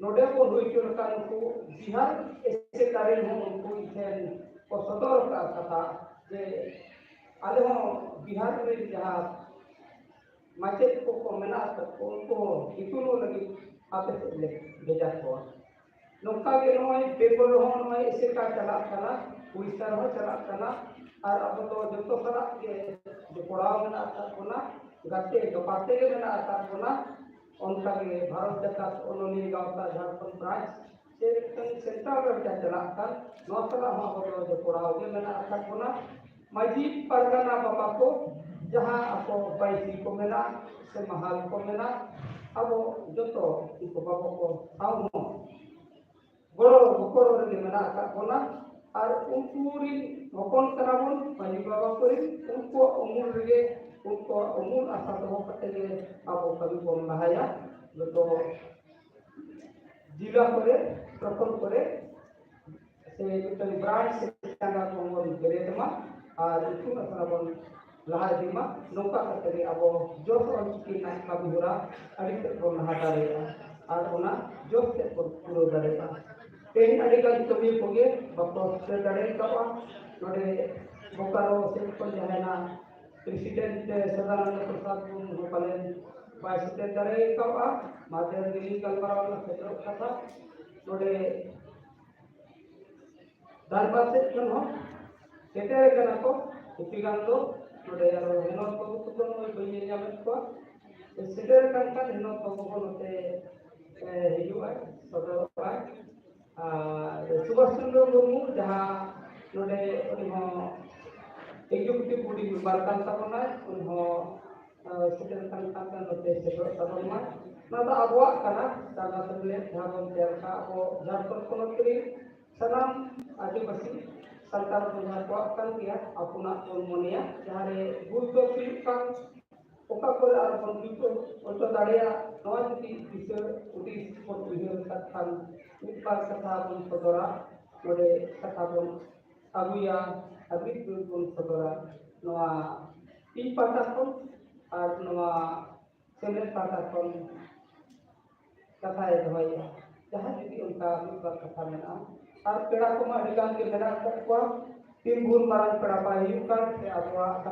ᱱᱚᱰᱮ ᱵᱚᱱ ᱦᱩᱭ ᱦᱚᱪᱚ ᱞᱮᱠᱷᱟᱱ ᱱᱩᱠᱩ ᱵᱤᱦᱟᱨ ᱮᱥᱮᱠᱟ ᱨᱮᱱ ᱦᱚᱸ ᱩᱱᱠᱩ ᱴᱷᱮᱱ ᱠᱚ ᱥᱚᱫᱚᱨ ᱟᱠᱟᱫ ᱠᱟᱛᱷᱟ ᱡᱮ ᱟᱞᱮ ᱦᱚᱸ ᱵᱤᱦᱟᱨ ᱨᱮᱱ ᱡᱟᱦᱟᱸ ᱢᱟᱪᱮᱫ ᱠᱚᱠᱚ ᱢᱮᱱᱟᱜ ᱟᱠᱟᱫ ᱠᱚ, ᱩᱱᱠᱩ ᱦᱚᱸ ᱤᱛᱩᱱᱚᱜ ᱞᱟᱹᱜᱤᱫ ᱟᱯᱮ ᱥᱮᱫ ᱞᱮ ᱵᱷᱮᱡᱟ ᱠᱚᱣᱟ᱾ ᱱᱚᱝᱠᱟ ᱜᱮ ᱱᱚᱜᱼᱚᱭ ᱵᱮᱝᱜᱚᱞ ᱨᱮᱦᱚᱸ ᱱᱚᱜᱼᱚᱭ ᱮᱥᱮᱠᱟ ᱪᱟᱞᱟᱜ ᱠᱟᱱᱟ, ᱩᱲᱤᱥᱥᱟ ᱨᱮᱦᱚᱸ ᱪᱟᱞᱟᱜ ᱠᱟᱱᱟ᱾ ᱟᱨ ᱟᱵᱚ ᱫᱚ ᱡᱚᱛᱚ ᱥᱟᱞᱟᱜ ᱜᱮ ᱡᱚᱯᱲᱟᱣ ᱢᱮᱱᱟᱜ ᱟᱠᱟᱫ ᱵᱚᱱᱟ, ᱜᱟᱛᱮ ᱜᱟᱯᱟᱛᱮ ᱜᱮ ᱢᱮᱱᱟᱜ ᱟᱠᱟᱫ ᱵᱚᱱᱟ᱾ ᱚᱱᱠᱟ ᱜᱮ ᱵᱷᱟᱨᱚᱛ ᱡᱟᱠᱟᱛ ᱚᱱᱚᱞᱤᱭᱟᱹ ᱜᱟᱶᱛᱟ ᱡᱷᱟᱲᱠᱷᱚᱸᱰ ᱵᱨᱟᱧᱪ ᱥᱮ ᱢᱤᱫᱴᱟᱝ ᱥᱮᱱᱴᱨᱟᱞ ᱨᱮ ᱢᱤᱫᱴᱟᱝ ᱪᱟᱞᱟᱜ ᱠᱟᱱ, ᱱᱚᱣᱟ ᱥᱟᱞᱟᱜ ᱦᱚᱸ ᱟᱵᱚ ᱫᱚ ᱡᱚᱯᱲᱟᱣ ᱜᱮ ᱢᱮᱱᱟᱜ ᱟᱠᱟᱫ ᱵᱚᱱᱟ᱾ ᱢᱟᱹᱡᱷᱤ ᱯᱟᱨᱜᱟᱱᱟ ᱵᱟᱵᱟ ᱠᱚ ᱡᱟᱦᱟᱸ ᱟᱠᱚ ᱵᱟᱭᱥᱤ ᱠᱚ ᱢᱮᱱᱟᱜ ᱥᱮ ᱢᱟᱦᱟᱞ ᱠᱚ ᱢᱮᱱᱟᱜ, ᱟᱵᱚ ᱡᱚᱛᱚ ᱩᱱᱠᱩ ᱵᱟᱵᱟ ᱠᱚ ᱥᱟᱶ ᱦᱚᱸ ᱜᱚᱲᱚ ᱜᱚᱯᱚᱲᱚ ᱨᱮᱜᱮ ᱢᱮᱱᱟᱜ ᱟᱠᱟᱫ ᱵᱚᱱᱟ᱾ ᱟᱨ ᱩᱱᱠᱩ ᱨᱤᱱ ᱦᱚᱯᱚᱱ ᱠᱟᱱᱟ ᱵᱚᱱ, ᱢᱟᱹᱡᱷᱤ ᱵᱟᱵᱟ ᱠᱚᱨᱮᱱ, ᱩᱱᱠᱩᱣᱟᱜ ᱩᱢᱩᱞ ᱨᱮᱜᱮ, ᱩᱱᱠᱩᱣᱟᱜ ᱩᱢᱩᱞ ᱟᱥᱟ ᱫᱚᱦᱚ ᱠᱟᱛᱮ ᱜᱮ ᱟᱵᱚ ᱠᱟᱹᱢᱤ ᱵᱚᱱ ᱞᱟᱦᱟᱭᱟ᱾ ᱡᱚᱛᱚ ᱡᱤᱞᱟ ᱠᱚᱨᱮ, ᱯᱨᱚᱠᱷᱚᱸᱰ ᱠᱚᱨᱮ ᱥᱮ ᱢᱤᱫᱴᱟᱝ ᱵᱨᱟᱧᱪ ᱥᱮ ᱪᱟᱸᱜᱟ ᱠᱚ ᱵᱚᱱ ᱵᱮᱨᱮᱫ ᱢᱟ ᱟᱨ ᱤᱛᱩᱱ ᱟᱥᱲᱟ ᱵᱚᱱ ᱞᱟᱦᱟ ᱤᱫᱤ ᱢᱟ᱾ ᱱᱚᱝᱠᱟ ᱠᱟᱛᱮ ᱜᱮ ᱟᱵᱚ ᱡᱚᱥ ᱚᱞᱪᱤᱠᱤ ᱨᱮᱱᱟᱜ ᱠᱟᱹᱢᱤ ᱦᱚᱨᱟ ᱟᱹᱰᱤ ᱛᱮᱫ ᱵᱚᱱ ᱞᱟᱦᱟ ᱫᱟᱲᱮᱭᱟᱜᱼᱟ ᱟᱨ ᱚᱱᱟ ᱡᱚᱥ ᱛᱮᱫ ᱵᱚᱱ ᱯᱩᱨᱟᱹᱣ ᱫᱟᱲᱮᱭᱟᱜᱼᱟ᱾ ᱛᱮᱦᱮᱧ ᱟᱹᱰᱤ ᱜᱟᱱ ᱠᱟᱹᱢᱤᱭᱟᱹ ᱠᱚᱜᱮ ᱵᱟᱠᱚ ᱥᱮᱴᱮᱨ ᱫᱟᱲᱮ ᱠᱟᱣᱟ᱾ ᱱᱚᱰᱮ ᱵᱳᱠᱟᱨᱳ ᱥᱮᱫ ᱠᱷᱚᱱ ᱡᱟᱦᱟᱸᱭ ᱱᱟᱜ ᱯᱨᱮᱥᱤᱰᱮᱱᱴ ᱥᱚᱫᱟᱱᱚᱱᱫᱚ ᱯᱨᱚᱥᱟᱫᱽ ᱢᱩᱨᱢᱩ ᱯᱟᱞᱮᱱ ᱵᱟᱭ ᱥᱮᱴᱮᱨ ᱫᱟᱲᱮ ᱠᱟᱣᱟ᱾ ᱢᱟᱫᱷᱮᱨ ᱫᱤᱱ ᱜᱟᱞᱢᱟᱨᱟᱣ ᱨᱮᱱᱟᱜ ᱥᱮᱴᱮᱨᱚᱜ ᱠᱟᱛᱷᱟ᱾ ᱱᱚᱰᱮ ᱫᱷᱟᱨᱵᱟᱥ ᱥᱮᱫ ᱠᱷᱚᱱ ᱦᱚᱸ ᱥᱮᱴᱮᱨ ᱟᱠᱟᱱᱟ ᱠᱚ᱾ ᱩᱛᱤ ᱜᱟᱱ ᱫᱚ ᱱᱚᱰᱮ ᱟᱨᱚ ᱦᱮᱱᱚᱛ ᱵᱟᱹᱵᱩ ᱛᱟᱠᱚ ᱱᱚᱜᱼᱚᱭ ᱵᱟᱹᱧ ᱧᱮᱞ ᱧᱟᱢᱮᱫ ᱠᱚᱣᱟ᱾ ᱥᱮᱴᱮᱨ ᱟᱠᱟᱱ ᱠᱷᱟᱱ ᱦᱮᱱᱚᱛ ᱵᱟᱹᱵᱩ ᱦᱚᱸ ᱱᱚᱛᱮ, ᱮ, ᱦᱤᱡᱩᱜᱼᱟᱭ, ᱥᱚᱫᱚᱨᱚᱜᱼᱟᱭ᱾ ᱟᱨ ᱥᱩᱵᱷᱟᱥ ᱪᱚᱱᱫᱨᱚ ᱢᱩᱨᱢᱩ, ᱡᱟᱦᱟᱸ ᱱᱚᱰᱮ ᱩᱱᱤ ᱦᱚᱸ executive body member ᱠᱟᱱ ᱛᱟᱵᱚᱱᱟᱭ, ᱩᱱᱤ ᱦᱚᱸ, ᱮ, ᱥᱮᱴᱮᱨ ᱟᱠᱟᱱ ᱠᱷᱟᱱ ᱱᱚᱛᱮ ᱥᱮᱴᱮᱨᱚᱜ ᱛᱟᱵᱚᱱ ᱢᱟ᱾ ᱱᱚᱣᱟ ᱫᱚ ᱟᱵᱚᱣᱟᱜ ᱠᱟᱱᱟ, ᱪᱟᱸᱜᱟ ᱥᱮᱢᱞᱮᱫ ᱡᱟᱦᱟᱸ ᱵᱚᱱ ᱛᱮᱭᱟᱨ ᱠᱟᱜᱼᱟ ᱟᱵᱚ ᱡᱷᱟᱲᱠᱷᱚᱸᱰ ᱯᱚᱱᱚᱛ ᱨᱮ᱾ ᱥᱟᱱᱟᱢ ᱟᱹᱫᱤᱵᱟᱹᱥᱤ ᱥᱟᱱᱛᱟᱲ ᱵᱚᱭᱦᱟ ᱠᱚᱣᱟᱜ ᱠᱟᱱ ᱜᱮᱭᱟ, ᱟᱯᱚᱱᱟᱜ ᱵᱚᱱ ᱢᱚᱱᱮᱭᱟ, ᱡᱟᱦᱟᱸ ᱨᱮ ᱵᱷᱩᱞ ᱛᱚ ᱦᱩᱭᱩᱜ ᱠᱟᱱ, ᱚᱠᱟ ᱠᱚᱨᱮ ᱟᱨ ᱵᱚᱱ ᱡᱩᱛ ᱦᱚᱪᱚ ᱫᱟᱲᱮᱭᱟᱜ, ᱱᱚᱣᱟ ᱡᱩᱫᱤ ᱫᱤᱥᱟᱹ ᱦᱩᱫᱤᱥ ᱵᱚᱱ ᱩᱭᱦᱟᱹᱨ ᱠᱟᱜ ᱠᱷᱟᱱ, ᱢᱤᱫ ᱵᱟᱨ ᱠᱟᱛᱷᱟ ᱵᱚᱱ ᱥᱚᱫᱚᱨᱟ, ᱱᱚᱰᱮ ᱠᱟᱛᱷᱟ ᱵᱚᱱ ᱟᱹᱜᱩᱭᱟ ᱟᱨ ᱢᱤᱫ ᱢᱤᱫ ᱵᱚᱱ ᱥᱚᱫᱚᱨᱟ᱾ ᱱᱚᱣᱟ ᱤᱧ ᱯᱟᱦᱴᱟ ᱠᱷᱚᱱ ᱟᱨ ᱱᱚᱣᱟ ᱥᱮᱢᱞᱮᱫ ᱯᱟᱦᱴᱟ ᱠᱷᱚᱱ ᱠᱟᱛᱷᱟᱭ ᱫᱚᱦᱚᱭᱟ᱾ ᱡᱟᱦᱟᱸ ᱡᱩᱫᱤ ᱚᱱᱠᱟ ᱢᱤᱫ ᱵᱟᱨ ᱠᱟᱛᱷᱟ ᱢᱮᱱᱟᱜᱼᱟ, ᱟᱨ ᱯᱮᱲᱟ ᱠᱚᱢᱟ ᱟᱹᱰᱤ ᱜᱟᱱ ᱜᱮ ᱢᱮᱱᱟᱜ ᱟᱠᱟᱫ ᱠᱚᱣᱟ, ᱛᱤᱱ ᱜᱩᱱ ᱢᱟᱨᱟᱝ ᱯᱮᱲᱟ ᱵᱟᱭ ᱦᱩᱭᱩᱜ ᱠᱟᱱ ᱥᱮ ᱟᱵᱚᱣᱟᱜ